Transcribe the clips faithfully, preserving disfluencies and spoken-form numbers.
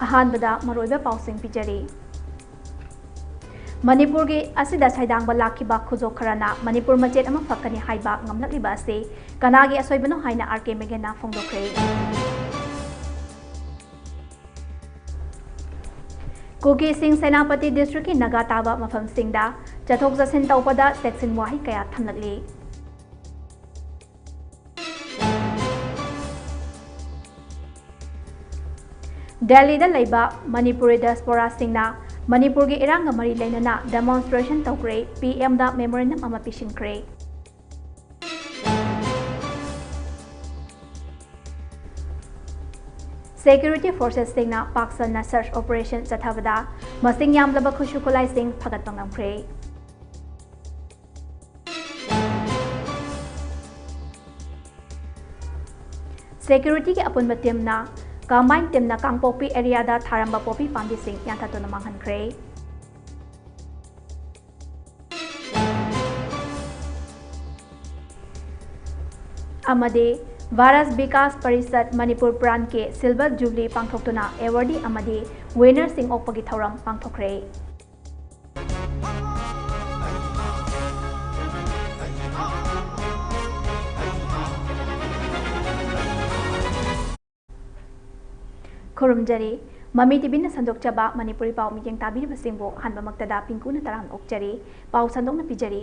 ꯑꯍꯥꯟꯕꯗ ꯃꯔꯨꯑꯣꯏꯕ ꯄꯥꯎꯁꯤꯡ ꯄꯤꯖꯔꯤ꯫ ꯃꯅꯤꯄꯨꯔꯒꯤ ꯑꯁꯤꯗ ꯁꯩꯗꯥꯡꯕ ꯂꯥꯛꯈꯤꯕ ꯈꯨꯖꯣꯞ ꯈꯔꯅ ꯃꯅꯤꯄꯨꯔ ꯃꯆꯦꯠ ꯑꯃ ꯐꯛꯀꯅꯤ ꯍꯥꯏꯕ ꯉꯝꯂꯛꯂꯤꯕ ꯑꯁꯤ ꯀꯅꯥꯒꯤ ꯑꯁꯣꯏꯕꯅꯣ ꯍꯥꯏꯅ ꯑꯥꯔ ꯀꯦ ꯃꯦꯒꯦꯟꯅ ꯐꯣꯡꯗꯣꯛꯈ꯭ꯔꯦ꯫ ꯀꯨꯀꯤꯁꯤꯡ ꯁꯦꯅꯥꯄꯇꯤ ꯗꯤꯁꯇ꯭ꯔꯤꯛꯀꯤ ꯅꯥꯒꯥ ꯇꯥꯕ ꯃꯐꯝꯁꯤꯡꯗ ꯆꯠꯊꯣꯛ ꯆꯠꯁꯤꯟ ꯇꯧꯕꯗ ꯆꯦꯛꯁꯤꯟ ꯋꯥꯍꯩ ꯀꯌꯥ ꯊꯝꯂꯛꯂꯤ꯫ ꯗꯦꯜꯂꯤꯗ ꯂꯩꯕ ꯃꯅꯤꯄꯨꯔꯤ ꯗꯥꯏꯁꯄꯣꯔꯥꯁꯤꯡꯅ ꯃꯅꯤꯄꯨꯔꯒꯤ ꯏꯔꯥꯡꯒ ꯃꯔꯤ ꯂꯩꯅꯅ ꯗꯦꯃꯣꯟꯁꯇ꯭ꯔꯦꯁꯟ ꯇꯧꯈ꯭ꯔꯦ, ꯄꯤ ꯑꯦꯝꯗ ꯃꯦꯃꯣꯔꯦꯟꯗꯝ ꯑꯃ ꯄꯤꯁꯤꯟꯈ꯭ꯔꯦ꯫ ꯁꯦꯀ꯭ꯌꯨꯔꯤꯇꯤ ꯐꯣꯔꯁꯦꯁꯁꯤꯡꯅ ꯄꯥꯛ ꯁꯟꯅ ꯁꯔꯆ ꯑꯣꯄꯔꯦꯁꯟ ꯆꯠꯊꯕꯗ ꯃꯁꯤꯡ ꯌꯥꯝꯂꯕ ꯈꯨꯠꯁꯨ ꯈꯨꯠꯂꯥꯏꯁꯤꯡ ꯐꯒꯠꯄ ꯉꯝꯈ꯭ꯔꯦ꯫ ꯁꯦꯀ꯭ꯌꯨꯔꯤꯇꯤꯒꯤ ꯑꯄꯨꯟꯕ ꯇꯤꯝꯅ, ꯀꯝꯕꯥꯏꯟ ꯇꯤꯝꯅ ꯀꯥꯡꯄꯣꯛꯄꯤ ꯑꯦꯔꯤꯌꯥꯗ ꯊꯥꯔꯝꯕ ꯄꯣꯄꯤ ꯄꯥꯝꯕꯤꯁꯤꯡ ꯌꯥꯟꯊꯠꯇꯨꯅ ꯃꯥꯡꯍꯟꯈ꯭ꯔꯦ꯫ ꯑꯃꯗꯤ ꯚꯥꯔꯠ ꯕꯤꯀꯥꯁ ꯄꯔꯤꯁꯠ ꯃꯅꯤꯄꯨꯔ ꯄ꯭ꯔꯥꯟꯠꯀꯤ ꯁꯤꯜꯚꯔ ꯖꯨꯕꯤꯂꯤ ꯄꯥꯡꯊꯣꯛꯇꯨꯅ ꯑꯦꯋꯥꯔꯗꯤ ꯑꯃꯗꯤ ꯋꯤꯅꯔꯁꯤꯡ ꯑꯣꯛꯄꯒꯤ ꯊꯧꯔꯝ ꯄꯥꯡꯊꯣꯛꯈ꯭ꯔꯦ꯫ ꯈꯨꯔꯨꯝꯖꯔꯤ꯫ ꯃꯃꯤ ꯇꯤꯚꯤꯅ ꯁꯟꯗꯣꯛꯆꯕ ꯃꯅꯤꯄꯨꯔꯤ ꯄꯥꯎ ꯃꯤꯠꯌꯦꯡ ꯇꯥꯕꯤꯔꯤꯕꯁꯤꯡꯕꯨ ꯑꯍꯥꯟꯕꯃꯛꯇꯗ ꯄꯤꯡꯀꯨꯅ ꯇꯔꯥꯝꯅ ꯑꯣꯛꯆꯔꯤ꯫ ꯄꯥꯎ ꯁꯟꯗꯣꯛꯅ ꯄꯤꯖꯔꯤ꯫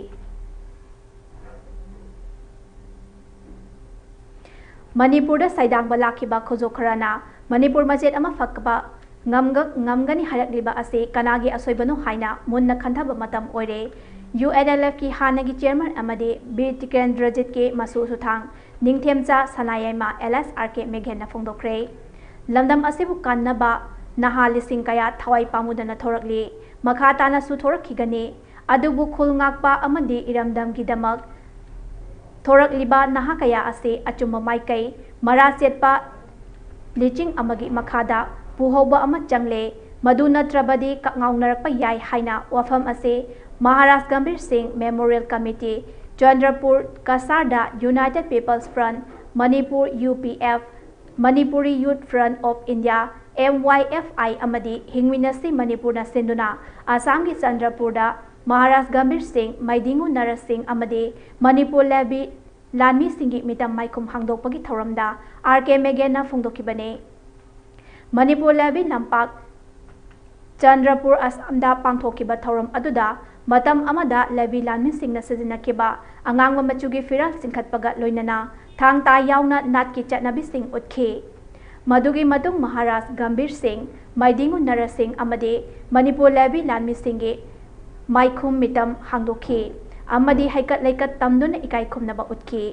ꯃꯅꯤꯄꯨꯔꯗ ꯁꯩꯗꯥꯡꯕ ꯂꯥꯛꯈꯤꯕ ꯈꯨꯖꯣꯞ ꯈꯔꯅ ꯃꯅꯤꯄꯨꯔ ꯃꯆꯦꯠ ꯑꯃ ꯐꯛꯄ ꯉꯝꯒ-, ꯉꯝꯒꯅꯤ ꯍꯥꯏꯔꯛꯂꯤꯕ ꯑꯁꯤ ꯀꯅꯥꯒꯤ ꯑꯁꯣꯏꯕꯅꯣ ꯍꯥꯏꯅ ꯃꯨꯟꯅ ꯈꯟꯊꯕ ꯃꯇꯝ ꯑꯣꯏꯔꯦ꯫ ꯌꯨ ꯑꯦꯟ ꯑꯦꯜ ꯑꯦꯐꯀꯤ ꯍꯥꯟꯅꯒꯤ ꯆꯤꯌꯔꯃꯦꯟ ꯑꯃꯗꯤ ꯕꯤꯔ ꯇꯤꯀꯦꯟꯗ꯭ꯔꯖꯤꯠꯀꯤ ꯃꯁꯨ ꯁꯨꯊꯥꯡ ꯅꯤꯡꯊꯦꯝꯆꯥ ꯁꯅꯥꯌꯥꯏꯃ ꯑꯦꯂꯥꯏꯁ ꯑꯥꯔ ꯀꯦ ꯃꯦꯒꯦꯟꯅ ꯐꯣꯡꯗꯣꯛꯈ꯭ꯔꯦ꯫ ꯂꯝꯗꯝ ꯑꯁꯤꯕꯨ ꯀꯟꯅꯕ ꯅꯍꯥ ꯂꯤꯁꯤꯡ ꯀꯌꯥ ꯊꯋꯥꯏ ꯄꯥꯝꯃꯨꯗꯅ ꯊꯣꯔꯛꯂꯤ꯫ ꯃꯈꯥ ꯇꯥꯅꯁꯨ ꯊꯣꯔꯛꯈꯤꯒꯅꯤ꯫ ꯑꯗꯨꯕꯨ ꯈꯨꯜ ꯉꯥꯛꯄ ꯑꯃꯗꯤ ꯏꯔꯝꯗꯝꯒꯤꯗꯃꯛ ꯊꯣꯔꯛꯂꯤꯕ ꯅꯍꯥ ꯀꯌꯥ ꯑꯁꯤ ꯑꯆꯨꯝꯕ ꯃꯥꯏꯀꯩ, ꯃꯔꯥ ꯆꯦꯠꯄ ꯂꯤꯆꯤꯡ ꯑꯃꯒꯤ ꯃꯈꯥꯗ ꯄꯨꯍꯧꯕ ꯑꯃ ꯆꯪꯂꯦ꯫ ꯃꯗꯨ ꯅꯠꯇ꯭ꯔꯕꯗꯤ ꯀꯛꯉꯥꯎꯅꯔꯛꯄ ꯌꯥꯏ ꯍꯥꯏꯅ ꯋꯥꯐꯝ ꯑꯁꯤ ꯃꯍꯥꯔꯥꯖ ꯒꯝꯚꯤꯔ ꯁꯤꯡ ꯃꯦꯃꯣꯔꯤꯌꯦꯜ ꯀꯃꯤꯇꯤ, ꯆꯟꯗ꯭ꯔꯄꯨꯔ ꯀꯁꯥꯔꯗ United People's Front, Manipur, U P F, Manipuri Youth Front of India, M Y F I ꯑꯃꯗꯤ ꯍꯤꯡꯃꯤꯟꯅꯁꯤ ꯃꯅꯤꯄꯨꯔꯅ ꯁꯤꯟꯗꯨꯅ ꯑꯁꯥꯝꯒꯤ ꯆꯟꯗ꯭ꯔꯄꯨꯔꯗ ꯃꯍꯥꯔꯥꯖ ꯒꯝꯚꯤꯔ ꯁꯤꯡ, ꯃꯩꯗꯤꯡꯉꯨ ꯅꯔꯁ ꯁꯤꯡ ꯑꯃꯗꯤ ꯃꯅꯤꯄꯨꯔ ꯂꯦꯚꯤ ꯂꯥꯟꯃꯤꯁꯤꯡꯒꯤ ꯃꯤꯇꯝ ꯃꯥꯏꯈꯨꯝ ꯍꯥꯡꯗꯣꯛꯄꯒꯤ ꯊꯧꯔꯝꯗ ꯑꯥꯔ ꯀꯦ ꯃꯦꯒꯦꯅ ꯐꯣꯡꯗꯣꯛꯈꯤꯕꯅꯤ꯫ ꯃꯅꯤꯄꯨꯔ ꯂꯦꯚꯤ ꯂꯝꯄꯥꯛ ꯆꯟꯗ꯭ꯔꯄꯨꯔ, ꯑꯁꯥꯝꯗ ꯄꯥꯡꯊꯣꯛꯈꯤꯕ ꯊꯧꯔꯝ ꯑꯗꯨꯗ ꯃꯇꯝ ꯑꯃꯗ ꯂꯦꯚꯤ ꯂꯥꯟꯃꯤꯁꯤꯡꯅ ꯁꯤꯖꯤꯟꯅꯈꯤꯕ ꯑꯉꯥꯡꯕ ꯃꯆꯨꯒꯤ ꯐꯤꯔꯥꯜ ꯆꯤꯡꯈꯠꯄꯒ ꯂꯣꯏꯅꯅ ꯊꯥꯡ ꯇꯥ ꯌꯥꯎꯅ ꯅꯥꯠꯀꯤ ꯆꯠꯅꯕꯤꯁꯤꯡ ꯎꯠꯈꯤ꯫ ꯃꯗꯨꯒꯤ ꯃꯇꯨꯡ ꯃꯍꯥꯔꯥꯖ ꯒꯝꯚꯤꯔ ꯁꯤꯡ, ꯃꯩꯗꯤꯡꯉꯨ ꯅꯔꯁ ꯁꯤꯡ ꯑꯃꯗꯤ ꯃꯅꯤꯄꯨꯔ ꯂꯦꯚꯤ ꯂꯥꯟꯃꯤꯁꯤꯡꯒꯤ ꯃꯥꯏꯈꯨꯝ ꯃꯤꯇꯝ ꯍꯥꯡꯗꯣꯛꯈꯤ ꯑꯃꯗꯤ ꯍꯩꯀꯠ ꯂꯩꯀꯠ ꯇꯝꯗꯨꯅ ꯏꯀꯥꯏ ꯈꯨꯝꯅꯕ ꯎꯠꯈꯤ꯫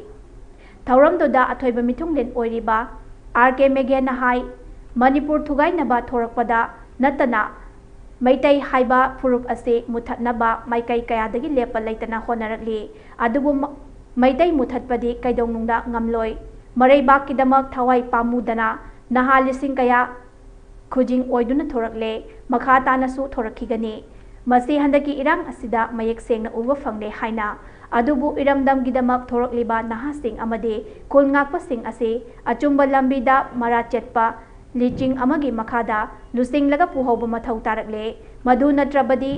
ꯊꯧꯔꯝꯗꯨꯗ ꯑꯊꯣꯏꯕ ꯃꯤꯊꯨꯡꯂꯦꯟ ꯑꯣꯏꯔꯤꯕ ꯑꯥꯔ ꯀꯦ ꯃꯦꯒꯦꯅ ꯍꯥꯏ, ꯃꯅꯤꯄꯨꯔ ꯊꯨꯒꯥꯏꯅꯕ ꯊꯣꯔꯛꯄꯗ ꯅꯠꯇꯅ ꯃꯩꯇꯩ ꯍꯥꯏꯕ ꯐꯨꯔꯨꯞ ꯑꯁꯤ ꯃꯨꯊꯠꯅꯕ ꯃꯥꯏꯀꯩ ꯀꯌꯥꯗꯒꯤ ꯂꯦꯞꯄ ꯂꯩꯇꯅ ꯍꯣꯠꯅꯔꯛꯂꯤ꯫ ꯑꯗꯨꯕꯨ ꯃ-, ꯃꯩꯇꯩ ꯃꯨꯊꯠꯄꯗꯤ ꯀꯩꯗꯧꯅꯨꯡꯗ ꯉꯝꯂꯣꯏ꯫ ꯃꯔꯩꯕꯥꯛꯀꯤꯗꯃꯛ ꯊꯋꯥꯏ ꯄꯥꯝꯃꯨꯗꯅ ꯅꯍꯥ ꯂꯤꯁꯤꯡ ꯀꯌꯥ ꯈꯨꯖꯤꯡ ꯑꯣꯏꯗꯨꯅ ꯊꯣꯔꯛꯂꯦ, ꯃꯈꯥ ꯇꯥꯅꯁꯨ ꯊꯣꯔꯛꯈꯤꯒꯅꯤ꯫ ꯃꯁꯤ ꯍꯟꯗꯛꯀꯤ ꯏꯔꯥꯡ ꯑꯁꯤꯗ ꯃꯌꯦꯛ ꯁꯦꯡꯅ ꯎꯕ ꯐꯪꯂꯦ ꯍꯥꯏꯅ, ꯑꯗꯨꯕꯨ ꯏꯔꯝꯗꯝꯒꯤꯗꯃꯛ ꯊꯣꯔꯛꯂꯤꯕ ꯅꯍꯥꯁꯤꯡ ꯑꯃꯗꯤ ꯈꯨꯜ ꯉꯥꯛꯄꯁꯤꯡ ꯑꯁꯤ ꯑꯆꯨꯝꯕ ꯂꯝꯕꯤꯗ ꯃꯔꯥ ꯆꯠꯄ ꯂꯤꯆꯤꯡ ꯑꯃꯒꯤ ꯃꯈꯥꯗ ꯂꯨꯆꯤꯡꯂꯒ ꯄꯨꯍꯧꯕ ꯃꯊꯧ ꯇꯥꯔꯛꯂꯦ꯫ ꯃꯗꯨ ꯅꯠꯇ꯭ꯔꯕꯗꯤ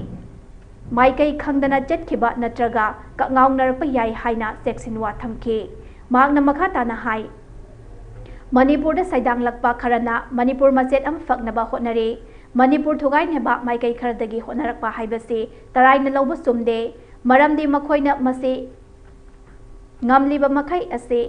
ꯃꯥꯏꯀꯩ ꯈꯪꯗꯅ ꯆꯠꯈꯤꯕ ꯅꯠꯇ꯭ꯔꯒ ꯀꯛꯉꯥꯎꯅꯔꯛꯄ ꯌꯥꯏ ꯍꯥꯏꯅ ꯆꯦꯛꯁꯤꯟꯋꯥ ꯊꯝꯈꯤ꯫ ꯃꯍꯥꯛꯅ ꯃꯈꯥ ꯇꯥꯅ ꯍꯥꯏ, ꯃꯅꯤꯄꯨꯔꯗ ꯁꯩꯗꯥꯡꯂꯛꯄ ꯈꯔꯅ ꯃꯅꯤꯄꯨꯔ ꯃꯆꯦꯠ ꯑꯃ ꯐꯛꯅꯕ ꯍꯣꯠꯅꯔꯤ꯫ ꯃꯅꯤꯄꯨꯔ ꯊꯨꯒꯥꯏꯅꯕ ꯃꯥꯏꯀꯩ ꯈꯔꯗꯒꯤ ꯍꯣꯠꯅꯔꯛꯄ ꯍꯥꯏꯕꯁꯤ ꯇꯔꯥꯏꯅ ꯂꯧꯕ ꯆꯨꯝꯗꯦ꯫ ꯃꯔꯝꯗꯤ ꯃꯈꯣꯏꯅ ꯃꯁꯤ ꯉꯝꯂꯤꯕ ꯃꯈꯩ ꯑꯁꯤ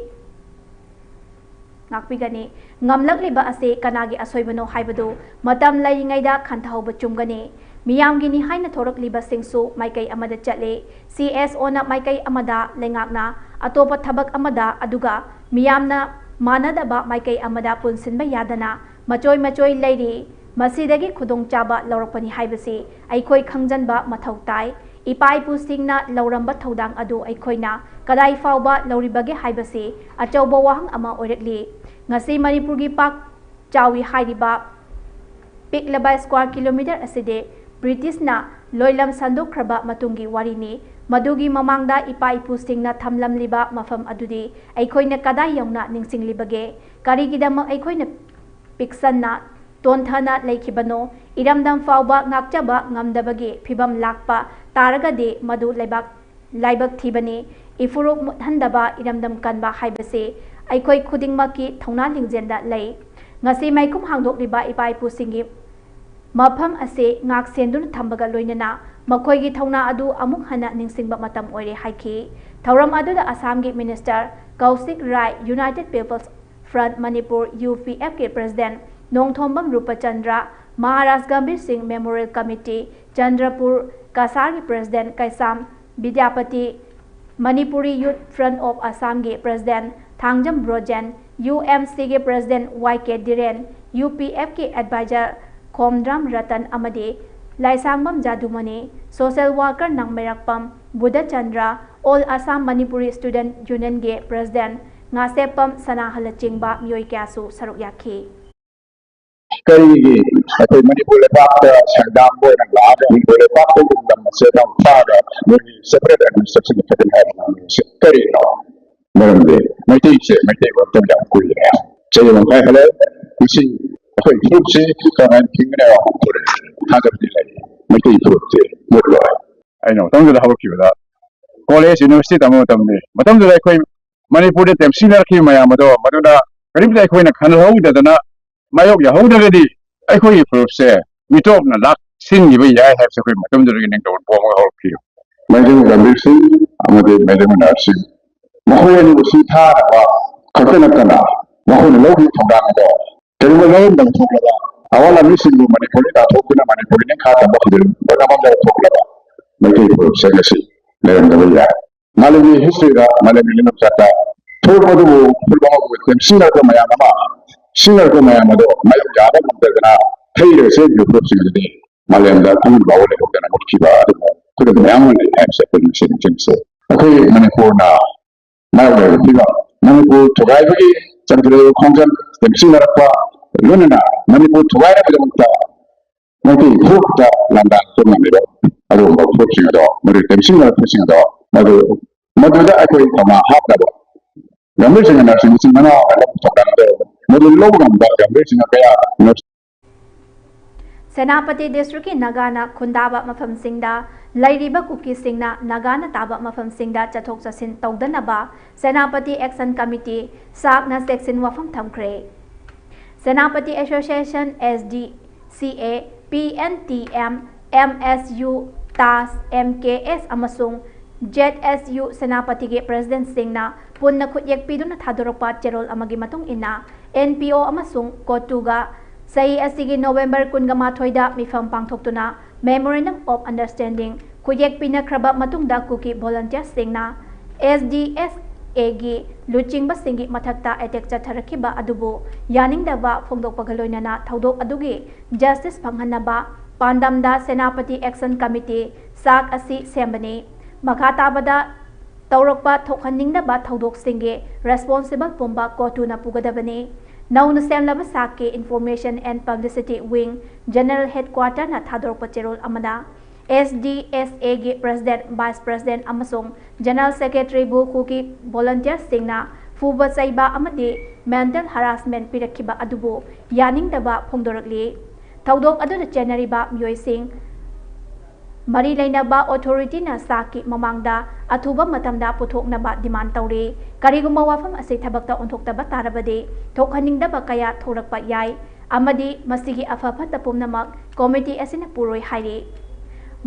ꯉꯥꯛꯄꯤꯒꯅꯤ꯫ ꯉꯝꯂꯛꯂꯤꯕ ꯑꯁꯤ ꯀꯅꯥꯒꯤ ꯑꯁꯣꯏꯕꯅꯣ ꯍꯥꯏꯕꯗꯨ ꯃꯇꯝ ꯂꯩꯔꯤꯉꯩꯗ ꯈꯟꯊꯍꯧꯕ ꯆꯨꯝꯒꯅꯤ꯫ ꯃꯤꯌꯥꯝꯒꯤꯅꯤ ꯍꯥꯏꯅ ꯊꯣꯔꯛꯂꯤꯕꯁꯤꯡꯁꯨ ꯃꯥꯏꯀꯩ ꯑꯃꯗ ꯆꯠꯂꯤ꯫ ꯁꯤ ꯑꯦꯁ ꯑꯣꯅ ꯃꯥꯏꯀꯩ ꯑꯃꯗ, ꯂꯩꯉꯥꯛꯅ ꯑꯇꯣꯞꯄ ꯊꯕꯛ ꯑꯃꯗ, ꯑꯗꯨꯒ ꯃꯤꯌꯥꯝꯅ ꯃꯥꯟꯅꯗꯕ ꯃꯥꯏꯀꯩ ꯑꯃꯗ ꯄꯨꯟꯁꯤꯟꯕ ꯌꯥꯗꯅ ꯃꯆꯣꯏ ꯃꯆꯣꯏ ꯂꯩꯔꯤ꯫ ꯃꯁꯤꯗꯒꯤ ꯈꯨꯗꯣꯡꯆꯥꯕ ꯂꯧꯔꯛꯄꯅꯤ ꯍꯥꯏꯕꯁꯤ ꯑꯩꯈꯣꯏ ꯈꯪꯖꯟꯕ ꯃꯊꯧ ꯇꯥꯏ꯫ ꯏꯄꯥ ꯏꯄꯨꯁꯤꯡꯅ ꯂꯧꯔꯝꯕ ꯊꯧꯗꯥꯡ ꯑꯗꯨ ꯑꯩꯈꯣꯏꯅ ꯀꯗꯥꯏ ꯐꯥꯎꯕ ꯂꯧꯔꯤꯕꯒꯦ ꯍꯥꯏꯕꯁꯤ ꯑꯆꯧꯕ ꯋꯥꯍꯪ ꯑꯃ ꯑꯣꯏꯔꯛꯂꯤ꯫ ꯉꯁꯤ ꯃꯅꯤꯄꯨꯔꯒꯤ ꯄꯥꯛ ꯆꯥꯎꯏ ꯍꯥꯏꯔꯤꯕ ꯄꯤꯛꯂꯕ ꯁ꯭ꯀ꯭ꯋꯥꯔ ꯀꯤꯂꯣꯃꯤꯇꯔ ꯑꯁꯤꯗꯤ ꯕ꯭ꯔꯤꯇꯤꯁꯅ ꯂꯣꯏꯂꯝ ꯁꯟꯗꯣꯛꯈ꯭ꯔꯕ ꯃꯇꯨꯡꯒꯤ ꯋꯥꯔꯤꯅꯤ꯫ ꯃꯗꯨꯒꯤ ꯃꯃꯥꯡꯗ ꯏꯄꯥ ꯏꯄꯨꯁꯤꯡꯅ ꯊꯝꯂꯝꯂꯤꯕ ꯃꯐꯝ ꯑꯗꯨꯗꯤ ꯑꯩꯈꯣꯏꯅ ꯀꯗꯥꯏ ꯌꯧꯅ ꯅꯤꯡꯁꯤꯡꯂꯤꯕꯒꯦ? ꯀꯔꯤꯒꯤꯗꯃꯛ ꯑꯩꯈꯣꯏꯅ ꯄꯤꯛꯁꯟꯅ ꯆꯣꯟꯊꯅ ꯂꯩꯈꯤꯕꯅꯣ? ꯏꯔꯝꯗꯝ ꯐꯥꯎꯕ ꯉꯥꯛꯆꯕ ꯉꯝꯗꯕꯒꯤ ꯐꯤꯕꯝ ꯂꯥꯛꯄ ꯇꯥꯔꯒꯗꯤ ꯃꯗꯨ ꯂꯩꯕꯥꯛ ꯂꯥꯏꯕꯛ ꯊꯤꯕꯅꯤ꯫ ꯏꯐꯨꯔꯨꯞ ꯃꯨꯠꯍꯟꯗꯕ ꯏꯔꯝꯗꯝ ꯀꯟꯕ ꯍꯥꯏꯕꯁꯤ ꯑꯩꯈꯣꯏ ꯈꯨꯗꯤꯡꯃꯛꯀꯤ ꯊꯧꯅꯥ ꯂꯤꯡꯖꯦꯜꯗ ꯂꯩ꯫ ꯉꯁꯤ ꯃꯩꯈꯨꯝ ꯍꯥꯡꯗꯣꯛꯂꯤꯕ ꯏꯄꯥ ꯏꯄꯨꯁꯤꯡꯒꯤ ꯃꯐꯝ ꯑꯁꯤ ꯉꯥꯛ ꯁꯦꯟꯗꯨꯅ ꯊꯝꯕꯒ ꯂꯣꯏꯅꯅ ꯃꯈꯣꯏꯒꯤ ꯊꯧꯅꯥ ꯑꯗꯨ ꯑꯃꯨꯛ ꯍꯟꯅ ꯅꯤꯡꯁꯤꯡꯕ ꯃꯇꯝ ꯑꯣꯏꯔꯦ ꯍꯥꯏꯈꯤ꯫ ꯊꯧꯔꯝ ꯑꯗꯨꯗ ꯑꯁꯥꯝꯒꯤ minister Kaushik Rai, united people's front Manipur, U P ꯑꯦꯐꯀꯤ president Nongthombam Rupchandra, Maharaj Gambhir Singh memorial committee, Chandrapur ꯀꯁꯥꯔꯒꯤ president Keisham Bidyapati, Manipuri youth front of ꯑꯁꯥꯝꯒꯤ president Thangjam Brojen, U M ꯁꯤꯒꯤ president Y K Dhiren, U P ꯑꯦꯐꯀꯤ ꯑꯦꯗꯚꯥꯏꯖꯔ ꯈꯣꯝꯗ꯭ꯔꯥꯝ ꯔꯇꯟ ꯑꯃꯗꯤ Laishangbam Jadumani, social worker Nangmeirakpam Budhachandra, all Assam Manipuri student ꯌꯨꯅꯤꯌꯟꯒꯤ ꯄ꯭ꯔꯦꯁꯤꯗꯦꯟꯠ ꯉꯥꯁꯦꯞꯄꯝ ꯁꯅꯥꯍꯜꯅꯆꯤꯡꯕ ꯃꯤꯑꯣꯏ ꯀꯌꯥꯁꯨ ꯁꯔꯨꯛ ꯌꯥꯈꯤ꯫ ꯀꯔꯤꯒꯤ ꯑꯩꯈꯣꯏ ꯃꯅꯤꯄꯨꯔ ꯂꯩꯕꯥꯛꯇ ꯁꯪꯒꯥꯝꯕ ꯑꯣꯏꯅ ꯂꯥꯛꯑꯒ ꯃꯅꯤꯄꯨꯔ ꯂꯩꯕꯥꯛꯇꯒꯤ ꯂꯝ ꯑꯁꯦ ꯌꯥꯝ ꯐꯥꯔꯒ ꯃꯣꯏꯒꯤ separate administration ꯐꯖꯅ ꯍꯥꯏꯕ ꯉꯝꯃꯤꯕꯁꯦ ꯀꯔꯤꯅꯣ? ꯃꯔꯝꯗꯤ ꯃꯩꯇꯩꯁꯦ, ꯃꯩꯇꯩ ꯑꯣꯏꯔꯛꯇꯕ ꯌꯥꯝ ꯀꯨꯏꯔꯦ꯫ ꯆꯍꯤ ꯑꯃ ꯃꯈꯥꯏ ꯍꯦꯜꯂꯦ꯫ ꯉꯁꯤ ꯑꯩꯈꯣꯏ ꯐꯨꯔꯨꯞꯁꯤ ꯀꯃꯥꯏꯅ ꯍꯤꯡꯒꯅꯤ ꯍꯥꯏꯕ ꯊꯥꯖꯕꯗꯤ ꯂꯩ꯫ ꯃꯩꯇꯩ ꯐꯨꯔꯨꯞꯁꯦ ꯃꯨꯠꯂꯣꯏ꯫ ꯑꯩꯅ ꯃꯇꯝꯗꯨꯗ ꯍꯧꯔꯛꯈꯤꯕꯗ ꯀꯣꯂꯦꯖ, ꯌꯨꯅꯤꯚꯔꯁꯤꯇꯤ ꯇꯝꯕ ꯃꯇꯝꯅꯤ꯫ ꯃꯇꯝꯗꯨꯗ ꯑꯩꯈꯣꯏ ꯃꯅꯤꯄꯨꯔꯗ ꯇꯦꯝꯁꯤꯟꯅꯔꯛꯈꯤꯕ ꯃꯌꯥꯝ ꯑꯗꯣ ꯃꯗꯨꯗ ꯀꯔꯤꯝꯇ ꯑꯩꯈꯣꯏꯅ ꯈꯪꯍꯧꯗꯗꯅ ꯃꯥꯌꯣꯛ ꯌꯥꯍꯧꯗ꯭ꯔꯒꯗꯤ ꯑꯩꯈꯣꯏꯒꯤ ꯐꯨꯔꯨꯞꯁꯦ ꯃꯤꯇꯣꯞꯅ ꯂꯥꯛꯁꯤꯟꯈꯤꯕ ꯌꯥꯏ ꯍꯥꯏꯕꯁꯦ ꯑꯩꯈꯣꯏ ꯃꯇꯝꯗꯨꯗꯒꯤ ꯅꯤꯡꯇꯧ ꯄꯣꯛꯑꯒ ꯍꯧꯔꯛꯈꯤ꯫ ꯃꯩꯇꯩ ꯒꯝꯚꯤꯔ ꯁꯤꯡ ꯑꯃꯗꯤ ꯃꯩꯇꯩ ꯃꯅꯥ ꯁꯤꯡ, ꯃꯈꯣꯏ ꯑꯅꯤꯕꯨ ꯁꯤ ꯊꯥꯅꯕ ꯈꯛꯇ ꯅꯠꯇꯅ ꯃꯈꯣꯏꯅ ꯂꯧꯈꯤꯕ ꯊꯧꯗꯥꯡ ꯑꯗꯣ ꯀꯔꯤꯒꯨꯝꯕ ꯂꯧꯔꯝꯗꯕ ꯊꯣꯛꯂꯕ ꯑꯋꯥ ꯂꯥꯟꯃꯤꯁꯤꯡꯕꯨ ꯃꯅꯤꯄꯨꯔꯗ ꯇꯥꯟꯊꯣꯛꯇꯨꯅ ꯃꯅꯤꯄꯨꯔꯒꯤ ꯅꯤꯡꯈꯥ ꯇꯝꯕ ꯈꯨꯗꯤꯡ ꯂꯣꯏꯅ ꯃꯥꯡꯖꯕ ꯊꯣꯛꯂꯕ ꯃꯩꯇꯩ ꯐꯨꯔꯨꯞꯁꯦ ꯉꯁꯤ ꯂꯩꯔꯝꯗꯕ ꯌꯥꯏ꯫ ꯃꯥꯂꯦꯝꯒꯤ ꯍꯤꯁꯇ꯭ꯔꯤꯗ, ꯃꯥꯂꯦꯝꯒꯤ ꯂꯝꯆꯠꯇ ꯐꯨꯔꯨꯞ ꯑꯗꯨꯕꯨ ꯐꯨꯔꯨꯞ ꯑꯃꯕꯨ ꯇꯦꯝꯁꯤꯟꯅꯔꯛꯄ ꯃꯌꯥꯝ ꯑꯃ, ꯁꯤꯡꯅꯔꯛꯄ ꯃꯌꯥꯝ ꯑꯗꯣ ꯃꯥꯌꯣꯛ ꯌꯥꯕ ꯉꯝꯗꯗꯅ ꯊꯩꯔꯒ ꯆꯦꯟꯈꯤꯕ ꯐꯨꯔꯨꯞꯁꯤꯡ ꯑꯗꯨꯗꯤ ꯃꯥꯂꯦꯝꯗ ꯈꯨꯗꯝ ꯐꯥꯎꯕ ꯂꯩꯍꯧꯗꯅ ꯃꯨꯠꯈꯤꯕ ꯑꯗꯨꯒꯨꯝꯕ ꯐꯨꯔꯨꯞ ꯃꯌꯥꯝ ꯑꯃ ꯂꯩ ꯍꯥꯏꯕꯁꯦ ꯑꯩꯈꯣꯏ ꯉꯁꯤ ꯅꯤꯡꯁꯤꯡꯁꯦ꯫ ꯑꯩꯈꯣꯏ ꯃꯅꯤꯄꯨꯔꯅ ꯃꯥꯌꯣꯛꯅꯔꯤꯕ ꯐꯤꯕꯝ, ꯃꯅꯤꯄꯨꯔ ꯊꯨꯒꯥꯏꯕꯒꯤ ꯆꯪꯁꯤꯜꯂꯛꯂꯤꯕ ꯈꯣꯡꯖꯪ ꯇꯦꯝꯁꯤꯟꯅꯔꯛꯄ, ꯂꯣꯏꯅꯅ ꯃꯅꯤꯄꯨꯔ ꯊꯨꯒꯥꯏꯅꯕꯒꯤꯗꯃꯛꯇ ꯃꯩꯇꯩ ꯐꯨꯔꯨꯞꯇ ꯂꯥꯟꯗꯥꯡ ꯇꯧꯅꯔꯤꯕ ꯑꯗꯨꯒꯨꯝꯕ ꯐꯨꯔꯨꯞꯁꯤꯡ ꯑꯗꯣ, ꯃꯗꯨ ꯇꯦꯝꯁꯤꯟꯅꯔꯛꯄꯁꯤꯡ ꯑꯗꯣ, ꯃꯗꯨ, ꯃꯗꯨꯗ ꯑꯩꯈꯣꯏ ꯊꯧꯅꯥ ꯍꯥꯞꯅꯕ ꯒꯝꯚꯤꯔ ꯁꯤꯡꯍ ꯅꯔꯁꯤꯡ ꯃꯆꯤꯟ ꯃꯅꯥꯎ ꯑꯣꯏꯅ ꯂꯧꯕ ꯊꯧꯗꯥꯡ ꯑꯗꯣ, ꯃꯗꯨ ꯂꯧꯕ ꯉꯝꯕ ꯒꯝꯚꯤꯔ ꯁꯤꯡꯍ ꯀꯌꯥ ꯁꯦꯅꯥꯄꯇꯤ ꯗꯤꯁꯇ꯭ꯔꯤꯛꯀꯤ ꯅꯥꯒꯥꯅ ꯈꯨꯟꯗꯥꯕ ꯃꯐꯝꯁꯤꯡꯗ ꯂꯩꯔꯤꯕ ꯀꯨꯀꯤꯁꯤꯡꯅ ꯅꯥꯒꯥꯅ ꯇꯥꯕ ꯃꯐꯝꯁꯤꯡꯗ ꯆꯠꯊꯣꯛ ꯆꯠꯁꯤꯟ ꯇꯧꯗꯅꯕ ꯁꯦꯅꯥꯄꯇꯤ ꯑꯦꯛꯁꯟ ꯀꯃꯤꯇꯤ, ꯁꯥꯛꯅ ꯆꯦꯛꯁꯤꯟ ꯋꯥꯐꯝ ꯊꯝꯈ꯭ꯔꯦ꯫ Senapati association, S D C A, P N T M, M S U, ꯇꯥꯁ, ꯑꯦꯝ ꯀꯦ ꯑꯦꯁ ꯑꯃꯁꯨꯡ ꯖꯦꯠ ꯑꯦꯁ ꯌꯨ ꯁꯦꯅꯥꯄꯇꯤꯒꯤ ꯄ꯭ꯔꯦꯁꯤꯗꯦꯟꯠꯁꯤꯡꯅ ꯄꯨꯟꯅ ꯈꯨꯠꯌꯦꯛ ꯄꯤꯗꯨꯅ ꯊꯥꯗꯣꯔꯛꯄ ꯆꯦꯔꯣꯜ ꯑꯃꯒꯤ ꯃꯇꯨꯡ ꯏꯟꯅ, ꯑꯦꯟ ꯄꯤ ꯑꯣ ꯑꯃꯁꯨꯡ ꯀꯣꯇꯨꯒ ꯆꯍꯤ ꯑꯁꯤꯒꯤ ꯅꯣꯕꯦꯝꯕꯔ ꯀꯨꯟꯒ ꯃꯥꯊꯣꯏꯗ ꯃꯤꯐꯝ ꯄꯥꯡꯊꯣꯛꯇꯨꯅ Memorandum of Understanding ꯈꯨꯠꯌꯦꯛ ꯄꯤꯅꯈ꯭ꯔꯕ ꯃꯇꯨꯡꯗ ꯀꯨꯀꯤ ꯚꯣꯂꯟꯇꯤꯌꯔꯁꯤꯡꯅ ꯑꯦꯁ ꯗꯤ ꯑꯦꯁ ꯑꯦꯒꯤ ꯂꯨꯆꯤꯡꯕꯁꯤꯡꯒꯤ ꯃꯊꯛꯇ ꯑꯦꯇꯦꯛ ꯆꯠꯊꯔꯛꯈꯤꯕ ꯑꯗꯨꯕꯨ ꯌꯥꯅꯤꯡꯗꯕ ꯐꯣꯡꯗꯣꯛꯄꯒ ꯂꯣꯏꯅꯅ ꯊꯧꯗꯣꯛ ꯑꯗꯨꯒꯤ ꯖꯁꯇꯤꯁ ꯐꯪꯍꯟꯅꯕ ꯄꯥꯟꯗꯝꯗ ꯁꯦꯅꯥꯄꯇꯤ ꯑꯦꯛꯁꯟ ꯀꯃꯤꯇꯤ, ꯁꯥꯛ ꯑꯁꯤ ꯁꯦꯝꯕꯅꯤ꯫ ꯃꯈꯥ ꯇꯥꯕꯗ ꯇꯧꯔꯛꯄ ꯊꯣꯛꯍꯟꯅꯤꯡꯗꯕ ꯊꯧꯗꯣꯛꯁꯤꯡꯒꯤ ꯔꯦꯁꯄꯣꯟꯁꯤꯕꯜ ꯄꯨꯝꯕ ꯀꯣꯇꯨꯅ ꯄꯨꯒꯗꯕꯅꯤ꯫ ꯅꯧꯅ ꯁꯦꯝꯂꯕ ꯁꯥꯛꯀꯤ Information and Publicity Wing General Headquarterꯅ ꯊꯥꯗꯣꯔꯛꯄ ꯆꯦꯔꯣꯜ ꯑꯃꯗ, ꯑꯦꯁ ꯗꯤ ꯑꯦꯁ ꯑꯦꯒꯤ ꯄ꯭ꯔꯦꯁꯤꯗꯦꯟꯠ, ꯚꯥꯏꯁ ꯄ꯭ꯔꯦꯁꯤꯗꯦꯟꯠ ꯑꯃꯁꯨꯡ ꯖꯦꯅꯔꯦꯜ ꯁꯦꯀ꯭ꯔꯦꯇꯔꯤꯕꯨ ꯀꯨꯀꯤ ꯚꯣꯂꯟꯇꯤꯌꯔꯁꯤꯡꯅ ꯐꯨꯕ ꯆꯩꯕ ꯑꯃꯗꯤ ꯃꯦꯟꯇꯦꯜ ꯍꯔꯥꯁꯃꯦꯟꯠ ꯄꯤꯔꯛꯈꯤꯕ ꯑꯗꯨꯕꯨ ꯌꯥꯅꯤꯡꯗꯕ ꯐꯣꯡꯗꯣꯔꯛꯂꯤ꯫ ꯊꯧꯗꯣꯛ ꯑꯗꯨꯗ ꯆꯦꯟꯅꯔꯤꯕ ꯃꯤꯑꯣꯏꯁꯤꯡ ꯃꯔꯤ ꯂꯩꯅꯕ ꯑꯣꯊꯣꯔꯤꯇꯤꯅ ꯁꯥꯛꯀꯤ ꯃꯃꯥꯡꯗ ꯑꯊꯨꯕ ꯃꯇꯝꯗ ꯄꯨꯊꯣꯛꯅꯕ ꯗꯤꯃꯥꯟ ꯇꯧꯔꯤ꯫ ꯀꯔꯤꯒꯨꯝꯕ ꯋꯥꯐꯝ ꯑꯁꯤ ꯊꯕꯛꯇ ꯑꯣꯟꯊꯣꯛꯇꯕ ꯇꯥꯔꯕꯗꯤ ꯊꯣꯛꯍꯟꯅꯤꯡꯗꯕ ꯀꯌꯥ ꯊꯣꯛꯂꯛꯄ ꯌꯥꯏ ꯑꯃꯗꯤ ꯃꯁꯤꯒꯤ ꯑꯐ ꯐꯠꯇ ꯄꯨꯝꯅꯃꯛ ꯀꯣꯃꯤꯇꯤ ꯑꯁꯤꯅ ꯄꯨꯔꯣꯏ ꯍꯥꯏꯔꯤ꯫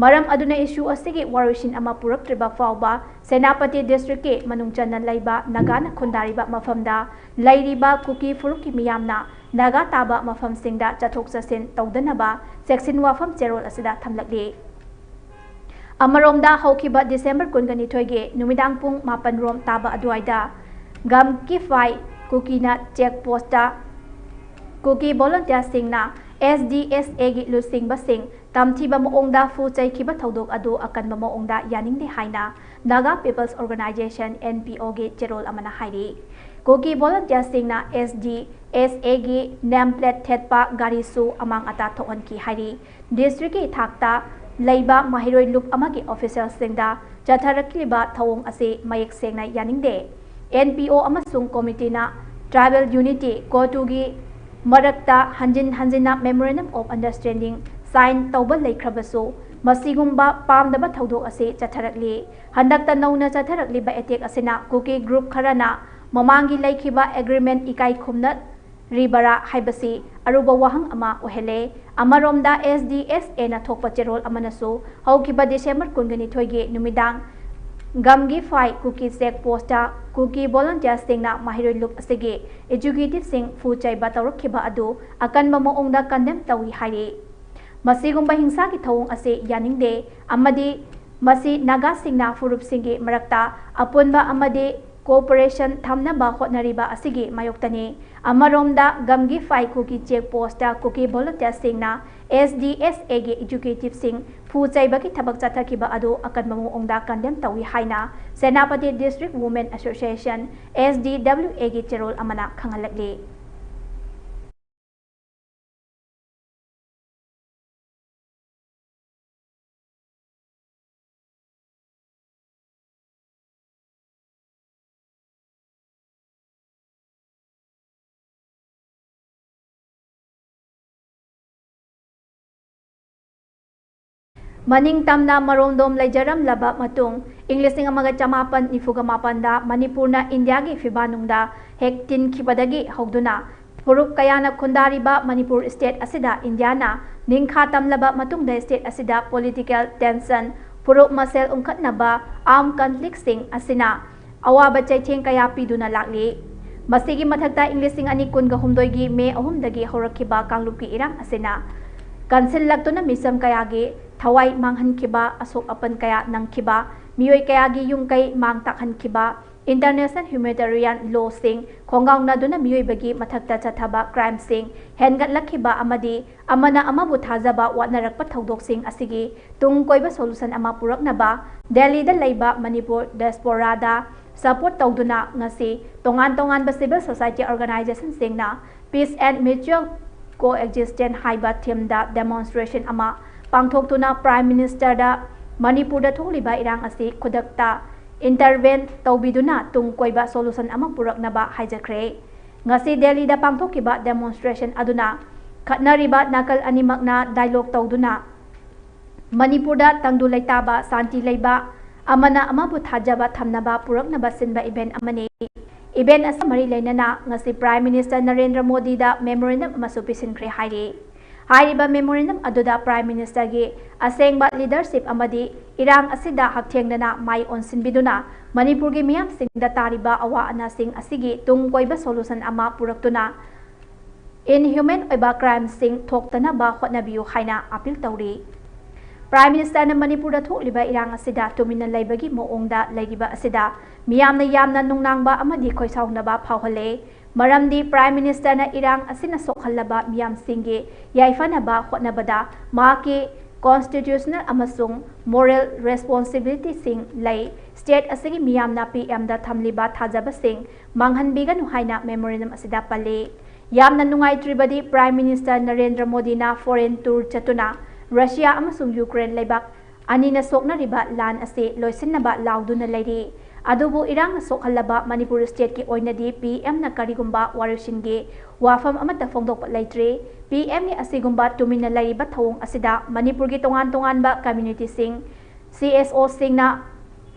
ꯃꯔꯝ ꯑꯗꯨꯅ ꯏꯁꯨ ꯑꯁꯤꯒꯤ ꯋꯥꯔꯣꯏꯁꯤꯟ ꯑꯃ ꯄꯨꯔꯛꯇ꯭ꯔꯤꯕ ꯐꯥꯎꯕ ꯁꯦꯅꯥꯄꯇꯤ ꯗꯤꯁꯇ꯭ꯔꯤꯛꯀꯤ ꯃꯅꯨꯡ ꯆꯟꯅ ꯂꯩꯕ ꯅꯥꯒꯥꯅ ꯈꯨꯟꯗꯥꯔꯤꯕ ꯃꯐꯝꯗ ꯂꯩꯔꯤꯕ ꯀꯨꯀꯤ ꯐꯨꯔꯨꯞꯀꯤ ꯃꯤꯌꯥꯝꯅ ꯅꯥꯒꯥ ꯇꯥꯕ ꯃꯐꯝꯁꯤꯡꯗ ꯆꯠꯊꯣꯛ ꯆꯠꯁꯤꯟ ꯇꯧꯗꯅꯕ ꯆꯦꯛꯁꯤꯟ ꯋꯥꯐꯝ ꯆꯦꯔꯣꯜ ꯑꯁꯤꯗ ꯊꯝꯂꯛꯂꯤ꯫ ꯑꯃꯔꯣꯝꯗ, ꯍꯧꯈꯤꯕ ꯗꯤꯁꯦꯝꯕꯔ ꯀꯨꯟꯒ ꯅꯤꯊꯣꯏꯒꯤ ꯅꯨꯃꯤꯗꯥꯡ ꯄꯨꯡ ꯃꯥꯄꯟ ꯔꯣꯝ ꯇꯥꯕ ꯑꯗꯨꯋꯥꯏꯗ ꯒꯝꯀꯤꯐꯥꯏ ꯀꯨꯀꯤꯅ ꯆꯦꯛ ꯄꯣꯁꯇ ꯀꯨꯀꯤ ꯚꯣꯂꯟꯇꯤꯌꯔꯁꯤꯡꯅ ꯑꯦꯁ ꯗꯤ ꯑꯦꯁ ꯑꯦꯒꯤ ꯂꯨꯆꯤꯡꯕꯁꯤꯡ ꯇꯝꯊꯤꯕ ꯃꯑꯣꯡꯗ ꯐꯨ ꯆꯩꯈꯤꯕ ꯊꯧꯗꯣꯛ ꯑꯗꯨ ꯑꯀꯟꯕ ꯃꯑꯣꯡꯗ ꯌꯥꯅꯤꯡꯗꯦ ꯍꯥꯏꯅ Naga People's Organisation, N P ꯑꯣꯒꯤ ꯆꯦꯔꯣꯜ ꯑꯃꯅ ꯍꯥꯏꯔꯤ꯫ ꯀꯨꯀꯤ ꯚꯣꯂꯟꯇꯤꯌꯔꯁꯤꯡꯅ ꯑꯦꯁ ꯗꯤ ꯑꯦꯁ ꯑꯦꯒꯤ ꯅꯦꯝ ꯄ꯭ꯂꯦꯠ ꯊꯦꯠꯄ ꯒꯥꯔꯤꯁꯨ ꯑꯃꯥꯡ ꯑꯇꯥ ꯊꯣꯛꯍꯟꯈꯤ ꯍꯥꯏꯔꯤ꯫ ꯗꯤꯁꯇ꯭ꯔꯤꯛꯀꯤ ꯊꯥꯛꯇ ꯂꯩꯕ ꯃꯍꯩꯔꯣꯏ ꯂꯨꯞ ꯑꯃꯒꯤ ꯑꯣꯐꯤꯁꯤꯌꯦꯜꯁꯤꯡꯗ ꯆꯠꯊꯔꯛꯂꯤꯕ ꯊꯧꯑꯣꯡ ꯑꯁꯤ ꯃꯌꯦꯛ ꯁꯦꯡꯅ ꯌꯥꯅꯤꯡꯗꯦ꯫ ꯑꯦꯟ ꯄꯤ ꯑꯣ ꯑꯃꯁꯨꯡ ꯀꯣꯃꯤꯇꯤꯅ ꯇ꯭ꯔꯥꯏꯕꯦꯜ ꯌꯨꯅꯤꯇꯤ ꯀꯣꯇꯨꯒꯤ ꯃꯔꯛꯇ ꯍꯟꯖꯤꯟ ꯍꯟꯖꯤꯟꯅ Memorandum of Understanding sign ꯇꯧꯕ ꯂꯩꯈ꯭ꯔꯕꯁꯨ, ꯃꯁꯤꯒꯨꯝꯕ ꯄꯥꯝꯗꯕ ꯊꯧꯗꯣꯛ ꯑꯁꯤ ꯆꯠꯊꯔꯛꯂꯤ꯫ ꯍꯟꯗꯛꯇ ꯅꯧꯅ ꯆꯠꯊꯔꯛꯂꯤꯕ attack ꯑꯁꯤꯅ ꯀꯨꯀꯤ group ꯈꯔꯅ ꯃꯃꯥꯡꯒꯤ ꯂꯩꯈꯤꯕ agreement ꯏꯀꯥꯏ ꯈꯨꯝꯅꯔꯤꯕꯔꯥ ꯍꯥꯏꯕꯁꯤ ꯑꯔꯨꯕ ꯋꯥꯍꯪ ꯑꯃ ꯑꯣꯏꯍꯜꯂꯦ꯫ ꯑꯃꯔꯣꯝꯗ, S D S Aꯅ ꯊꯣꯛꯄ ꯆꯦꯔꯣꯜ ꯑꯃꯅꯁꯨ ꯍꯧꯈꯤꯕ December ꯀꯨꯟꯒ ꯅꯤꯊꯣꯏꯒꯤ ꯅꯨꯃꯤꯗꯥꯡ ꯒꯝꯒꯤ ꯐꯥꯏ ꯀꯨꯀꯤ check postꯇ ꯀꯨꯀꯤ volunteersꯁꯤꯡꯅ ꯃꯍꯩꯔꯣꯏ ꯂꯨꯞ ꯑꯁꯤꯒꯤ executiveꯁꯤꯡ ꯐꯨ ꯆꯩꯕ ꯇꯧꯔꯛꯈꯤꯕ ꯑꯗꯨ ꯑꯀꯟꯕ ꯃꯑꯣꯡꯗ condemn ꯇꯧꯏ ꯍꯥꯏꯔꯤ꯫ ꯃꯁꯤꯒꯨꯝꯕ ꯍꯤꯡꯁꯥꯒꯤ ꯊꯧꯑꯣꯡ ꯑꯁꯤ ꯌꯥꯅꯤꯡꯗꯦ ꯑꯃꯗꯤ ꯃꯁꯤ ꯅꯥꯒꯥꯁꯤꯡꯅ ꯐꯨꯔꯨꯞꯁꯤꯡꯒꯤ ꯃꯔꯛꯇ ꯑꯄꯨꯟꯕ ꯑꯃꯗꯤ cooperation ꯊꯝꯅꯕ ꯍꯣꯠꯅꯔꯤꯕ ꯑꯁꯤꯒꯤ ꯃꯥꯌꯣꯛꯇꯅꯤ꯫ ꯑꯃꯔꯣꯝꯗ, ꯒꯝꯒꯤ ꯐꯥꯏ ꯀꯨꯀꯤ check postꯇ ꯀꯨꯀꯤ volunteersꯁꯤꯡꯅ S D S Aꯒꯤ executiveꯁꯤꯡ ꯐꯨ ꯆꯩꯕꯒꯤ ꯊꯕꯛ ꯆꯠꯊꯈꯤꯕ ꯑꯗꯨ ꯑꯀꯟꯕ ꯃꯑꯣꯡꯗ condemn ꯇꯧꯏ ꯍꯥꯏꯅ Senapati District Women Association, S D W Aꯒꯤ ꯆꯦꯔꯣꯜ ꯑꯃꯅ ꯈꯪꯍꯜꯂꯛꯂꯤ꯫ ꯃꯅꯤꯡ ꯇꯝꯅ ꯃꯔꯣꯝꯗꯣꯝ ꯂꯩꯖꯔꯝꯂꯕ ꯃꯇꯨꯡ, ꯏꯪ ꯂꯤꯁꯤꯡ ꯑꯃꯒ ꯆꯃꯥꯄꯟ ꯅꯤꯐꯨꯒ ꯃꯥꯄꯟꯗ ꯃꯅꯤꯄꯨꯔꯅ ꯏꯟꯗꯤꯌꯥꯒꯤ ꯐꯤꯕꯥꯟꯅꯨꯡꯗ ꯍꯦꯛ ꯇꯤꯟꯈꯤꯕꯗꯒꯤ ꯍꯧꯗꯨꯅ ꯐꯨꯔꯨꯞ ꯀꯌꯥꯅ ꯈꯨꯟꯗꯥꯔꯤꯕ ꯃꯅꯤꯄꯨꯔ state ꯑꯁꯤꯗ ꯏꯟꯗꯤꯌꯥꯅ ꯅꯤꯡꯈꯥ ꯇꯝꯂꯕ ꯃꯇꯨꯡꯗ state ꯑꯁꯤꯗ political tension, ꯐꯨꯔꯨꯞ ꯃꯁꯦꯜ ꯎꯪꯈꯠꯅꯕ, armed conflictꯁꯤꯡ ꯑꯁꯤꯅ ꯑꯋꯥꯕ ꯆꯩꯊꯦꯡ ꯀꯌꯥ ꯄꯤꯗꯨꯅ ꯂꯥꯛꯂꯤ꯫ ꯃꯁꯤꯒꯤ ꯃꯊꯛꯇ ꯏꯪ ꯂꯤꯁꯤꯡ ꯑꯅꯤ ꯀꯨꯟꯒ ꯍꯨꯝꯗꯣꯏꯒꯤ May ꯑꯍꯨꯝꯗꯒꯤ ꯍꯧꯔꯛꯈꯤꯕ ꯀꯥꯡꯂꯨꯞꯀꯤ ꯏꯔꯥꯡ ꯑꯁꯤꯅ ꯀꯟꯁꯤꯜꯂꯛꯇꯨꯅ ꯃꯤꯆꯝ ꯀꯌꯥꯒꯤ ꯊꯋꯥꯏ ꯃꯥꯡꯍꯟꯈꯤꯕ, ꯑꯁꯣꯛ ꯑꯄꯟ ꯀꯌꯥ ꯅꯪꯈꯤꯕ, ꯃꯤꯑꯣꯏ ꯀꯌꯥꯒꯤ ꯌꯨꯝ ꯀꯩ ꯃꯥꯡ ꯇꯥꯛꯍꯟꯈꯤꯕ, international humanitarian lawꯁꯤꯡ ꯈꯣꯡꯒꯥꯎꯅꯗꯨꯅ ꯃꯤꯑꯣꯏꯕꯒꯤ ꯃꯊꯛꯇ ꯆꯠꯊꯕ crimeꯁꯤꯡ ꯍꯦꯟꯒꯠꯂꯛꯈꯤꯕ ꯑꯃꯗꯤ ꯑꯃꯅ ꯑꯃꯕꯨ ꯊꯥꯖꯕ ꯋꯥꯠꯅꯔꯛꯄ ꯊꯧꯗꯣꯛꯁꯤꯡ ꯑꯁꯤꯒꯤ ꯇꯨꯡ ꯀꯣꯏꯕ solution ꯑꯃ ꯄꯨꯔꯛꯅꯕ ꯗꯦꯜꯂꯤꯗ ꯂꯩꯕ ꯃꯅꯤꯄꯨꯔ diasporaꯗ support ꯇꯧꯗꯨꯅ ꯉꯁꯤ ꯇꯣꯉꯥꯟ ꯇꯣꯉꯥꯟꯕ civil society organizationꯁꯤꯡꯅ Peace and Mutual Coexistence ꯍꯥꯏꯕ themeꯗ demonstration ꯑꯃ ꯄꯥꯡꯊꯣꯛꯇꯨꯅ Prime Ministerꯗ ꯃꯅꯤꯄꯨꯔꯗ ꯊꯣꯛꯂꯤꯕ ꯏꯔꯥꯡ ꯑꯁꯤ ꯈꯨꯗꯛꯇ intervene ꯇꯧꯕꯤꯗꯨꯅ ꯇꯨꯡ ꯀꯣꯏꯕ solution ꯑꯃ ꯄꯨꯔꯛꯅꯕ ꯍꯥꯏꯖꯈ꯭ꯔꯦ꯫ ꯉꯁꯤ ꯗꯦꯜꯂꯤꯗ ꯄꯥꯡꯊꯣꯛꯈꯤꯕ demonstration ꯑꯗꯨꯅ ꯈꯠꯅꯔꯤꯕ ꯅꯥꯀꯜ ꯑꯅꯤꯃꯛꯅ dialogue ꯇꯧꯗꯨꯅ ꯃꯅꯤꯄꯨꯔꯗ ꯇꯪꯗꯨ ꯂꯩꯇꯥꯕ, ꯁꯥꯟꯇꯤ ꯂꯩꯕ, ꯑꯃꯅ ꯑꯃꯕꯨ ꯊꯥꯖꯕ ꯊꯝꯅꯕ ꯄꯨꯔꯛꯅꯕ ꯁꯤꯟꯕ event ꯑꯃꯅꯤ꯫ Event ꯑꯁꯤ ꯃꯔꯤ ꯂꯩꯅꯅ ꯉꯁꯤ Prime Minister ꯅꯔꯦꯟꯗ꯭ꯔ ꯃꯣꯗꯤꯗ memorandum ꯑꯃꯁꯨ ꯄꯤꯁꯤꯟꯈ꯭ꯔꯦ ꯍꯥꯏꯔꯤ꯫ ꯍꯥꯏꯔꯤꯕ memorandum ꯑꯗꯨꯗ Prime Ministerꯒꯤ ꯑꯁꯦꯡꯕ leadership ꯑꯃꯗꯤ ꯏꯔꯥꯡ ꯑꯁꯤꯗ ꯍꯛꯊꯦꯡꯅꯅ ꯃꯥꯏ ꯑꯣꯟꯁꯤꯟꯕꯤꯗꯨꯅ ꯃꯅꯤꯄꯨꯔꯒꯤ ꯃꯤꯌꯥꯝꯁꯤꯡꯗ ꯇꯥꯔꯤꯕ ꯑꯋꯥ ꯑꯅꯥꯁꯤꯡ ꯑꯁꯤꯒꯤ ꯇꯨꯡ ꯀꯣꯏꯕ solution ꯑꯃ ꯄꯨꯔꯛꯇꯨꯅ inhuman ꯑꯣꯏꯕ crimeꯁꯤꯡ ꯊꯣꯛꯇꯅꯕ ꯍꯣꯠꯅꯕꯤꯌꯨ ꯍꯥꯏꯅ appeal ꯇꯧꯔꯤ꯫ Prime Ministerꯅ ꯃꯅꯤꯄꯨꯔꯗ ꯊꯣꯛꯂꯤꯕ ꯏꯔꯥꯡ ꯑꯁꯤꯗ ꯇꯨꯃꯤꯟꯅ ꯂꯩꯕꯒꯤ ꯃꯑꯣꯡꯗ ꯂꯩꯔꯤꯕ ꯑꯁꯤꯗ ꯃꯤꯌꯥꯝꯅ ꯌꯥꯝꯅ ꯅꯨꯡꯅꯥꯡꯕ ꯑꯃꯗꯤ ꯈꯣꯏꯁꯥꯎꯅꯕ ꯐꯥꯎꯍꯜꯂꯦ꯫ ꯃꯔꯝꯗꯤ Prime Ministerꯅ ꯏꯔꯥꯡ ꯑꯁꯤꯅ ꯁꯣꯛꯍꯜꯂꯕ ꯃꯤꯌꯥꯝꯁꯤꯡꯒꯤ ꯌꯥꯏꯐꯅꯕ ꯍꯣꯠꯅꯕꯗ ꯃꯍꯥꯛꯀꯤ constitutional ꯑꯃꯁꯨꯡ moral responsibilityꯁꯤꯡ ꯂꯩ꯫ State ꯑꯁꯤꯒꯤ ꯃꯤꯌꯥꯝꯅ PMꯗ ꯊꯝꯂꯤꯕ ꯊꯥꯖꯕꯁꯤꯡ ꯃꯥꯡꯍꯟꯕꯤꯒꯅꯨ ꯍꯥꯏꯅ memorandum ꯑꯁꯤꯗ ꯄꯜꯂꯤ꯫ ꯌꯥꯝꯅ ꯅꯨꯡꯉꯥꯏꯇ꯭ꯔꯤꯕꯗꯤ Prime Minister ꯅꯔꯦꯟꯗ꯭ꯔ ꯃꯣꯗꯤꯅ foreign tour ꯆꯠꯇꯨꯅ Russia ꯑꯃꯁꯨꯡ Ukraine ꯂꯩꯕꯥꯛ ꯑꯅꯤꯅ ꯁꯣꯛꯅꯔꯤꯕ ꯂꯥꯟ ꯑꯁꯤ ꯂꯣꯏꯁꯤꯟꯅꯕ ꯂꯥꯎꯗꯨꯅ ꯂꯩꯔꯤ꯫ ꯑꯗꯨꯕꯨ ꯏꯔꯥꯡꯅ ꯁꯣꯛꯍꯜꯂꯕ ꯃꯅꯤꯄꯨꯔ stateꯀꯤ ꯑꯣꯏꯅꯗꯤ PMꯅ ꯀꯔꯤꯒꯨꯝꯕ ꯋꯥꯔꯣꯏꯁꯤꯟꯒꯤ ꯋꯥꯐꯝ ꯑꯃꯠꯇ ꯐꯣꯡꯗꯣꯛꯄ ꯂꯩꯇ꯭ꯔꯤ꯫ PMꯒꯤ ꯑꯁꯤꯒꯨꯝꯕ ꯇꯨꯃꯤꯟꯅ ꯂꯩꯔꯤꯕ ꯊꯧꯑꯣꯡ ꯑꯁꯤꯗ ꯃꯅꯤꯄꯨꯔꯒꯤ ꯇꯣꯉꯥꯟ ꯇꯣꯉꯥꯟꯕ communityꯁꯤꯡ, CSOꯁꯤꯡꯅ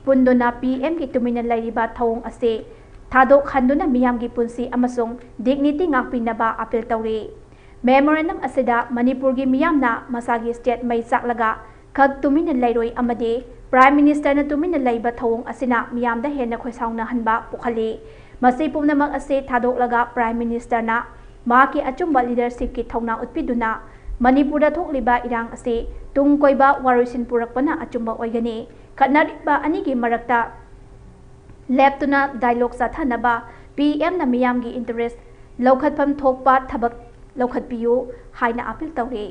ꯄꯨꯟꯗꯨꯅ PMꯒꯤ ꯇꯨꯃꯤꯟꯅ ꯂꯩꯔꯤꯕ ꯊꯧꯑꯣꯡ ꯑꯁꯤ ꯊꯥꯗꯣꯛꯍꯟꯗꯨꯅ ꯃꯤꯌꯥꯝꯒꯤ ꯄꯨꯟꯁꯤ ꯑꯃꯁꯨꯡ dignity ꯉꯥꯛꯄꯤꯅꯕ appeal ꯇꯧꯔꯤ꯫ Memorandum ꯑꯁꯤꯗ ꯃꯅꯤꯄꯨꯔꯒꯤ ꯃꯤꯌꯥꯝꯅ ꯃꯁꯥꯒꯤ state ꯃꯩ ꯆꯥꯛꯂꯒ ꯈꯛ ꯇꯨꯃꯤꯟꯅ ꯂꯩꯔꯣꯏ ꯑꯃꯗꯤ Prime Ministerꯅ ꯇꯨꯃꯤꯟꯅ ꯂꯩꯕ ꯊꯧꯑꯣꯡ ꯑꯁꯤꯅ ꯃꯤꯌꯥꯝꯗ ꯍꯦꯟꯅ ꯈꯣꯏꯁꯥꯎꯅꯍꯟꯕ ꯄꯣꯛꯍꯜꯂꯤ꯫ ꯃꯁꯤ ꯄꯨꯝꯅꯃꯛ ꯑꯁꯤ ꯊꯥꯗꯣꯛꯂꯒ Prime Ministerꯅ ꯃꯍꯥꯛꯀꯤ ꯑꯆꯨꯝꯕ leadershipꯀꯤ ꯊꯧꯅꯥ ꯎꯠꯄꯤꯗꯨꯅ ꯃꯅꯤꯄꯨꯔꯗ ꯊꯣꯛꯂꯤꯕ ꯏꯔꯥꯡ ꯑꯁꯤ ꯇꯨꯡ ꯀꯣꯏꯕ ꯋꯥꯔꯣꯏꯁꯤꯟ ꯄꯨꯔꯛꯄꯅ ꯑꯆꯨꯝꯕ ꯑꯣꯏꯒꯅꯤ꯫ ꯈꯠꯅꯔꯤꯕ ꯑꯅꯤꯒꯤ ꯃꯔꯛꯇ ꯂꯦꯞꯇꯨꯅ dialogue ꯆꯠꯊꯅꯕ PMꯅ ꯃꯤꯌꯥꯝꯒꯤ interest ꯂꯧꯈꯠꯐꯝ ꯊꯣꯛꯄ ꯊꯕꯛ ꯂꯧꯈꯠꯄꯤꯌꯨ ꯍꯥꯏꯅ appeal ꯇꯧꯔꯤ꯫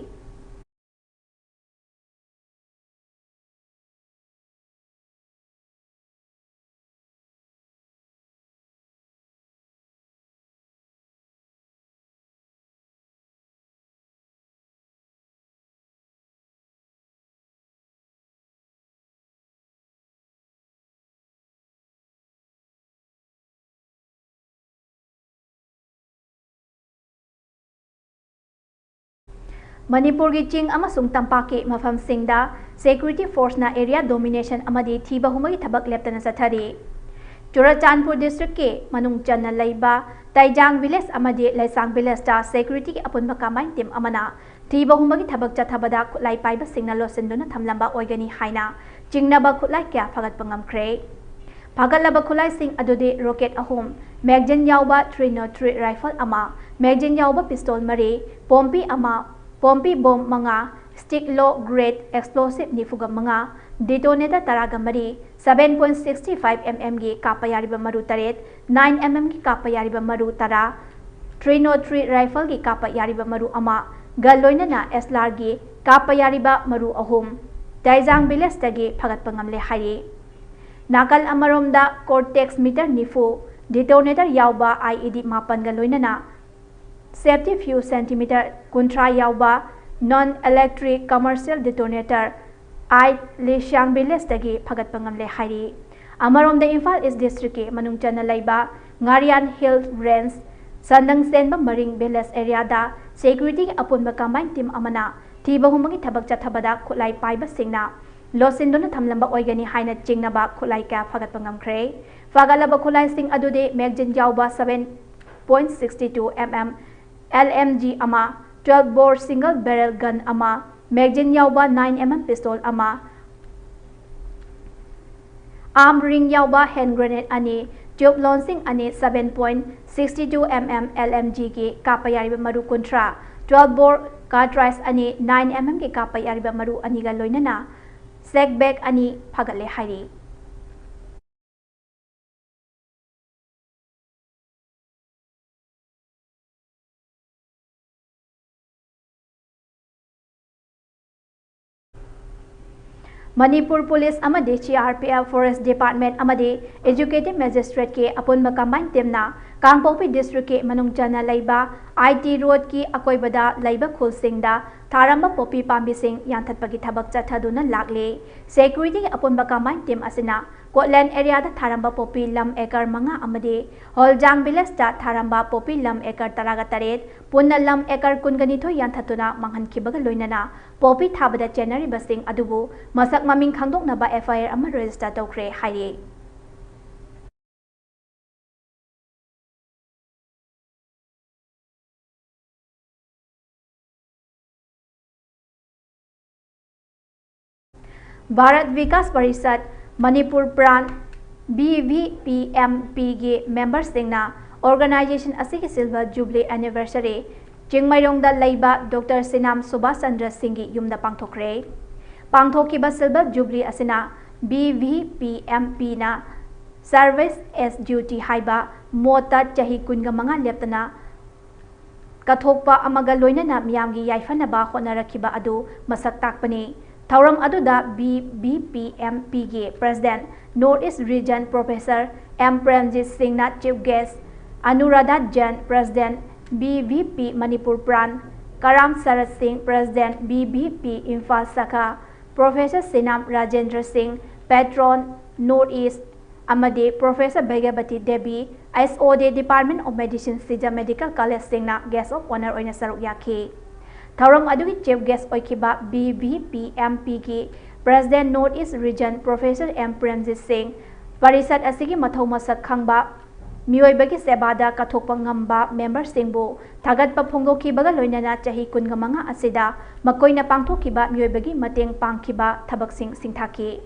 ꯃꯅꯤꯄꯨꯔꯒꯤ ꯆꯤꯡ ꯑꯃꯁꯨꯡ ꯇꯝꯄꯥꯛꯀꯤ ꯃꯐꯝꯁꯤꯡꯗ security forceꯅ area domination ꯑꯃꯗꯤ ꯊꯤꯕ ꯍꯨꯝꯕꯒꯤ ꯊꯕꯛ ꯂꯦꯞꯇꯅ ꯆꯠꯊꯔꯤ꯫ ꯆꯨꯔꯆꯥꯟꯄꯨꯔ districtꯀꯤ ꯃꯅꯨꯡ ꯆꯟꯅ ꯂꯩꯕ ꯇꯩꯖꯥꯡ village ꯑꯃꯗꯤ ꯂꯩꯁꯥꯡ villageꯇ securityꯒꯤ ꯑꯄꯨꯟꯕ combined team ꯑꯃꯅ ꯊꯤꯕ ꯍꯨꯝꯕꯒꯤ ꯊꯕꯛ ꯆꯠꯊꯕꯗ ꯈꯨꯠꯂꯥꯏ ꯄꯥꯏꯕꯁꯤꯡꯅ ꯂꯣꯠꯁꯤꯟꯗꯨꯅ ꯊꯝꯂꯝꯕ ꯑꯣꯏꯒꯅꯤ ꯍꯥꯏꯅ ꯆꯤꯡꯅꯕ ꯈꯨꯠꯂꯥꯏ ꯀꯌꯥ ꯐꯒꯠꯄ ꯉꯝꯈ꯭ꯔꯦ꯫ ꯐꯒꯠꯂꯕ ꯈꯨꯠꯂꯥꯏꯁꯤꯡ ꯑꯗꯨꯗꯤ rocket ꯑꯍꯨꯝ, magazine ꯌꯥꯎꯕ three nought three rifle ꯑꯃ, magazine ꯌꯥꯎꯕ pistol ꯃꯔꯤ, ꯄꯣꯝꯄꯤ ꯑꯃ, ꯄꯣꯝꯄꯤ bomb ꯃꯉꯥ, stick low grade explosive ꯅꯤꯐꯨꯒ ꯃꯉꯥ, detonator ꯇꯔꯥꯒ ꯃꯔꯤ, seven point sixty five mmꯒꯤ ꯀꯥꯞꯄ ꯌꯥꯔꯤꯕ ꯃꯔꯨ ꯇꯔꯦꯠ, nine mmꯒꯤ ꯀꯥꯞꯄ ꯌꯥꯔꯤꯕ ꯃꯔꯨ ꯇꯔꯥ, three nought three rifleꯒꯤ ꯀꯥꯞꯄ ꯌꯥꯔꯤꯕ ꯃꯔꯨ ꯑꯃꯒ ꯂꯣꯏꯅꯅ SLRꯒꯤ ꯀꯥꯞꯄ ꯌꯥꯔꯤꯕ ꯃꯔꯨ ꯑꯍꯨꯝ ꯇꯩꯖꯥꯡ villageꯇꯒꯤ ꯐꯒꯠꯄ ꯉꯝꯂꯦ ꯍꯥꯏꯔꯤ꯫ ꯅꯥꯀꯜ ꯑꯃꯔꯣꯝꯗ Cortex meter ꯅꯤꯐꯨ, detonator ꯌꯥꯎꯕ IED ꯃꯥꯄꯟꯒ ꯂꯣꯏꯅꯅ safety fuse centimeter ꯀꯨꯟꯊ꯭ꯔꯥ ꯌꯥꯎꯕ non electric commercial detonator eight Lisiyang villageꯇꯒꯤ ꯐꯒꯠꯄ ꯉꯝꯂꯦ ꯍꯥꯏꯔꯤ꯫ ꯑꯃꯔꯣꯝꯗ ꯏꯝꯐꯥꯜ East districtꯀꯤ ꯃꯅꯨꯡ ꯆꯟꯅ ꯂꯩꯕ ꯉꯥꯔꯤꯌꯥꯟ Hill Range ꯁꯟꯗꯪ ꯆꯦꯟꯕ ꯃꯔꯤꯡ village areaꯗ securityꯒꯤ ꯑꯄꯨꯟꯕ combined team ꯑꯃꯅ ꯊꯤꯕ ꯍꯨꯝꯕꯒꯤ ꯊꯕꯛ ꯆꯠꯊꯕꯗ ꯈꯨꯠꯂꯥꯏ ꯄꯥꯏꯕꯁꯤꯡꯅ ꯂꯣꯠꯁꯤꯟꯗꯨꯅ ꯊꯝꯂꯝꯕ ꯑꯣꯏꯒꯅꯤ ꯍꯥꯏꯅ ꯆꯤꯡꯅꯕ ꯈꯨꯠꯂꯥꯏ ꯀꯌꯥ ꯐꯒꯠꯄ ꯉꯝꯈ꯭ꯔꯦ꯫ ꯐꯒꯠꯂꯕ ꯈꯨꯠꯂꯥꯏꯁꯤꯡ ꯑꯗꯨꯗꯤ magazine ꯌꯥꯎꯕ seven point six two mm LMG ꯑꯃ, twelve bore single barrel gun ꯑꯃ, magazine ꯌꯥꯎꯕ nine mm pistol ꯑꯃ, arm ring ꯌꯥꯎꯕ hand grenade ꯑꯅꯤ, tube launching ꯑꯅꯤ, seven point six two mm LMGꯒꯤ ꯀꯥꯞꯄ ꯌꯥꯔꯤꯕ ꯃꯔꯨ ꯀꯨꯟꯊ꯭ꯔꯥ, twelve bore cartridge ꯑꯅꯤ, nine mmꯒꯤ ꯀꯥꯞꯄ ꯌꯥꯔꯤꯕ ꯃꯔꯨ ꯑꯅꯤꯒ ꯂꯣꯏꯅꯅ sack bag ꯑꯅꯤ ꯐꯒꯠꯂꯦ ꯍꯥꯏꯔꯤ꯫ ꯃꯅꯤꯄꯨꯔ ꯄꯨꯂꯤꯁ ꯑꯃꯗꯤ CRPF, Forest Department ꯑꯃꯗꯤ Executive Magistrateꯀꯤ ꯑꯄꯨꯟꯕ combined teamꯅ ꯀꯥꯡꯄꯣꯛꯄꯤ ꯗꯤꯁꯇ꯭ꯔꯤꯛꯀꯤ ꯃꯅꯨꯡ ꯆꯟꯅ ꯂꯩꯕ ꯑꯥꯏ ꯇꯤ ꯔꯣꯗꯀꯤ ꯑꯀꯣꯏꯕꯗ ꯂꯩꯕ ꯈꯨꯜꯁꯤꯡꯗ ꯊꯥꯔꯝꯕ ꯄꯣꯄꯤ ꯄꯥꯝꯕꯤꯁꯤꯡ ꯌꯥꯟꯊꯠꯄꯒꯤ ꯊꯕꯛ ꯆꯠꯊꯗꯨꯅ ꯂꯥꯛꯂꯤ꯫ ꯁꯦꯀ꯭ꯌꯨꯔꯤꯇꯤꯒꯤ ꯑꯄꯨꯟꯕ ꯀꯝꯕꯥꯏꯟ ꯇꯤꯝ ꯑꯁꯤꯅ ꯀꯣꯠꯂꯦꯟ ꯑꯦꯔꯤꯌꯥꯗ ꯊꯥꯔꯝꯕ ꯄꯣꯄꯤ ꯂꯝ ꯑꯦꯀꯔ ꯃꯉꯥ ꯑꯃꯗꯤ ꯍꯣꯜꯖꯥꯡ ꯚꯤꯂꯦꯖꯇ ꯊꯥꯔꯝꯕ ꯄꯣꯄꯤ ꯂꯝ ꯑꯦꯀꯔ ꯇꯔꯥꯒ ꯇꯔꯦꯠ, ꯄꯨꯟꯅ ꯂꯝ ꯑꯦꯀꯔ ꯀꯨꯟꯒ ꯅꯤꯊꯣꯏ ꯌꯥꯟꯊꯠꯇꯨꯅ ꯃꯥꯡꯍꯟꯈꯤꯕꯒ ꯂꯣꯏꯅꯅ ꯄꯣꯄꯤ ꯊꯥꯕꯗ ꯆꯦꯟꯅꯔꯤꯕꯁꯤꯡ ꯑꯗꯨꯕꯨ ꯃꯁꯛ ꯃꯃꯤꯡ ꯈꯪꯗꯣꯛꯅꯕ ꯑꯦꯐ ꯑꯥꯏ ꯑꯥꯔ ꯑꯃ ꯔꯦꯖꯤꯁꯇꯔ ꯇꯧꯈ꯭ꯔꯦ ꯍꯥꯏꯔꯤ꯫ Bharat Vikas Parishad Manipur Prant, V V P M ꯄꯤꯒꯤ ꯃꯦꯝꯕꯔꯁꯤꯡꯅ ꯑꯣꯔꯒꯅꯥꯏꯖꯦꯁꯟ ꯑꯁꯤꯒꯤ ꯁꯤꯜꯚꯔ ꯖꯨꯕꯂꯤ ꯑꯦꯅꯤꯚꯔꯁꯔꯤ ꯆꯤꯡꯃꯩꯔꯣꯡꯗ ꯂꯩꯕ ꯗꯣꯛꯇꯔ ꯁꯤꯅꯥꯝ ꯁꯨꯕꯥꯁ ꯆꯟꯗ꯭ꯔ ꯁꯤꯡꯒꯤ ꯌꯨꯝꯗ ꯄꯥꯡꯊꯣꯛꯈ꯭ꯔꯦ꯫ ꯄꯥꯡꯊꯣꯛꯈꯤꯕ ꯁꯤꯜꯚꯔ ꯖꯨꯕꯂꯤ ꯑꯁꯤꯅ ꯚꯤ ꯚꯤ ꯄꯤ ꯑꯦꯝ ꯄꯤꯅ Service as Duty ꯍꯥꯏꯕ ꯃꯣꯠꯇ ꯆꯍꯤ ꯀꯨꯟꯒ ꯃꯉꯥ ꯂꯦꯞꯇꯅ ꯀꯠꯊꯣꯛꯄ ꯑꯃꯒ ꯂꯣꯏꯅꯅ ꯃꯤꯌꯥꯝꯒꯤ ꯌꯥꯏꯐꯅꯕ ꯍꯣꯠꯅꯔꯛꯈꯤꯕ ꯑꯗꯨ ꯃꯁꯛ ꯇꯥꯛꯄꯅꯤ꯫ ꯊꯧꯔꯝ ꯑꯗꯨꯗ ꯚꯤ ꯚꯤ ꯄꯤ ꯑꯦꯝ ꯄꯤꯒꯤ President North East Region Professor M Premjit ꯁꯤꯡꯅ Chief Guest, Anuradha Jain, President V V P Manipur Prant, Karam Sarat Singh, President V V P Imphal Shakha, Professor Sinam Rajendra Singh, Patron North East, ꯑꯃꯗꯤ Professor Bhagyabati Devi, H O D Department of Medicine, Shija Medical College ꯁꯤꯡꯅ Guest of Honour ꯑꯣꯏꯅ ꯁꯔꯨꯛ ꯌꯥꯈꯤ꯫ ꯊꯧꯔꯝ ꯑꯗꯨꯒꯤ Chief Guest ꯑꯣꯏꯈꯤꯕ V V P M ꯄꯤꯒꯤ President North East Region Professor M Premjit Singh, ꯄꯔꯤꯁꯠ ꯑꯁꯤꯒꯤ ꯃꯊꯧ ꯃꯁꯛ ꯈꯪꯕ, ꯃꯤꯑꯣꯏꯕꯒꯤ ꯁꯦꯕꯥꯗ ꯀꯠꯊꯣꯛꯄ ꯉꯝꯕ ꯃꯦꯝꯕꯔꯁꯤꯡꯕꯨ ꯊꯥꯒꯠꯄ ꯐꯣꯡꯗꯣꯛꯈꯤꯕꯒ ꯂꯣꯏꯅꯅ ꯆꯍꯤ ꯀꯨꯟꯒ ꯃꯉꯥ ꯑꯁꯤꯗ ꯃꯈꯣꯏꯅ ꯄꯥꯡꯊꯣꯛꯈꯤꯕ ꯃꯤꯑꯣꯏꯕꯒꯤ ꯃꯇꯦꯡ ꯄꯥꯡꯈꯤꯕ ꯊꯕꯛꯁꯤꯡ ꯁꯤꯡꯊꯥꯈꯤ꯫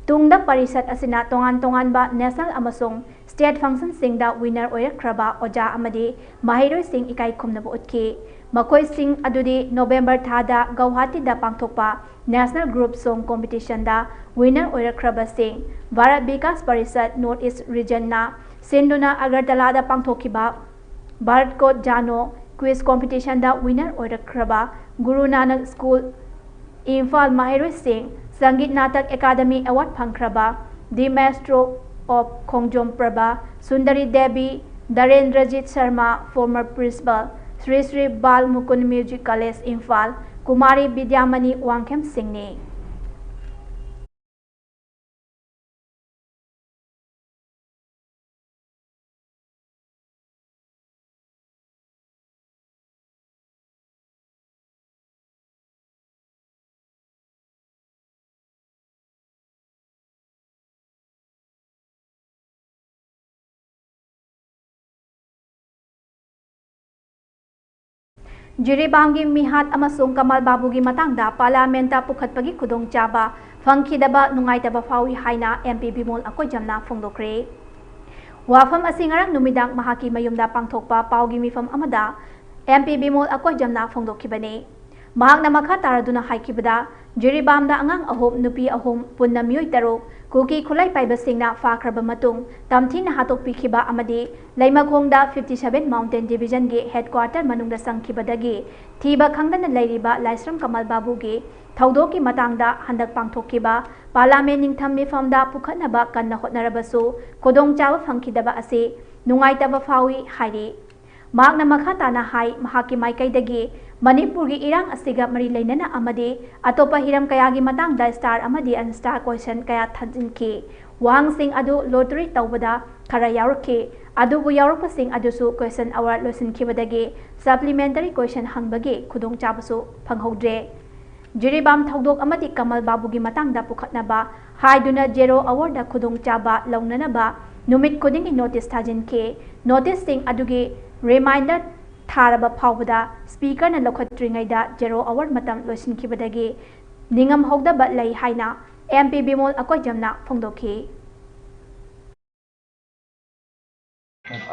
ꯇꯨꯡꯗ ꯄꯔꯤꯁꯠ ꯑꯁꯤꯅ ꯇꯣꯉꯥꯟ ꯇꯣꯉꯥꯟꯕ national ꯑꯃꯁꯨꯡ state function ꯁꯤꯡꯗ winner ꯑꯣꯏꯔꯛꯈ꯭ꯔꯕ ꯑꯣꯖꯥ ꯑꯃꯗꯤ ꯃꯍꯩꯔꯣꯏꯁꯤꯡ ꯏꯀꯥꯏ ꯈꯨꯝꯅꯕ ꯎꯠꯈꯤ꯫ ꯃꯈꯣꯏꯁꯤꯡ ꯑꯗꯨꯗꯤ November ꯊꯥꯗ ꯒꯧꯍꯥꯇꯤꯗ ꯄꯥꯡꯊꯣꯛꯄ National Group Song Competition ꯗ winner ꯑꯣꯏꯔꯛꯈ꯭ꯔꯕꯁꯤꯡ, Bharat Vikas parishad North East Region ꯅ ꯁꯤꯟꯗꯨꯅ ꯑꯒꯔꯇꯂꯥꯗ ꯄꯥꯡꯊꯣꯛꯈꯤꯕ ꯚꯥꯔꯠ ꯀꯣꯠ ꯖꯥꯅꯣ Quiz Competition ꯗ winner ꯑꯣꯏꯔꯛꯈ꯭ꯔꯕ ꯒꯨꯔꯨ ꯅꯥꯅꯛ School ꯏꯝꯐꯥꯜ ꯃꯍꯩꯔꯣꯏꯁꯤꯡ, ꯁꯪꯒꯤꯠ ꯅꯥꯇꯛ ꯑꯦꯀꯥꯗꯃꯤ award ꯐꯪꯈ꯭ꯔꯕ The Maestro of Khongjom Prabha, Sundari Devi, Darendrajit Sharma, former principal, Shri Shri Bal Mukund music college, Imphal, Kumari Bidyamani Wangkhem ꯁꯤꯡꯅꯤ꯫ ꯖꯤꯔꯤꯕꯥꯝꯒꯤ ꯃꯤꯍꯥꯠ ꯑꯃꯁꯨꯡ ꯀꯃꯜ ꯕꯥꯕꯨꯒꯤ ꯃꯇꯥꯡꯗ ꯄꯥꯔꯂꯤꯌꯥꯃꯦꯟꯠꯇ ꯄꯨꯈꯠꯄꯒꯤ ꯈꯨꯗꯣꯡꯆꯥꯕ ꯐꯪꯈꯤꯗꯕ ꯅꯨꯡꯉꯥꯏꯇꯕ ꯐꯥꯎꯏ ꯍꯥꯏꯅ ꯑꯦꯝ ꯄꯤ ꯕꯤꯃꯣꯜ ꯑꯀꯣꯏꯖꯝꯅ ꯐꯣꯡꯗꯣꯛꯈ꯭ꯔꯦ꯫ ꯋꯥꯐꯝ ꯑꯁꯤ ꯉꯔꯥꯡ ꯅꯨꯃꯤꯗꯥꯡ ꯃꯍꯥꯛꯀꯤ ꯃꯌꯨꯝꯗ ꯄꯥꯡꯊꯣꯛꯄ ꯄꯥꯎꯒꯤ ꯃꯤꯐꯝ ꯑꯃꯗ ꯑꯦꯝ ꯄꯤ ꯕꯤꯃꯣꯜ ꯑꯀꯣꯏꯖꯝꯅ ꯐꯣꯡꯗꯣꯛꯈꯤꯕꯅꯤ꯫ ꯃꯍꯥꯛꯅ ꯃꯈꯥ ꯇꯥꯔꯗꯨꯅ ꯍꯥꯏꯈꯤꯕꯗ, ꯖꯤꯔꯤꯕꯥꯝꯗ ꯑꯉꯥꯡ ꯑꯍꯨꯝ, ꯅꯨꯄꯤ ꯑꯍꯨꯝ, ꯄꯨꯟꯅ ꯃꯤꯑꯣꯏ ꯇꯔꯨꯛ, ꯀꯨꯀꯤ ꯈꯨꯠꯂꯥꯏ ꯄꯥꯏꯕꯁꯤꯡꯅ ꯐꯥꯈ꯭ꯔꯕ ꯃꯇꯨꯡ ꯇꯝꯊꯤꯅ ꯍꯥꯠꯇꯣꯛꯄꯤꯈꯤꯕ ꯑꯃꯗꯤ ꯂꯩꯃꯈꯣꯡꯗ fifty seven Mountain Division ꯒꯤ headquarter ꯃꯅꯨꯡꯗ ꯆꯪꯈꯤꯕꯗꯒꯤ ꯊꯤꯕ ꯈꯪꯗꯅ ꯂꯩꯔꯤꯕ ꯂꯥꯏꯁ꯭ꯔꯝ ꯀꯃꯜ ꯕꯥꯕꯨꯒꯤ ꯊꯧꯗꯣꯛꯀꯤ ꯃꯇꯥꯡꯗ ꯍꯟꯗꯛ ꯄꯥꯡꯊꯣꯛꯈꯤꯕ ꯄꯥꯔꯂꯤꯌꯥꯃꯦꯟꯠ ꯅꯤꯡꯊꯝ ꯃꯤꯐꯝꯗ ꯄꯨꯈꯠꯅꯕ ꯀꯟꯅ ꯍꯣꯠꯅꯔꯕꯁꯨ ꯈꯨꯗꯣꯡꯆꯥꯕ ꯐꯪꯈꯤꯗꯕ ꯑꯁꯤ ꯅꯨꯡꯉꯥꯏꯇꯕ ꯐꯥꯎꯏ ꯍꯥꯏꯔꯤ꯫ ꯃꯍꯥꯛꯅ ꯃꯈꯥ ꯇꯥꯅ ꯍꯥꯏ, ꯃꯍꯥꯛꯀꯤ ꯃꯥꯏꯀꯩꯗꯒꯤ ꯃꯅꯤꯄꯨꯔꯒꯤ ꯏꯔꯥꯡ ꯑꯁꯤꯒ ꯃꯔꯤ ꯂꯩꯅꯅ ꯑꯃꯗꯤ ꯑꯇꯣꯞꯄ ꯍꯤꯔꯝ ꯀꯌꯥꯒꯤ ꯃꯇꯥꯡꯗ star ꯑꯃꯗꯤ unstar question ꯀꯌꯥ ꯊꯝꯖꯤꯟꯈꯤ꯫ ꯋꯥꯍꯪꯁꯤꯡ ꯑꯗꯨ lottery ꯇꯧꯕꯗ ꯈꯔ ꯌꯥꯎꯔꯛꯈꯤ꯫ ꯑꯗꯨꯕꯨ ꯌꯥꯎꯔꯛꯄꯁꯤꯡ ꯑꯗꯨꯁꯨ question hour ꯂꯣꯏꯁꯤꯟꯈꯤꯕꯗꯒꯤ supplementary question ꯍꯪꯕꯒꯤ ꯈꯨꯗꯣꯡꯆꯥꯕꯁꯨ ꯐꯪꯍꯧꯗ꯭ꯔꯦ꯫ ꯖꯤꯔꯤꯕꯥꯝ ꯊꯧꯗꯣꯛ ꯑꯃꯗꯤ ꯀꯃꯜ ꯕꯥꯕꯨꯒꯤ ꯃꯇꯥꯡꯗ ꯄꯨꯈꯠꯅꯕ ꯍꯥꯏꯗꯨꯅ zero hour ꯗ ꯈꯨꯗꯣꯡꯆꯥꯕ ꯂꯧꯅꯅꯕ ꯅꯨꯃꯤꯠ ꯈꯨꯗꯤꯡꯒꯤ notice ꯊꯥꯖꯤꯟꯈꯤ꯫ Notice ꯁꯤꯡ ꯑꯗꯨꯒꯤ reminder ꯊꯥꯔꯕ ꯐꯥꯎꯕꯗ speaker ꯅ ꯂꯧꯈꯠꯇ꯭ꯔꯤꯉꯩꯗ zero hour ꯃꯇꯝ ꯂꯣꯏꯁꯤꯟꯈꯤꯕꯗꯒꯤ ꯅꯤꯡꯉꯝꯍꯧꯗꯕ ꯂꯩ ꯍꯥꯏꯅ ꯑꯦꯝ ꯄꯤ ꯕꯤꯃꯣꯜ ꯑꯀꯣꯏꯖꯝꯅ ꯐꯣꯡꯗꯣꯛꯈꯤ꯫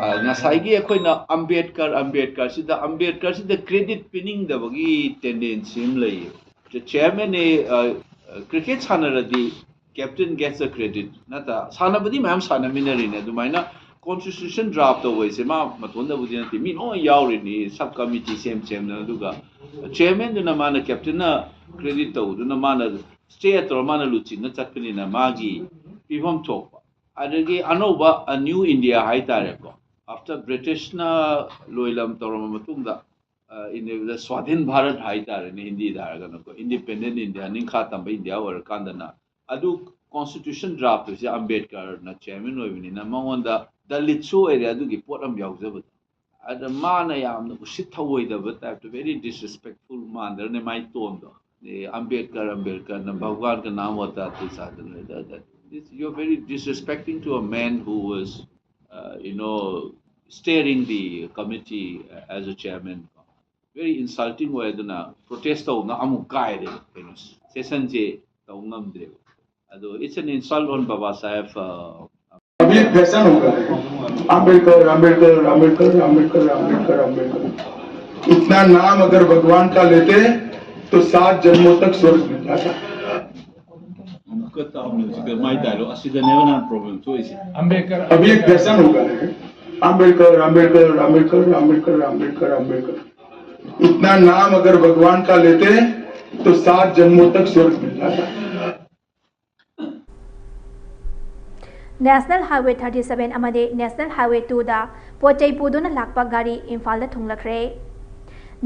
ꯑ, ꯉꯁꯥꯏꯒꯤ ꯑꯩꯈꯣꯏꯅ ꯑꯝꯕꯦꯗꯀꯔ, ꯑꯝꯕꯦꯗꯀꯔꯁꯤꯗ, ꯑꯝꯕꯦꯗꯀꯔꯁꯤꯗ credit ꯄꯤꯅꯤꯡꯗꯕꯒꯤ tendency ꯑꯃ ꯂꯩꯌꯦ꯫ ꯆꯦ-, chairman ꯅꯦ, ꯑ, cricket ꯁꯥꯟꯅꯔꯗꯤ captain gets the credit, ꯅꯠꯇ꯭ꯔꯥ? ꯁꯥꯟꯅꯕꯗꯤ ꯃꯌꯥꯝ ꯁꯥꯟꯅꯃꯤꯟꯅꯔꯤꯅꯦ꯫ ꯑꯗꯨꯃꯥꯏꯅ constitution draft ꯇꯧꯕ ꯍꯥꯏꯁꯦ ꯃꯥ ꯃꯇꯣꯟꯗꯕꯨꯗꯤ ꯅꯠꯇꯦ, ꯃꯤ ꯂꯣꯏ ꯌꯥꯎꯔꯤꯅꯤ, sub committee ꯁꯦꯝ ꯁꯦꯝꯗꯅ꯫ ꯑꯗꯨꯒ chairman ꯗꯨꯅ ꯃꯥꯅ captain ꯅ credit ꯇꯧꯕꯗꯨꯅ ꯃꯥꯅ stay ꯇꯧꯔ ꯃꯥꯅ ꯂꯨꯆꯤꯡꯉ ꯆꯠꯄꯅꯤꯅ ꯃꯥꯒꯤ ꯄꯤꯐꯝ ꯊꯣꯛꯄ꯫ ꯑꯗꯒꯤ ꯑꯅꯧꯕ, ꯑ, new India ꯍꯥꯏꯇꯥꯔꯦꯀꯣ, ꯑꯥꯐꯇꯔ ꯕ꯭ꯔꯤꯇꯤꯁꯅ ꯂꯣꯏꯂꯝ ꯇꯧꯔꯕ ꯃꯇꯨꯡꯗ, ꯏꯟꯗꯤꯌꯥꯗ ꯁ꯭ꯋꯥꯙꯤꯟ ꯚꯥꯔꯠ ꯍꯥꯏꯇꯥꯔꯦꯅꯦ, ꯍꯤꯟꯗꯤꯗ ꯍꯥꯏꯔꯒꯅꯀꯣ, ꯏꯟꯗꯤꯄꯦꯟꯗꯦꯟ ꯏꯟꯗꯤꯌꯥ, ꯅꯤꯡꯈꯥ ꯇꯝꯕ ꯏꯟꯗꯤꯌꯥ ꯑꯣꯏꯔꯀꯥꯟꯗꯅ, ꯑꯗꯨ ꯀꯣꯟꯁꯇꯤꯇ꯭ꯌꯨꯁꯟ ꯗ꯭ꯔꯥꯐꯇꯨꯁꯦ ꯑꯝꯕꯦꯗꯀꯔꯅ ꯆꯤꯌꯔꯃꯦꯟ ꯑꯣꯏꯕꯅꯤꯅ ꯃꯉꯣꯟꯗ ꯗꯂꯤꯠꯁꯨ ꯑꯣꯏꯔꯦ ꯑꯗꯨꯒꯤ ꯄꯣꯠ ꯑꯃ ꯌꯥꯎꯖꯕꯗꯣ, ꯑꯗ ꯃꯥꯅ ꯌꯥꯝꯅ ꯎꯁꯤꯠ ꯊꯧꯑꯣꯏꯗꯕ ꯇꯥꯏꯞꯇ, ꯚꯦꯔꯤ ꯗꯤꯁꯔꯦꯁꯄꯦꯛꯐꯨꯜ ꯃꯥꯟꯗ꯭ꯔꯅꯦ ꯃꯥꯏ ꯇꯣꯟꯗꯣ꯫ ꯑꯝꯕꯦꯗꯀꯔ ꯑꯝꯕꯦꯗꯀꯔꯅ ꯚꯒꯋꯥꯟ ꯀ ꯅꯥꯝ ꯍꯣꯇꯥ ꯇꯨ ꯁꯥꯗꯅ, that, that, this, you're very disrespecting to a man who was, uh, you know, steering the committee as a chairman. Very insulting ꯑꯣꯏ꯫ ꯑꯗꯨꯅ ꯄ꯭ꯔꯣꯇꯦꯁ ꯇꯧꯅ ꯑꯃꯨꯛ ꯀꯥꯏꯔꯦ, ꯀꯩꯅꯣ, ꯁꯦꯁꯟꯁꯦ ꯇꯧ ꯉꯝꯗ꯭ꯔꯦꯕ꯫ ꯑꯗꯣ it's an insult on Baba Saheb. Uh, अभी एक फैशन होगा, अम्बेडकर, अम्बेडकर, अम्बेडकर, अम्बेडकर, अम्बेडकर, अम्बेडकर। इतना नाम अगर भगवान का लेते तो सात जन्मों तक स्वर्ग मिल जाता। ꯑꯃꯨꯛꯀ ꯇꯥꯎ ꯃ꯭ꯌꯨꯖꯤꯛꯇ ꯃꯥꯏ ꯗꯥꯏꯂꯣꯛ ꯑꯁꯤꯗꯅꯦꯕ ꯅꯍꯥꯟ ꯄ꯭ꯔꯣꯕ꯭ꯂꯦꯝ ꯊꯣꯛꯏꯁꯦ꯫ अम्बेडकर, अभी एक फैशन होगा, अम्बेडकर, अम्बेडकर, अम्बेडकर, अम्बेडकर, अम्बेडकर, अम्बेडकर। इतना नाम अगर भगवान का लेते तो सात जन्मों तक स्वर्ग मिल जाता। National Highway thirty seven ꯑꯃꯗꯤ National Highway two ꯗ ꯄꯣꯠ ꯆꯩ ꯄꯨꯗꯨꯅ ꯂꯥꯛꯄ ꯒꯥꯔꯤ ꯏꯝꯐꯥꯜꯗ ꯊꯨꯡꯂꯈ꯭ꯔꯦ꯫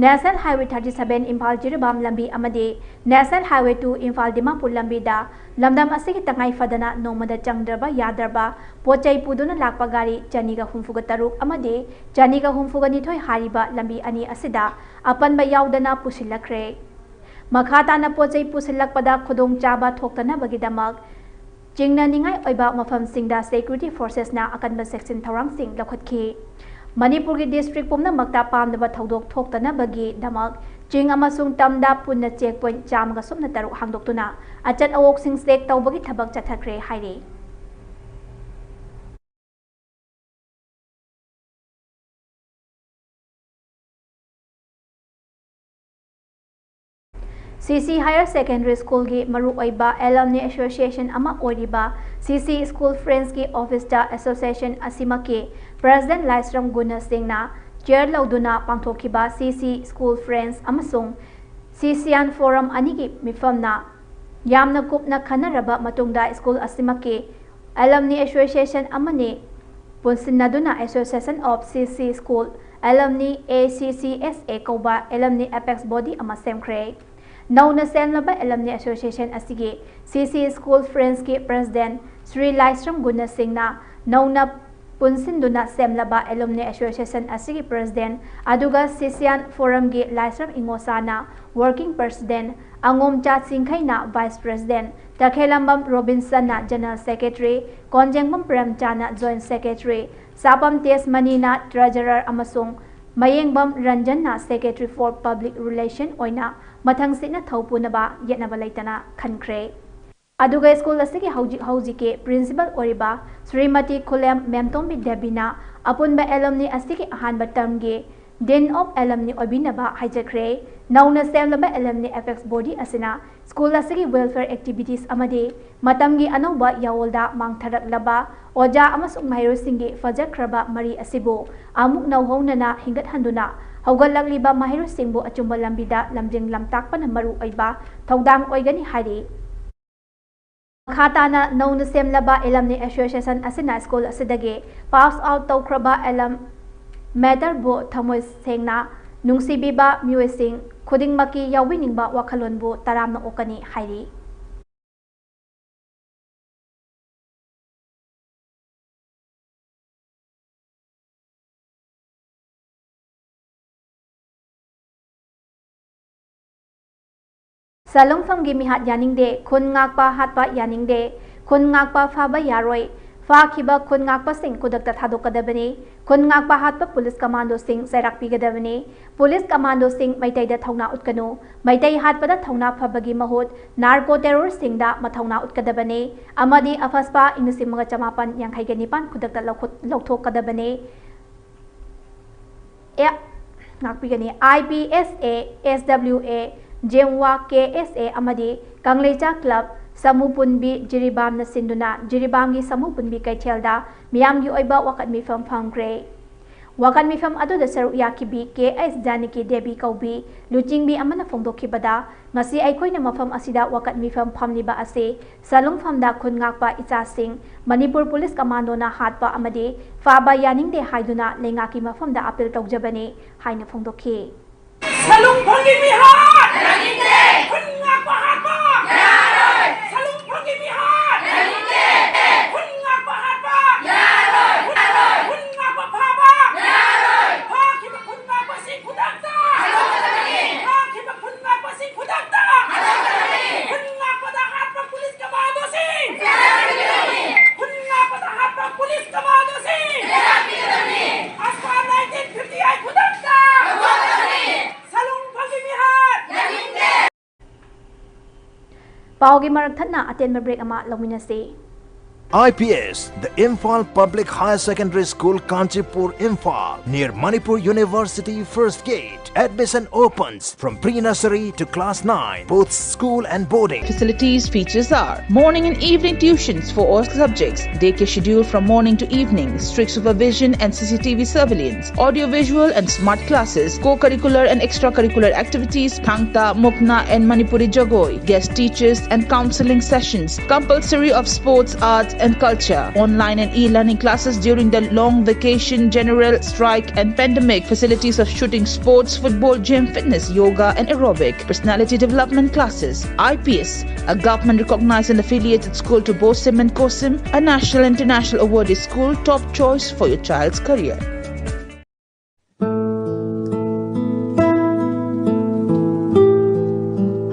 National Highway thirty seven Imphal Jiribam ꯂꯝꯕꯤ ꯑꯃꯗꯤ National Highway two Imphal Dimapur ꯂꯝꯕꯤꯗ ꯂꯝꯗꯝ ꯑꯁꯤꯒꯤ ꯇꯉꯥꯏ ꯐꯗꯅ ꯅꯣꯡꯃꯗ ꯆꯪꯗ꯭ꯔꯕ ꯌꯥꯗ꯭ꯔꯕ ꯄꯣꯠ ꯆꯩ ꯄꯨꯗꯨꯅ ꯂꯥꯛꯄ ꯒꯥꯔꯤ ꯆꯅꯤꯒ ꯍꯨꯝꯐꯨꯒ ꯇꯔꯨꯛ ꯑꯃꯗꯤ ꯆꯅꯤꯒ ꯍꯨꯝꯐꯨꯒ ꯅꯤꯊꯣꯏ ꯍꯥꯏꯔꯤꯕ ꯂꯝꯕꯤ ꯑꯅꯤ ꯑꯁꯤꯗ ꯑꯄꯟꯕ ꯌꯥꯎꯗꯅ ꯄꯨꯁꯤꯜꯂꯛꯈ꯭ꯔꯦ꯫ ꯃꯈꯥ ꯇꯥꯅ ꯄꯣꯠ ꯆꯩ ꯄꯨꯁꯤꯜꯂꯛꯄꯗ ꯈꯨꯗꯣꯡꯆꯥꯕ ꯊꯣꯛꯇꯅꯕꯒꯤꯗꯃꯛ ꯆꯤꯡꯅꯅꯤꯡꯉꯥꯏ ꯑꯣꯏꯕ ꯃꯐꯝꯁꯤꯡꯗ ꯁꯦꯀ꯭ꯌꯨꯔꯤꯇꯤ ꯐꯣꯔꯁꯦꯁꯅ ꯑꯀꯟꯕ ꯆꯦꯛꯁꯤꯟ ꯊꯧꯔꯥꯡꯁꯤꯡ ꯂꯧꯈꯠꯈꯤ꯫ ꯃꯅꯤꯄꯨꯔꯒꯤ ꯗꯤꯁꯇ꯭ꯔꯤꯛ ꯄꯨꯝꯅꯃꯛꯇ ꯄꯥꯝꯗꯕ ꯊꯧꯗꯣꯛ ꯊꯣꯛꯇꯅꯕꯒꯤꯗꯃꯛ ꯆꯤꯡ ꯑꯃꯁꯨꯡ ꯇꯝꯗ ꯄꯨꯟꯅ ꯆꯦꯛ ꯄꯣꯏꯟꯠ ꯆꯥꯝꯃꯒ ꯁꯨꯞꯅ ꯇꯔꯨꯛ ꯍꯥꯡꯗꯣꯛꯇꯨꯅ ꯑꯆꯠ ꯑꯋꯣꯛꯁꯤꯡ ꯆꯦꯛ ꯇꯧꯕꯒꯤ ꯊꯕꯛ ꯆꯠꯊꯈ꯭ꯔꯦ ꯍꯥꯏꯔꯤ꯫ ꯁꯤ ꯁꯤ Higher Secondary Schoolꯒꯤ ꯃꯔꯨꯑꯣꯏꯕ ꯑꯦꯂꯝꯅꯤ ꯑꯦꯁꯣꯁꯤꯌꯦꯁꯟ ꯑꯃ ꯑꯣꯏꯔꯤꯕ ꯁꯤ ꯁꯤ School Friendsꯀꯤ ꯑꯣꯐꯤꯁꯇ ꯑꯦꯁꯣꯁꯤꯌꯦꯁꯟ ꯑꯁꯤꯃꯛꯀꯤ ꯄ꯭ꯔꯦꯁꯤꯗꯦꯟꯠ ꯂꯥꯏꯁ꯭ꯔꯝ ꯒꯨꯅꯁꯤꯡꯅ ꯆꯦꯌꯔ ꯂꯧꯗꯨꯅ ꯄꯥꯡꯊꯣꯛꯈꯤꯕ ꯁꯤ ꯁꯤ School Friends ꯑꯃꯁꯨꯡ ꯁꯤ ꯁꯤꯌꯥꯟ ꯐꯣꯔꯝ ꯑꯅꯤꯒꯤ ꯃꯤꯐꯝꯅ ꯌꯥꯝꯅ ꯀꯨꯞꯅ ꯈꯟꯅꯔꯕ ꯃꯇꯨꯡꯗ ꯁ꯭ꯀꯨꯜ ꯑꯁꯤꯃꯛꯀꯤ ꯑꯦꯂꯝꯅꯤ ꯑꯦꯁꯣꯁꯤꯌꯦꯁꯟ ꯑꯃꯅꯤ ꯄꯨꯟꯁꯤꯟꯅꯗꯨꯅ Association of C C School Alumni, A C C S A ꯀꯧꯕ alumni apex body ꯑꯃ ꯁꯦꯝꯈ꯭ꯔꯦ꯫ ꯅꯧꯅ ꯁꯦꯝꯂꯕ alumni association ꯑꯁꯤꯒꯤ C C School Friends ꯀꯤ president ꯁ꯭ꯔꯤ ꯂꯥꯏꯁ꯭ꯔꯝ ꯒꯨꯅꯁꯤꯡꯅ ꯅꯧꯅ ꯄꯨꯟꯁꯤꯟꯗꯨꯅ ꯁꯦꯝꯂꯕ alumni association ꯑꯁꯤꯒꯤ president ꯑꯗꯨꯒ Sisyan Forum ꯒꯤ ꯂꯥꯏꯁ꯭ꯔꯝ ꯏꯉꯣꯁꯥꯅ working president, ꯑꯉꯣꯝꯆꯥ ꯆꯤꯡꯈꯩꯅ vice president, ꯇꯈꯦꯂꯝꯕꯝ ꯔꯣꯕꯤꯟꯁꯟꯅ general secretary, ꯀꯣꯟꯖꯦꯡꯕꯝ ꯄ꯭ꯔꯦꯝꯆꯥꯅ joint secretary, ꯁꯥꯄꯝ ꯇꯦꯖꯃꯅꯤꯅ treasurer ꯑꯃꯁꯨꯡ ꯃꯌꯦꯡꯕꯝ ꯔꯟꯖꯟꯅ secretary for public relation ꯑꯣꯏꯅ ꯃꯊꯪꯁꯤꯠꯅ ꯊꯧ ꯄꯨꯅꯕ ꯌꯦꯠꯅꯕ ꯂꯩꯇꯅ ꯈꯟꯈ꯭ꯔꯦ꯫ ꯑꯗꯨꯒ school ꯑꯁꯤꯒꯤ ꯍꯧꯖꯤꯛ ꯍꯧꯖꯤꯛꯀꯤ principal ꯑꯣꯏꯔꯤꯕ ꯁ꯭ꯔꯤꯃꯇꯤ ꯈꯨꯂꯦꯝ ꯃꯦꯝꯇꯣꯝꯕꯤ ꯗꯦꯕꯤꯅ ꯑꯄꯨꯟꯕ alumni ꯑꯁꯤꯒꯤ ꯑꯍꯥꯟꯕ term ꯒꯤ Dean of Alumni ꯑꯣꯏꯕꯤꯅꯕ ꯍꯥꯏꯖꯈ꯭ꯔꯦ꯫ ꯅꯧꯅ ꯁꯦꯝꯂꯕ alumni apex body ꯑꯁꯤꯅ school ꯑꯁꯤꯒꯤ welfare activities ꯑꯃꯗꯤ ꯃꯇꯝꯒꯤ ꯑꯅꯧꯕ ꯌꯥꯑꯣꯜꯗ ꯃꯥꯡꯊꯔꯛꯂꯕ ꯑꯣꯖꯥ ꯑꯃꯁꯨꯡ ꯃꯍꯩꯔꯣꯏꯁꯤꯡꯒꯤ ꯐꯖꯈ꯭ꯔꯕ ꯃꯔꯤ ꯑꯁꯤꯕꯨ ꯑꯃꯨꯛ ꯅꯧꯍꯧꯅꯅ ꯍꯤꯡꯒꯠꯍꯟꯗꯨꯅ ꯍꯧꯒꯠꯂꯛꯂꯤꯕ ꯃꯍꯩꯔꯣꯏꯁꯤꯡꯕꯨ ꯑꯆꯨꯝꯕ ꯂꯝꯕꯤꯗ ꯂꯝꯖꯤꯡ ꯂꯝꯇꯥꯛꯄꯅ ꯃꯔꯨ ꯑꯣꯏꯕ ꯊꯧꯗꯥꯡ ꯑꯣꯏꯒꯅꯤ ꯍꯥꯏꯔꯤ꯫ ꯃꯈꯥ ꯇꯥꯅ ꯅꯧꯅ ꯁꯦꯝꯂꯕ alumni association ꯑꯁꯤꯅ school ꯑꯁꯤꯗꯒꯤ pass out ꯇꯧꯈ꯭ꯔꯕ alum mater ꯕꯨ ꯊꯃꯣꯏ ꯁꯦꯡꯅ ꯅꯨꯡꯁꯤꯕꯤꯕ ꯃꯤꯑꯣꯏꯁꯤꯡ ꯈꯨꯗꯤꯡꯃꯛꯀꯤ ꯌꯥꯎꯕꯤꯅꯤꯡꯕ ꯋꯥꯈꯜꯂꯣꯟꯕꯨ ꯇꯔꯥꯝꯅ ꯑꯣꯛꯀꯅꯤ ꯍꯥꯏꯔꯤ꯫ ꯁꯂꯨꯡꯐꯝꯒꯤ ꯃꯤꯍꯥꯠ ꯌꯥꯅꯤꯡꯗꯦ, ꯈꯨꯟ ꯉꯥꯛꯄ ꯍꯥꯠꯄ ꯌꯥꯅꯤꯡꯗꯦ, ꯈꯨꯟ ꯉꯥꯛꯄ ꯐꯥꯕ ꯌꯥꯔꯣꯏ, ꯐꯥꯈꯤꯕ ꯈꯨꯟ ꯉꯥꯛꯄꯁꯤꯡ ꯈꯨꯗꯛꯇ ꯊꯥꯗꯣꯛꯀꯗꯕꯅꯤ, ꯈꯨꯟ ꯉꯥꯛꯄ ꯍꯥꯠꯄ ꯄꯨꯂꯤꯁ ꯀꯃꯥꯟꯗꯣꯁꯤꯡ ꯆꯩꯔꯥꯛ ꯄꯤꯒꯗꯕꯅꯤ, ꯄꯨꯂꯤꯁ ꯀꯃꯥꯟꯗꯣꯁꯤꯡ ꯃꯩꯇꯩꯗ ꯊꯧꯅꯥ ꯎꯠꯀꯅꯨ, ꯃꯩꯇꯩ ꯍꯥꯠꯄꯗ ꯊꯧꯅꯥ ꯐꯕꯒꯤ ꯃꯍꯨꯠ ꯅꯥꯔꯀꯣ ꯇꯦꯔꯣꯔꯁꯤꯡꯗ ꯃꯊꯧꯅꯥ ꯎꯠꯀꯗꯕꯅꯤ ꯑꯃꯗꯤ ꯑꯐꯁꯄꯥ ꯏꯪ ꯂꯤꯁꯤꯡ ꯑꯃꯒ ꯆꯃꯥꯄꯟ ꯌꯥꯡꯈꯩꯒ ꯅꯤꯄꯥꯟ ꯈꯨꯗꯛꯇ ꯂꯧꯈꯠ-, ꯂꯧꯊꯣꯛꯀꯗꯕꯅꯤ꯫ ꯑꯦ, ꯉꯥꯛꯄꯤꯒꯅꯤ꯫ I P S A, S W A, ꯖꯦꯝꯋꯥ K S A ꯑꯃꯗꯤ ꯀꯪꯂꯩꯆꯥ club, ꯁꯃꯨ ꯄꯨꯟꯕꯤ ꯖꯤꯔꯤꯕꯥꯝꯅ ꯁꯤꯟꯗꯨꯅ ꯖꯤꯔꯤꯕꯥꯝꯒꯤ ꯁꯃꯨ ꯄꯨꯟꯕꯤ ꯀꯩꯊꯦꯜꯗ ꯃꯤꯌꯥꯝꯒꯤ ꯑꯣꯏꯕ ꯋꯥꯀꯠ ꯃꯤꯐꯝ ꯐꯝꯈ꯭ꯔꯦ꯫ ꯋꯥꯀꯠ ꯃꯤꯐꯝ ꯑꯗꯨꯗ ꯁꯔꯨꯛ ꯌꯥꯈꯤꯕꯤ ꯀꯦ ꯑꯦꯁ ꯖꯥꯅꯀꯤ ꯗꯦꯕꯤ ꯀꯧꯕꯤ ꯂꯨꯆꯤꯡꯕꯤ ꯑꯃꯅ ꯐꯣꯡꯗꯣꯛꯈꯤꯕꯗ, ꯉꯁꯤ ꯑꯩꯈꯣꯏꯅ ꯃꯐꯝ ꯑꯁꯤꯗ ꯋꯥꯀꯠ ꯃꯤꯐꯝ ꯐꯝꯂꯤꯕ ꯑꯁꯤ ꯁꯂꯨꯡꯐꯝꯗ ꯈꯨꯟ ꯉꯥꯛꯄ ꯏꯆꯥꯁꯤꯡ ꯃꯅꯤꯄꯨꯔ ꯄꯨꯂꯤꯁ ꯀꯃꯥꯟꯗꯣꯅ ꯍꯥꯠꯄ ꯑꯃꯗꯤ ꯐꯥꯕ ꯌꯥꯅꯤꯡꯗꯦ ꯍꯥꯏꯗꯨꯅ ꯂꯩꯉꯥꯛꯀꯤ ꯃꯐꯝꯗ ꯑꯄꯤꯜ ꯇꯧꯖꯕꯅꯤ ꯍꯥꯏꯅ ꯐꯣꯡꯗꯣꯛꯈꯤ꯫ ꯁꯂꯨꯡꯐꯝꯒꯤ ꯃꯤꯍꯥꯠ! ꯌꯥꯅꯤꯡꯗꯦ! ꯈꯨꯟ ꯉꯥꯛꯄ ꯍꯥꯠꯄ! ꯌꯥꯔꯣꯏ! ꯁꯂꯨꯡꯐꯝꯒꯤ ꯃꯤꯍꯥꯠ! ꯌꯥꯅꯤꯡꯗꯦ! ꯈꯨꯟ ꯉꯥꯛꯄ ꯍꯥꯠꯄ! ꯌꯥꯔꯣꯏ! ꯈꯨꯟ ꯉꯥꯛꯄ ꯐꯥꯕ! ꯌꯥꯔꯣꯏ! ꯐꯥꯈꯤꯕ ꯈꯨꯟ ꯉꯥꯛꯄꯁꯤꯡ ꯈꯨꯗꯛꯇ! ꯍꯥꯠꯇꯣꯛꯀꯗꯕꯅꯤ! ꯐꯥꯈꯤꯕ ꯈꯨꯟ ꯉꯥꯛꯄꯁꯤꯡ ꯈꯨꯗꯛꯇ! ꯍꯥꯠꯇꯣꯛꯀꯗꯕꯅꯤ! ꯈꯨꯟ ꯉꯥꯛꯄꯗ ꯍꯥꯠꯄ ꯄꯨꯂꯤꯁ ꯀꯃꯥꯟꯗꯣꯁꯤꯡ! ꯈꯨꯟ ꯉꯥꯛꯄꯗ ꯍꯥꯠꯄ ꯄꯨꯂꯤꯁ ꯀꯃꯥꯟꯗꯣꯁꯤꯡ! ꯑꯁꯃꯥ nineteen fifty eight ꯈꯨꯗꯛꯇ! ꯁꯂꯨꯡꯐꯝꯒꯤ ꯃꯤꯍꯥꯠ! ꯌꯥꯅꯤꯡꯗꯦ! ꯄꯥꯎꯒꯤ ꯃꯔꯛ ꯊꯠꯅ ꯑꯇꯦꯟꯕ ꯕ꯭ꯔꯦꯛ ꯑꯃ ꯂꯧꯃꯤꯟꯅꯁꯤ꯫ I P S, the Imphal Public Higher Secondary School, Kanchipur, Imphal, near Manipur University First Gate. Admission opens from pre-nursery to class nine, both school and boarding. Facilities features are morning and evening tuitions for all subjects, daycare schedule from morning to evening, strict supervision and C C T V surveillance, audio-visual and smart classes, co-curricular and extracurricular activities, Thangta, Mukna and Manipuri Jagoi, guest teachers and counseling sessions, compulsory of sports, arts and culture, online and e-learning classes during the long vacation, general strike and pandemic, facilities of shooting sports, football, gym, fitness, yoga and aerobic, personality development classes. I P S, a government recognized and affiliated school to BOSIM and COSIM, a national and international awarded school, top choice for your child's career.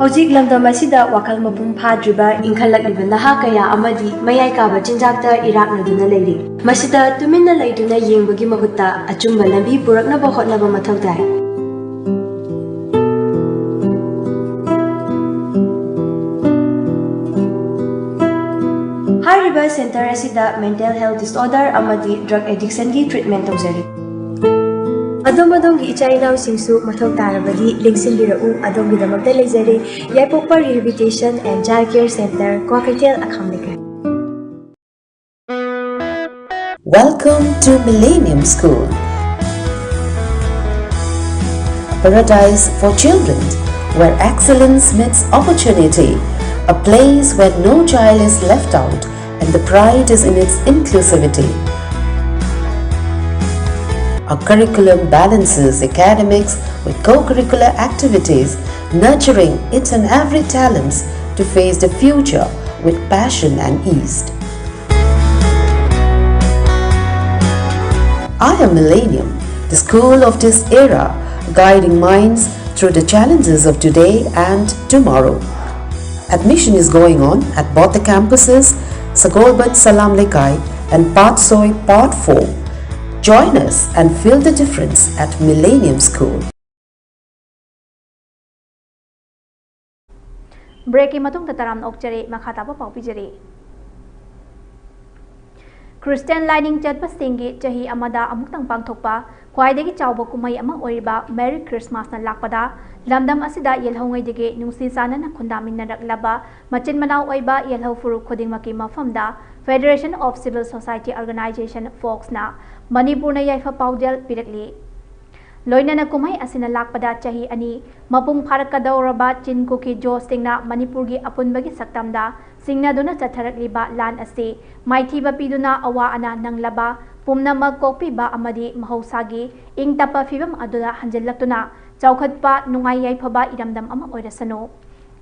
ꯍꯧꯖꯤꯛ ꯂꯝꯗꯝ ꯑꯁꯤꯗ ꯋꯥꯈꯜ ꯃꯄꯨꯡ ꯐꯥꯗ꯭ꯔꯤꯕ ꯏꯟꯈꯠꯂꯛꯂꯤꯕ ꯅꯍꯥ ꯀꯌꯥ ꯑꯃꯗꯤ ꯃꯌꯥꯏ ꯀꯥꯕ ꯆꯤꯟꯖꯥꯛꯇ ꯏꯔꯥꯛꯅꯗꯨꯅ ꯂꯩꯔꯤ꯫ ꯃꯁꯤꯗ ꯇꯨꯃꯤꯟꯅ ꯂꯩꯗꯨꯅ ꯌꯦꯡꯕꯒꯤ ꯃꯍꯨꯠꯇ ꯑꯆꯨꯝꯕ ꯂꯝꯕꯤ ꯄꯨꯔꯛꯅꯕ ꯍꯣꯠꯅꯕ ꯃꯊꯧ ꯇꯥꯏ꯫ ꯍꯥꯏꯔꯤꯕ center ꯑꯁꯤꯗ mental health disorder ꯑꯃꯗꯤ drug addiction ꯒꯤ treatment ꯇꯧꯖꯔꯤ꯫ ꯑꯗꯣꯝ ꯑꯗꯣꯝꯒꯤ ꯏꯆꯥ ꯏꯅꯥꯎꯁꯤꯡꯁꯨ ꯃꯊꯧ ꯇꯥꯔꯕꯗꯤ ꯂꯦꯡꯁꯤꯟꯕꯤꯔꯛꯎ, ꯑꯗꯣꯝꯒꯤꯗꯃꯛꯇ ꯂꯩꯖꯔꯤ꯫ ꯌꯥꯏꯄꯣꯛꯄ Rehabilitation and Child Care Center, Kwakeithel, ꯑꯈꯥꯝ ꯂꯩꯀꯥꯏ꯫ Welcome to Millennium School. Paradise for children, where excellence meets opportunity, a place where no child is left out and the pride is in its inclusivity. Our curriculum balances academics with co-curricular activities, nurturing each and every talents to face the future with passion and ease. I am Millennium, the school of this era, guiding minds through the challenges of today and tomorrow. Admission is going on at both the campuses, Sagolband Salam Lekai and Patsoi Part four. Join us and feel the difference at Millennium School. ꯕ꯭ꯔꯦꯛꯀꯤ ꯃꯇꯨꯡꯗ ꯇꯔꯥꯝꯅ ꯑꯣꯛꯆꯔꯤ꯫ ꯃꯈꯥ ꯇꯥꯕ ꯄꯥꯎ ꯄꯤꯖꯔꯤ꯫ Christian ꯂꯥꯏꯅꯤꯡ ꯆꯠꯄꯁꯤꯡꯒꯤ ꯆꯍꯤ ꯑꯃꯗ ꯑꯃꯨꯛꯇꯪ ꯄꯥꯡꯊꯣꯛꯄ ꯈ꯭ꯋꯥꯏꯗꯒꯤ ꯆꯥꯎꯕ ꯀꯨꯝꯍꯩ ꯑꯃ ꯑꯣꯏꯔꯤꯕ ꯃꯦꯔꯤ ꯈ꯭ꯔꯤꯁꯃꯥꯁꯅ ꯂꯥꯛꯄꯗ ꯂꯝꯗꯝ ꯑꯁꯤꯗ ꯌꯦꯜꯍꯧꯉꯩꯗꯒꯤ ꯅꯨꯡꯁꯤ ꯆꯥꯟꯅꯅ ꯈꯨꯟꯗꯥꯃꯤꯟꯅꯔꯛꯂꯕ ꯃꯆꯤꯟ ꯃꯅꯥꯎ ꯑꯣꯏꯕ ꯌꯦꯜꯍꯧ ꯐꯨꯔꯨꯞ ꯈꯨꯗꯤꯡꯃꯛꯀꯤ ꯃꯐꯝꯗ Federation of Civil Society Organization, ꯐꯣꯛꯁꯅ ꯃꯅꯤꯄꯨꯔꯅ ꯌꯥꯏꯐ ꯄꯥꯎꯖꯦꯜ ꯄꯤꯔꯛꯂꯤ꯫ ꯂꯣꯏꯅꯅ ꯀꯨꯝꯍꯩ ꯑꯁꯤꯅ ꯂꯥꯛꯄꯗ ꯆꯍꯤ ꯑꯅꯤ ꯃꯄꯨꯡ ꯐꯥꯔꯛꯀꯗꯧꯔꯕ ꯆꯤꯟ ꯀꯨꯀꯤ ꯖꯣꯁꯁꯤꯡꯅ ꯃꯅꯤꯄꯨꯔꯒꯤ ꯑꯄꯨꯟꯕꯒꯤ ꯁꯛꯇꯝꯗ ꯁꯤꯡꯅꯗꯨꯅ ꯆꯠꯊꯔꯛꯂꯤꯕ ꯂꯥꯟ ꯑꯁꯤ ꯃꯥꯏꯊꯤꯕ ꯄꯤꯗꯨꯅ ꯑꯋꯥ ꯑꯅꯥ ꯅꯪꯂꯕ ꯄꯨꯝꯅꯃꯛ ꯀꯣꯛꯄꯤꯕ ꯑꯃꯗꯤ ꯃꯍꯧꯁꯥꯒꯤ ꯏꯪ ꯇꯞꯄ ꯐꯤꯕꯝ ꯑꯗꯨꯗ ꯍꯟꯖꯤꯜꯂꯛꯇꯨꯅ ꯆꯥꯎꯈꯠꯄ, ꯅꯨꯡꯉꯥꯏ ꯌꯥꯏꯐꯕ ꯏꯔꯝꯗꯝ ꯑꯃ ꯑꯣꯏꯔꯁꯅꯨ꯫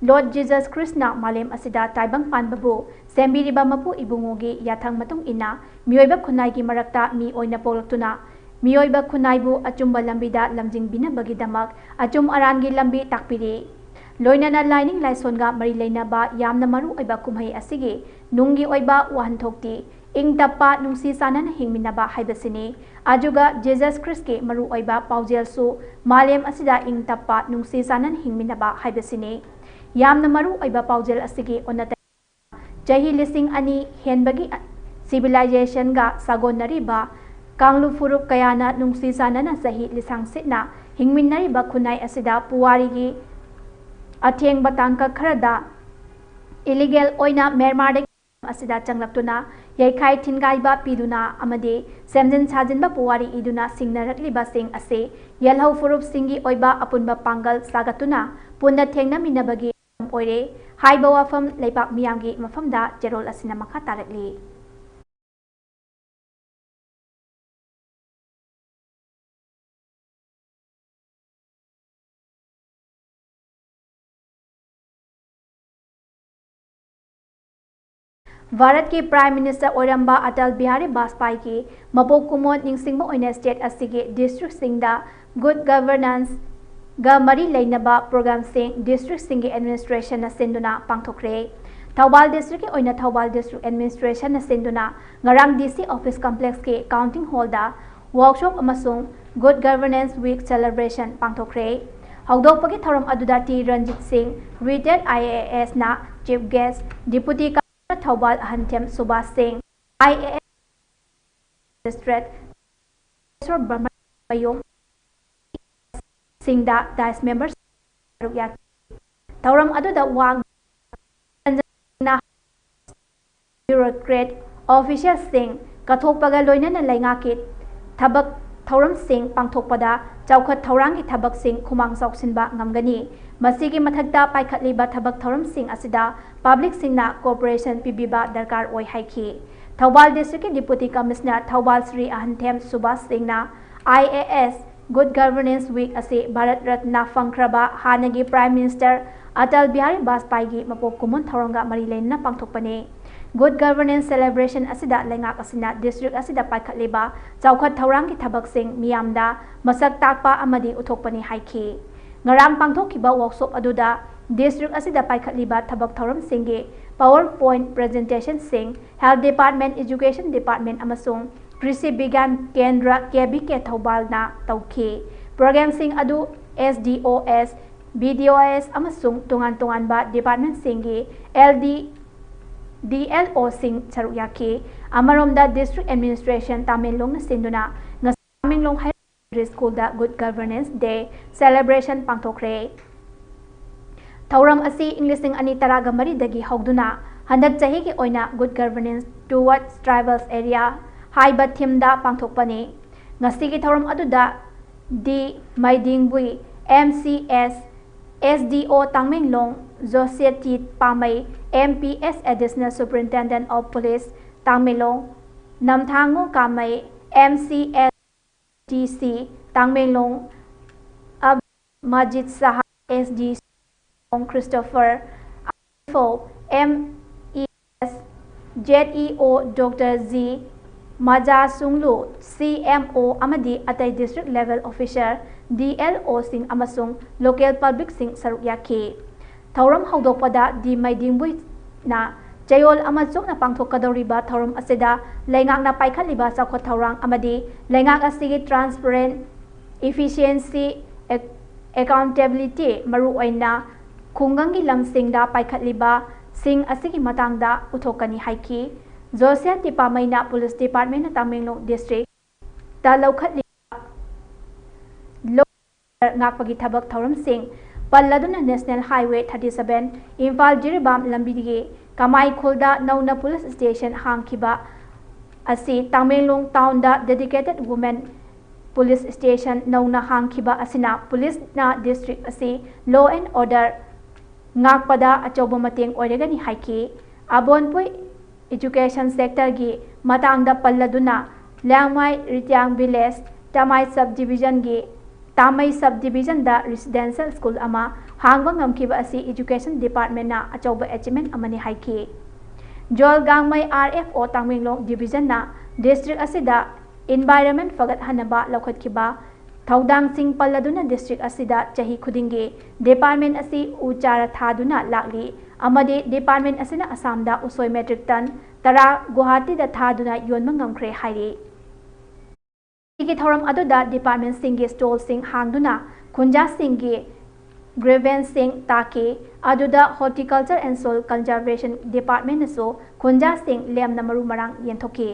ꯂꯣꯔꯗ ꯖꯤꯖꯁ ꯈ꯭ꯔꯤꯁꯅ ꯃꯥꯂꯦꯝ ꯑꯁꯤꯗ ꯇꯥꯏꯕꯪ ꯄꯥꯟꯕꯕꯨ ꯁꯦꯝꯕꯤꯔꯤꯕ ꯃꯄꯨ ꯏꯕꯨꯡꯉꯣꯒꯤ ꯌꯥꯊꯪ ꯃꯇꯨꯡ ꯏꯟꯅ ꯃꯤꯑꯣꯏꯕ ꯈꯨꯟꯅꯥꯏꯒꯤ ꯃꯔꯛꯇ ꯃꯤ ꯑꯣꯏꯅ ꯄꯣꯛꯂꯛꯇꯨꯅ ꯃꯤꯑꯣꯏꯕ ꯈꯨꯟꯅꯥꯏꯕꯨ ꯑꯆꯨꯝꯕ ꯂꯝꯕꯤꯗ ꯂꯝꯖꯤꯡꯕꯤꯅꯕꯒꯤꯗꯃꯛ ꯑꯆꯨꯝ ꯑꯔꯥꯟꯒꯤ ꯂꯝꯕꯤ ꯇꯥꯛꯄꯤꯔꯤ꯫ ꯂꯣꯏꯅꯅ ꯂꯥꯏꯅꯤꯡ ꯂꯥꯏꯁꯣꯟꯒ ꯃꯔꯤ ꯂꯩꯅꯕ ꯌꯥꯝꯅ ꯃꯔꯨ ꯑꯣꯏꯕ ꯀꯨꯝꯍꯩ ꯑꯁꯤꯒꯤ ꯅꯨꯡꯒꯤ ꯑꯣꯏꯕ ꯋꯥꯍꯟꯊꯣꯛꯇꯤ ꯏꯪ ꯇꯞꯄ, ꯅꯨꯡꯁꯤ ꯆꯥꯟꯅꯅ ꯍꯤꯡꯃꯤꯟꯅꯕ ꯍꯥꯏꯕꯁꯤꯅꯤ꯫ ꯑꯗꯨꯒ ꯖꯤꯖꯁ ꯈ꯭ꯔꯤꯁꯀꯤ ꯃꯔꯨ ꯑꯣꯏꯕ ꯄꯥꯎꯖꯦꯜꯁꯨ ꯃꯥꯂꯦꯝ ꯑꯁꯤꯗ ꯏꯪ ꯇꯞꯄ, ꯅꯨꯡꯁꯤ ꯆꯥꯟꯅꯅ ꯍꯤꯡꯃꯤꯟꯅꯕ ꯍꯥꯏꯕꯁꯤꯅꯤ꯫ ꯌꯥꯝꯅ ꯃꯔꯨ ꯑꯣꯏꯕ ꯄꯥꯎꯖꯦꯜ ꯑꯁꯤꯒꯤ ꯑꯣꯟꯅ ꯆꯍꯤ ꯂꯤꯁꯤꯡ ꯑꯅꯤ ꯍꯦꯟꯕꯒꯤ ꯁꯤꯚꯤꯂꯥꯏꯖꯦꯁꯟꯒ ꯁꯥꯒꯣꯟꯅꯔꯤꯕ ꯀꯥꯡꯂꯨꯞ ꯐꯨꯔꯨꯞ ꯀꯌꯥꯅ ꯅꯨꯡꯁꯤ ꯆꯥꯟꯅꯅ ꯆꯍꯤ ꯂꯤꯁꯥꯡꯁꯤꯠꯅ ꯍꯤꯡꯃꯤꯟꯅꯔꯤꯕ ꯈꯨꯟꯅꯥꯏ ꯑꯁꯤꯗ ꯄꯨꯋꯥꯔꯤꯒꯤ ꯑꯊꯦꯡꯕ ꯇꯥꯡꯀꯛ ꯈꯔꯗ ꯏꯂꯤꯒꯦꯜ ꯑꯣꯏꯅ ꯃ꯭ꯌꯥꯟꯃꯥꯔꯗꯒꯤ ꯑꯁꯤꯗ ꯆꯪꯂꯛꯇꯨꯅ ꯌꯩꯈꯥꯏ ꯊꯤꯟꯒꯥꯏꯕ ꯄꯤꯗꯨꯅ ꯑꯃꯗꯤ ꯁꯦꯝꯖꯤꯟ ꯁꯥꯖꯤꯟꯕ ꯄꯨꯋꯥꯔꯤ ꯏꯗꯨꯅ ꯁꯤꯡꯅꯔꯛꯂꯤꯕꯁꯤꯡ ꯑꯁꯤ ꯌꯦꯜꯍꯧ ꯐꯨꯔꯨꯞꯁꯤꯡꯒꯤ ꯑꯣꯏꯕ ꯑꯄꯨꯟꯕ ꯄꯥꯡꯒꯜ ꯁꯥꯒꯠꯇꯨꯅ ꯄꯨꯟꯅ ꯊꯦꯡꯅꯃꯤꯟꯅꯕꯒꯤ ꯃꯔꯝ ꯑꯣꯏꯔꯦ ꯍꯥꯏꯕ ꯋꯥꯐꯝ ꯂꯩꯕꯥꯛ ꯃꯤꯌꯥꯝꯒꯤ ꯃꯐꯝꯗ ꯆꯦꯔꯣꯜ ꯑꯁꯤꯅ ꯃꯈꯥ ꯇꯥꯔꯛꯂꯤ꯫ ꯚꯥꯔꯠꯀꯤ Prime Minister ꯑꯣꯏꯔꯝꯕ ꯑꯇꯜ ꯕꯤꯍꯥꯔꯤ ꯕꯥꯖꯄꯥꯏꯒꯤ ꯃꯄꯣꯛ ꯀꯨꯝꯑꯣꯟ ꯅꯤꯡꯁꯤꯡꯕ ꯑꯣꯏꯅ state ꯑꯁꯤꯒꯤ districtꯁꯤꯡꯗ good governanceꯒ ꯃꯔꯤ ꯂꯩꯅꯕ programmeꯁꯤꯡ districtꯁꯤꯡꯒꯤ administrationꯅ ꯁꯤꯟꯗꯨꯅ ꯄꯥꯡꯊꯣꯛꯈ꯭ꯔꯦ꯫ ꯊꯧꯕꯥꯜ districtꯀꯤ ꯑꯣꯏꯅ ꯊꯧꯕꯥꯜ district administrationꯅ ꯁꯤꯟꯗꯨꯅ ꯉꯔꯥꯡ DC office complexꯀꯤ counting hallꯗ workshop ꯑꯃꯁꯨꯡ Good Governance Week celebration ꯄꯥꯡꯊꯣꯛꯈ꯭ꯔꯦ꯫ ꯍꯧꯗꯣꯛꯄꯒꯤ ꯊꯧꯔꯝ ꯑꯗꯨꯗ ꯇꯤ ꯔꯟꯖꯤꯠ ꯁꯤꯡ, retired IASꯅ chief guest, Deputy Commissioner Thoubal ꯑꯍꯟꯊꯦꯝ Subhas ꯁꯤꯡ, IAS Magistrate ꯃꯌꯣꯝ ꯁꯤꯡꯗ dais member ꯁꯔꯨꯛ ꯌꯥꯈꯤ꯫ ꯊꯧꯔꯝ ꯑꯗꯨꯗ ꯋꯥ bureaucrat officialꯁꯤꯡ ꯀꯠꯊꯣꯛꯄꯒ ꯂꯣꯏꯅꯅ ꯂꯩꯉꯥꯛꯀꯤ ꯊꯕꯛ ꯊꯧꯔꯝꯁꯤꯡ ꯄꯥꯡꯊꯣꯛꯄꯗ ꯆꯥꯎꯈꯠ ꯊꯧꯔꯥꯡꯒꯤ ꯊꯕꯛꯁꯤꯡ ꯈꯨꯃꯥꯡ ꯆꯥꯎꯁꯤꯟꯕ ꯉꯝꯒꯅꯤ꯫ ꯃꯁꯤꯒꯤ ꯃꯊꯛꯇ ꯄꯥꯏꯈꯠꯂꯤꯕ ꯊꯕꯛ ꯊꯧꯔꯝꯁꯤꯡ ꯑꯁꯤꯗ publicꯁꯤꯡꯅ cooperation ꯄꯤꯕꯤꯕ ꯗꯔꯀꯥꯔ ꯑꯣꯏ ꯍꯥꯏꯈꯤ꯫ ꯊꯧꯕꯥꯜ districtꯀꯤ Deputy Commissioner ꯊꯧꯕꯥꯜ ꯁ꯭ꯔꯤ ꯑꯍꯟꯊꯦꯝ ꯁꯨꯕꯥꯁ ꯁꯤꯡꯅ IAS Good Governance Week ꯑꯁꯤ ꯚꯥꯔꯠ ꯔꯠꯅ ꯐꯪꯈ꯭ꯔꯕ ꯍꯥꯟꯅꯒꯤ Prime Minister ꯑꯇꯜ ꯕꯤꯍꯥꯔꯤ ꯕꯥꯖꯄꯥꯏꯒꯤ ꯃꯄꯣꯛ ꯀꯨꯝꯑꯣꯟ ꯊꯧꯔꯝꯒ ꯃꯔꯤ ꯂꯩꯅꯅ ꯄꯥꯡꯊꯣꯛꯄꯅꯤ꯫ Good Governance celebration ꯑꯁꯤꯗ ꯂꯩꯉꯥꯛ ꯑꯁꯤꯅ district ꯑꯁꯤꯗ ꯄꯥꯏꯈꯠꯂꯤꯕ ꯆꯥꯎꯈꯠ ꯊꯧꯔꯥꯡꯒꯤ ꯊꯕꯛꯁꯤꯡ ꯃꯤꯌꯥꯝꯗ ꯃꯁꯛ ꯇꯥꯛꯄ ꯑꯃꯗꯤ ꯎꯠꯊꯣꯛꯄꯅꯤ ꯍꯥꯏꯈꯤ꯫ ꯉꯔꯥꯡ ꯄꯥꯡꯊꯣꯛꯈꯤꯕ workshop ꯑꯗꯨꯗ district ꯑꯁꯤꯗ ꯄꯥꯏꯈꯠꯂꯤꯕ ꯊꯕꯛ ꯊꯧꯔꯝꯁꯤꯡꯒꯤ PowerPoint presentationꯁꯤꯡ Health Department, Education Department ꯑꯃꯁꯨꯡ ꯀ꯭ꯔꯤꯁꯤ ꯕꯤꯒ꯭ꯌꯥꯟ ꯀꯦꯟꯗ꯭ꯔ, KVK ꯊꯧꯕꯥꯜꯅ ꯇꯧꯈꯤ꯫ Programmeꯁꯤꯡ ꯑꯗꯨ SDOS, BDOS ꯑꯃꯁꯨꯡ ꯇꯣꯉꯥꯟ ꯇꯣꯉꯥꯟꯕ departmentꯁꯤꯡꯒꯤ LD, DLOꯁꯤꯡ ꯁꯔꯨꯛ ꯌꯥꯈꯤ꯫ ꯑꯃꯔꯣꯝꯗ district administration ꯇꯥꯃꯦꯡꯂꯣꯡꯅ ꯁꯤꯟꯗꯨꯅ ꯉꯁꯤ Tamenglong Higher Secondary Schoolꯗ Good Governance Day celebration ꯄꯥꯡꯊꯣꯛꯈ꯭ꯔꯦ꯫ ꯊꯧꯔꯝ ꯑꯁꯤ ꯏꯪ ꯂꯤꯁꯤꯡ ꯑꯅꯤ ꯇꯔꯥꯒ ꯃꯔꯤꯗꯒꯤ ꯍꯧꯗꯨꯅ ꯍꯟꯗꯛ ꯆꯍꯤꯒꯤ ꯑꯣꯏꯅ Good Governance Towards Tribals Area ꯍꯥꯏꯕ ꯊꯤꯝꯗ ꯄꯥꯡꯊꯣꯛꯄꯅꯤ꯫ ꯉꯁꯤꯒꯤ ꯊꯧꯔꯝ ꯑꯗꯨꯗ ꯗꯤ ꯃꯩꯗꯤꯡꯕꯨꯏ, M C S, S D O ꯇꯥꯡꯃꯦꯡꯂꯣꯡ, ꯖꯣꯁꯦꯇꯤ ꯄꯥꯃꯩ, M P S, Additional Superintendent of Police ꯇꯥꯡꯃꯦꯡꯂꯣꯡ, ꯅꯝꯊꯥꯡꯉꯨ ꯀꯥꯃꯩ, M C S, D C ꯇꯥꯡꯃꯦꯡꯂꯣꯡ, ꯑꯕ ꯃꯖꯤꯗ ꯁꯍꯥ, S D C ꯈ꯭ꯔꯤꯁꯇꯣꯐꯔ, ꯐꯣ, M E S, Z E O Doctor G ꯃꯖꯥꯁꯨꯡꯂꯨ, C M O ꯑꯃꯗꯤ ꯑꯇꯩ district level officer, D L O ꯁꯤꯡ ꯑꯃꯁꯨꯡ local public ꯁꯤꯡ ꯁꯔꯨꯛ ꯌꯥꯈꯤ꯫ ꯊꯧꯔꯝ ꯍꯧꯗꯣꯛꯄꯗ ꯗꯤ ꯃꯩꯗꯤꯡꯕꯨꯏꯅ ꯆꯌꯣꯜ ꯑꯃ ꯆꯨꯞꯅ ꯄꯥꯡꯊꯣꯛꯀꯗꯧꯔꯤꯕ ꯊꯧꯔꯝ ꯑꯁꯤꯗ ꯂꯩꯉꯥꯛꯅ ꯄꯥꯏꯈꯠꯂꯤꯕ ꯆꯥꯎꯈꯠ ꯊꯧꯔꯥꯡ ꯑꯃꯗꯤ ꯂꯩꯉꯥꯛ ꯑꯁꯤꯒꯤ transparent, efficiency, ac-, accountability, ꯃꯔꯨꯑꯣꯏꯅ ꯈꯨꯡꯒꯪꯒꯤ ꯂꯝꯁꯤꯡꯗ ꯄꯥꯏꯈꯠꯂꯤꯕꯁꯤꯡ ꯑꯁꯤꯒꯤ ꯃꯇꯥꯡꯗ ꯎꯠꯊꯣꯛꯀꯅꯤ ꯍꯥꯏꯈꯤ꯫ ꯖꯣꯁꯤꯌꯥ ꯇꯤꯄꯥꯃꯩꯅ Police Department ꯅ ꯇꯃꯦꯡꯂꯣꯡ district ꯇ ꯂꯧꯈꯠꯂꯤꯕ law and order ꯉꯥꯛꯄꯒꯤ ꯊꯕꯛ ꯊꯧꯔꯝꯁꯤꯡ ꯄꯜꯂꯗꯨꯅ National Highway thirty seven Imphal Jiribam ꯂꯝꯕꯤꯒꯤ ꯀꯃꯥꯏꯈꯨꯜꯗ ꯅꯧꯅ police station ꯍꯥꯡꯈꯤꯕ ꯑꯁꯤ, ꯇꯃꯦꯡꯂꯣꯡ town ꯗ dedicated women police station ꯅꯧꯅ ꯍꯥꯡꯈꯤꯕ ꯑꯁꯤꯅ police ꯅ district ꯑꯁꯤ law and order ꯉꯥꯛꯄꯗ ꯑꯆꯧꯕ ꯃꯇꯦꯡ ꯑꯣꯏꯔꯒꯅꯤ ꯍꯥꯏꯈꯤ꯫ ꯑꯕꯣꯟꯄꯨꯏ education sector ꯒꯤ ꯃꯇꯥꯡꯗ ꯄꯜꯂꯗꯨꯅ ꯂꯤꯌꯥꯡꯃꯥꯏ ꯔꯤꯇꯤꯌꯥꯡ village, ꯇꯥꯃꯥꯏ sub division ꯒꯤ, ꯇꯥꯃꯩ sub division ꯗ residential school ꯑꯃ ꯍꯥꯡꯕ ꯉꯝꯈꯤꯕ ꯑꯁꯤ education department ꯅ ꯑꯆꯧꯕ achievement ꯑꯃꯅꯤ ꯍꯥꯏꯈꯤ꯫ ꯖꯣꯜ ꯒꯥꯡꯃꯩ R F O Tamenglong division ꯅ district ꯑꯁꯤꯗ environment ꯐꯒꯠꯍꯟꯅꯕ ꯂꯧꯈꯠꯈꯤꯕ ꯊꯧꯗꯥꯡꯁꯤꯡ ꯄꯜꯂꯗꯨꯅ district ꯑꯁꯤꯗ ꯆꯍꯤ ꯈꯨꯗꯤꯡꯒꯤ department ꯑꯁꯤ ꯎ ꯆꯥꯔ ꯊꯥꯗꯨꯅ ꯂꯥꯛꯂꯤ ꯑꯃꯗꯤ department ꯑꯁꯤꯅ ꯑꯁꯥꯝꯗ ꯎꯁꯣꯏ metric ton ꯇꯔꯥ ꯒꯨꯋꯥꯍꯥꯇꯤꯗ ꯊꯥꯗꯨꯅ ꯌꯣꯟꯕ ꯉꯝꯈ꯭ꯔꯦ ꯍꯥꯏꯔꯤ꯫ ꯁꯤꯒꯤ ꯊꯧꯔꯝ ꯑꯗꯨꯗ department ꯁꯤꯡꯒꯤ stall ꯁꯤꯡ ꯍꯥꯡꯗꯨꯅ ꯈꯨꯟꯖꯥꯁꯤꯡꯒꯤ grievance ꯁꯤꯡ ꯇꯥꯈꯤ꯫ ꯑꯗꯨꯗ Horticulture and Soil Conservation Department ꯅꯁꯨ ꯈꯨꯟꯖꯥꯁꯤꯡ ꯂꯦꯝꯅ ꯃꯔꯨ ꯃꯔꯥꯡ ꯌꯦꯟꯊꯣꯛꯈꯤ꯫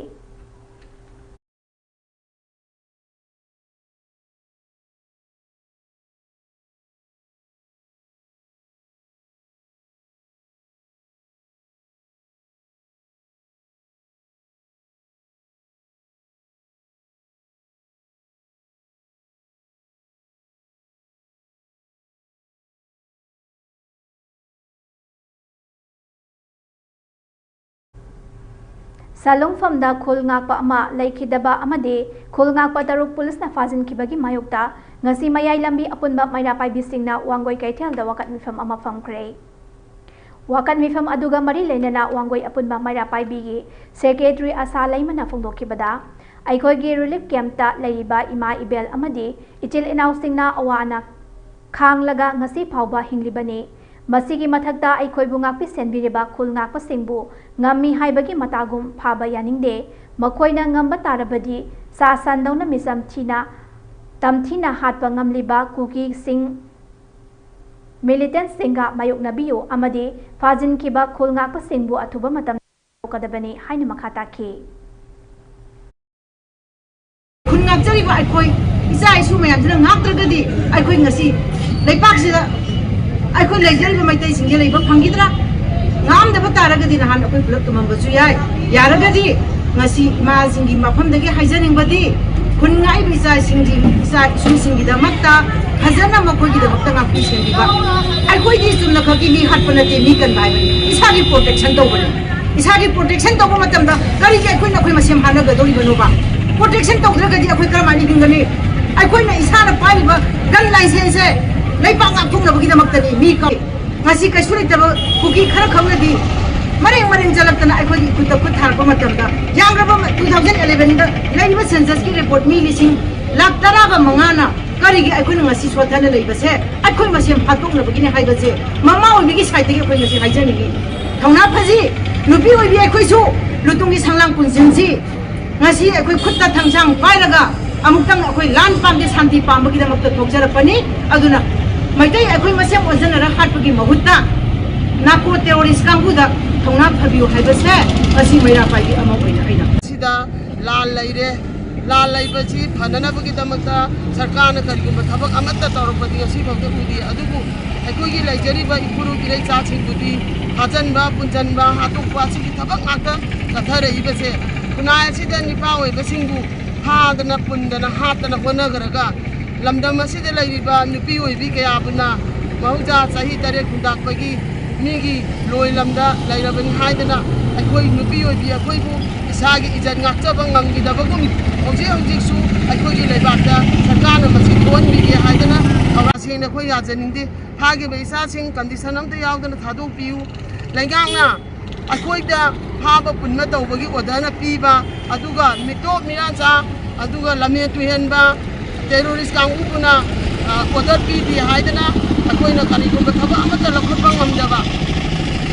ꯁꯥꯂꯨꯡꯐꯝꯗ ꯈꯨꯜ ꯉꯥꯛꯄ ꯑꯃ ꯂꯩꯈꯤꯗꯕ ꯑꯃꯗꯤ ꯈꯨꯜ ꯉꯥꯛꯄ ꯇꯔꯨꯛ ꯄꯨꯂꯤꯁꯅ ꯐꯥꯖꯤꯟꯈꯤꯕꯒꯤ ꯃꯥꯌꯣꯛꯇ ꯉꯁꯤ ꯃꯌꯥꯏ ꯂꯝꯕꯤ ꯑꯄꯨꯟꯕ ꯃꯩꯔꯥ ꯄꯥꯏꯕꯤꯁꯤꯡꯅ ꯋꯥꯡꯒꯣꯏ ꯀꯩꯊꯦꯜꯗ ꯋꯥꯀꯠ ꯃꯤꯐꯝ ꯑꯃ ꯐꯝꯈ꯭ꯔꯦ꯫ ꯋꯥꯀꯠ ꯃꯤꯐꯝ ꯑꯗꯨꯒ ꯃꯔꯤ ꯂꯩꯅꯅ ꯋꯥꯡꯒꯣꯏ ꯑꯄꯨꯟꯕ ꯃꯩꯔꯥ ꯄꯥꯏꯕꯤꯒꯤ ꯁꯦꯀ꯭ꯔꯦꯇꯔꯤ ꯑꯁꯥ ꯂꯩꯃꯅ ꯐꯣꯡꯗꯣꯛꯈꯤꯕꯗ, ꯑꯩꯈꯣꯏꯒꯤ ꯔꯤꯂꯤꯐ ꯀꯦꯝꯞꯇ ꯂꯩꯔꯤꯕ ꯏꯃꯥ ꯏꯕꯦꯜ ꯑꯃꯗꯤ ꯏꯆꯤꯜ ꯏꯅꯥꯎꯁꯤꯡꯅ ꯑꯋꯥ ꯑꯅꯥ ꯈꯥꯡꯂꯒ ꯉꯁꯤ ꯐꯥꯎꯕ ꯍꯤꯡꯂꯤꯕꯅꯤ꯫ ꯃꯁꯤꯒꯤ ꯃꯊꯛꯇ ꯑꯩꯈꯣꯏꯕꯨ ꯉꯥꯛꯄꯤ ꯁꯦꯟꯕꯤꯔꯤꯕ ꯈꯨꯜ ꯉꯥꯛꯄꯁꯤꯡꯕꯨ ꯉꯝꯃꯤ ꯍꯥꯏꯕꯒꯤ ꯃꯇꯥꯒꯨꯝ ꯐꯥꯕ ꯌꯥꯅꯤꯡꯗꯦ꯫ ꯃꯈꯣꯏꯅ ꯉꯝꯕ ꯇꯥꯔꯕꯗꯤ ꯁꯥ ꯁꯟꯗꯧꯅ ꯃꯤꯆꯝ ꯊꯤꯅ ꯇꯝꯊꯤꯅ ꯍꯥꯠꯄ ꯉꯝꯂꯤꯕ ꯀꯨꯀꯤꯁꯤꯡ ꯃꯤꯂꯤꯇꯦꯟꯠꯁꯤꯡꯒ ꯃꯥꯌꯣꯛꯅꯕꯤꯌꯨ ꯑꯃꯗꯤ ꯐꯥꯖꯤꯟꯈꯤꯕ ꯈꯨꯜ ꯉꯥꯛꯄꯁꯤꯡꯕꯨ ꯑꯊꯨꯕ ꯃꯇꯝꯗ ꯊꯣꯛꯀꯗꯕꯅꯤ ꯍꯥꯏꯅ ꯃꯈꯥ ꯇꯥꯈꯤ꯫ ꯈꯨꯟ ꯉꯥꯛꯆꯔꯤꯕ ꯑꯩꯈꯣꯏ ꯏꯆꯥ ꯏꯁꯨ ꯃꯌꯥꯝꯁꯤꯅ ꯉꯥꯛꯇ꯭ꯔꯒꯗꯤ ꯑꯩꯈꯣꯏ ꯉꯁꯤ ꯂꯩꯄꯥꯛꯁꯤꯗ ꯑꯩꯈꯣꯏ ꯂꯩꯖꯔꯤꯕ ꯃꯩꯇꯩꯁꯤꯡꯁꯦ ꯂꯩꯕ ꯐꯪꯈꯤꯗ꯭ꯔꯥ? ꯉꯥꯝꯗꯕ ꯇꯥꯔꯒꯗꯤ ꯅꯍꯥꯟ ꯑꯩꯈꯣꯏ ꯄꯨꯂꯞ ꯇꯨꯝꯃꯝꯕꯁꯨ ꯌꯥꯏ꯫ ꯌꯥꯔꯒꯗꯤ ꯉꯁꯤ ꯏꯃꯥꯁꯤꯡꯒꯤ ꯃꯐꯝꯗꯒꯤ ꯍꯥꯏꯖꯅꯤꯡꯕꯗꯤ, ꯈꯨꯟ ꯉꯥꯛꯏꯕ ꯏꯆꯥꯁꯤꯡꯒꯤ, ꯏꯆꯥ ꯏꯁꯨꯁꯤꯡꯒꯤꯗꯃꯛꯇ ꯐꯖꯅ ꯃꯈꯣꯏꯒꯤꯗꯃꯛꯇ ꯉꯥꯛꯄꯤ ꯁꯦꯟꯕꯤꯕ꯫ ꯑꯩꯈꯣꯏꯗꯤ ꯆꯨꯝꯅꯈꯛꯀꯤ ꯃꯤ ꯍꯥꯠꯄ ꯅꯠꯇꯦ, ꯃꯤ ꯀꯟꯕ ꯍꯥꯏꯕꯅꯤ꯫ ꯏꯁꯥꯒꯤ ꯄ꯭ꯔꯣꯇꯦꯛꯁꯟ ꯇꯧꯕꯅꯤ꯫ ꯏꯁꯥꯒꯤ ꯄ꯭ꯔꯣꯇꯦꯛꯁꯟ ꯇꯧꯕ ꯃꯇꯝꯗ ꯀꯔꯤꯒꯤ ꯑꯩꯈꯣꯏꯅ ꯑꯩꯈꯣꯏ ꯃꯁꯦꯟ ꯍꯥꯠꯅꯒꯗꯧꯔꯤꯕꯅꯣꯕ? ꯄ꯭ꯔꯣꯇꯦꯛꯁꯟ ꯇꯧꯗ꯭ꯔꯒꯗꯤ ꯑꯩꯈꯣꯏ ꯀꯔꯝꯍꯥꯏꯅ ꯍꯤꯡꯒꯅꯤ? ꯑꯩꯈꯣꯏꯅ ꯏꯁꯥꯅ ꯄꯥꯏꯔꯤꯕ ꯒꯟ ꯂꯥꯏꯁꯦꯟꯁꯁꯦ ꯂꯩꯄꯥꯛ ꯉꯥꯛꯊꯣꯛꯅꯕꯒꯤꯗꯃꯛꯇꯅꯤ꯫ ꯃꯤ ꯀ-, ꯉꯁꯤ ꯀꯩꯁꯨ ꯂꯩꯇꯕ ꯀꯨꯀꯤ ꯈꯔ ꯈꯛꯅꯗꯤ ꯃꯔꯦꯡ ꯃꯔꯦꯡ ꯆꯠꯂꯛꯇꯅ ꯑꯩꯈꯣꯏꯒꯤ ꯈꯨꯠꯇ ꯈꯨꯠ ꯊꯥꯔꯛꯄ ꯃꯇꯝꯗ, ꯌꯥꯝꯂꯕ two thousand elevenꯗ ꯂꯩꯔꯤꯕ censusꯀꯤ report ꯃꯤ ꯂꯤꯁꯤꯡ ꯂꯥꯈ ꯇꯔꯥꯒ ꯃꯉꯥꯅ ꯀꯔꯤꯒꯤ ꯑꯩꯈꯣꯏꯅ ꯉꯁꯤ ꯁꯣꯠꯊꯅ ꯂꯩꯕꯁꯦ ꯑꯩꯈꯣꯏ ꯃꯁꯦꯟ ꯐꯥꯠꯇꯣꯛꯅꯕꯒꯤꯅꯤ ꯍꯥꯏꯕꯁꯦ ꯃꯃꯥ ꯑꯣꯏꯕꯤꯒꯤ ꯁꯥꯏꯠꯇꯒꯤ ꯑꯩꯈꯣꯏ ꯉꯁꯤ ꯍꯥꯏꯖꯅꯤꯡꯉꯤ꯫ ꯊꯧꯅꯥ ꯐꯖꯤ, ꯅꯨꯄꯤ ꯑꯣꯏꯕꯤ ꯑꯩꯈꯣꯏꯁꯨ ꯂꯨꯇꯨꯡꯒꯤ ꯁꯪꯂꯥꯡ ꯄꯨꯟꯁꯤꯟꯁꯤ꯫ ꯉꯁꯤ ꯑꯩꯈꯣꯏ ꯈꯨꯠꯇ ꯊꯥꯡꯁꯥꯡ ꯄꯥꯏꯔꯒ ꯑꯃꯨꯛꯇꯪ ꯑꯩꯈꯣꯏ ꯂꯥꯟ ꯄꯥꯝꯗꯦ, ꯁꯥꯟꯇꯤ ꯄꯥꯝꯕꯒꯤꯗꯃꯛꯇ ꯊꯣꯛꯆꯔꯛꯄꯅꯤ꯫ ꯑꯗꯨꯅ ꯃꯩꯇꯩ ꯑꯩꯈꯣꯏ ꯃꯁꯦꯟ ꯑꯣꯟꯖꯟꯅꯔ ꯍꯥꯠꯄꯒꯤ ꯃꯍꯨꯠꯇ narco terrorist ꯀꯥꯡꯕꯨꯗ ꯊꯧꯅꯥ ꯐꯕꯤꯌꯨ ꯍꯥꯏꯕꯁꯦ ꯉꯁꯤ ꯃꯩꯔꯥ ꯄꯥꯏꯕꯤ ꯑꯃ ꯑꯣꯏꯅ ꯑꯩꯅ ꯁꯤꯗ ꯂꯥꯟ ꯂꯩꯔꯦ꯫ ꯂꯥꯟ ꯂꯩꯕꯁꯤ ꯐꯅꯅꯕꯒꯤꯗꯃꯛꯇ ꯁꯔꯀꯥꯔꯅ ꯀꯔꯤꯒꯨꯝꯕ ꯊꯕꯛ ꯑꯃꯠꯇ ꯇꯧꯔꯛꯄꯗꯤ ꯉꯁꯤ ꯐꯥꯎꯗ ꯎꯗꯦ꯫ ꯑꯗꯨꯕꯨ ꯑꯩꯈꯣꯏꯒꯤ ꯂꯩꯖꯔꯤꯕ ꯏꯄꯨꯔꯨꯞ ꯏꯔꯩꯆꯥꯁꯤꯡꯕꯨꯗꯤ ꯐꯥꯖꯟꯕ, ꯄꯨꯟꯁꯤꯟꯕ, ꯍꯥꯠꯇꯣꯛꯄ ꯑꯁꯤꯒꯤ ꯊꯕꯛ ꯉꯥꯛꯇ ꯆꯠꯊꯔꯛꯏꯕꯁꯦ, ꯈꯨꯟꯅꯥꯏ ꯑꯁꯤꯗ ꯅꯤꯄꯥ ꯑꯣꯏꯕꯁꯤꯡꯕꯨ ꯐꯥꯗꯅ, ꯄꯨꯟꯗꯅ, ꯍꯥꯠꯇꯅ ꯍꯣꯠꯅꯈ꯭ꯔꯒ ꯂꯝꯗꯝ ꯑꯁꯤꯗ ꯂꯩꯔꯤꯕ ꯅꯨꯄꯤ ꯑꯣꯏꯕꯤ ꯀꯌꯥꯕꯨꯅ ꯃꯍꯧꯁꯥ ꯆꯍꯤ ꯇꯔꯦꯠ ꯈꯨꯟꯇꯥꯛꯄꯒꯤ ꯃꯤꯒꯤ ꯂꯣꯏ ꯂꯝꯗ ꯂꯩꯔꯕꯅꯤ ꯍꯥꯏꯗꯅ ꯑꯩꯈꯣꯏ ꯅꯨꯄꯤ ꯑꯣꯏꯕꯤ ꯑꯩꯈꯣꯏꯕꯨ ꯏꯁꯥꯒꯤ ꯏꯖꯠ ꯉꯥꯛꯆꯕ ꯉꯝꯈꯤꯗꯕꯒꯨꯝ ꯍꯧꯖꯤꯛ ꯍꯧꯖꯤꯛꯁꯨ ꯑꯩꯈꯣꯏꯒꯤ ꯂꯩꯕꯥꯛꯇ ꯁꯔꯀꯥꯔꯅ ꯃꯁꯤ ꯊꯣꯛꯍꯟꯕꯤꯒꯦ ꯍꯥꯏꯗꯅ ꯊꯧꯔꯥꯡꯁꯦꯡꯅ ꯑꯩꯈꯣꯏ ꯌꯥꯖꯅꯤꯡꯗꯦ꯫ ꯐꯥꯈꯤꯕ ꯏꯆꯥꯁꯤꯡ ꯀꯟꯗꯤꯁꯟ ꯑꯝꯇ ꯌꯥꯎꯗꯅ ꯊꯥꯗꯣꯛꯄꯤꯌꯨ꯫ ꯂꯩꯉꯥꯛꯅ ꯑꯩꯈꯣꯏꯗ ꯐꯥꯕ ꯄꯨꯟꯕ ꯇꯧꯕꯒꯤ ꯑꯣꯔꯗꯔꯅ ꯄꯤꯕ, ꯑꯗꯨꯒ ꯃꯤꯇꯣꯞ ꯃꯤꯔꯥꯟꯆꯥ, ꯑꯗꯨꯒ ꯂꯝꯍꯦꯟ ꯇꯨꯍꯦꯟꯕ ꯇꯦꯔꯣꯔꯤꯁ ꯀꯥꯡꯕꯨꯗꯨꯅ ꯑꯣꯔꯗꯔ ꯄꯤꯗꯦ ꯍꯥꯏꯗꯅ ꯑꯩꯈꯣꯏꯅ ꯀꯔꯤꯒꯨꯝꯕ ꯊꯕꯛ ꯑꯃꯠꯇ ꯂꯧꯈꯠꯄ ꯉꯝꯗꯕ꯫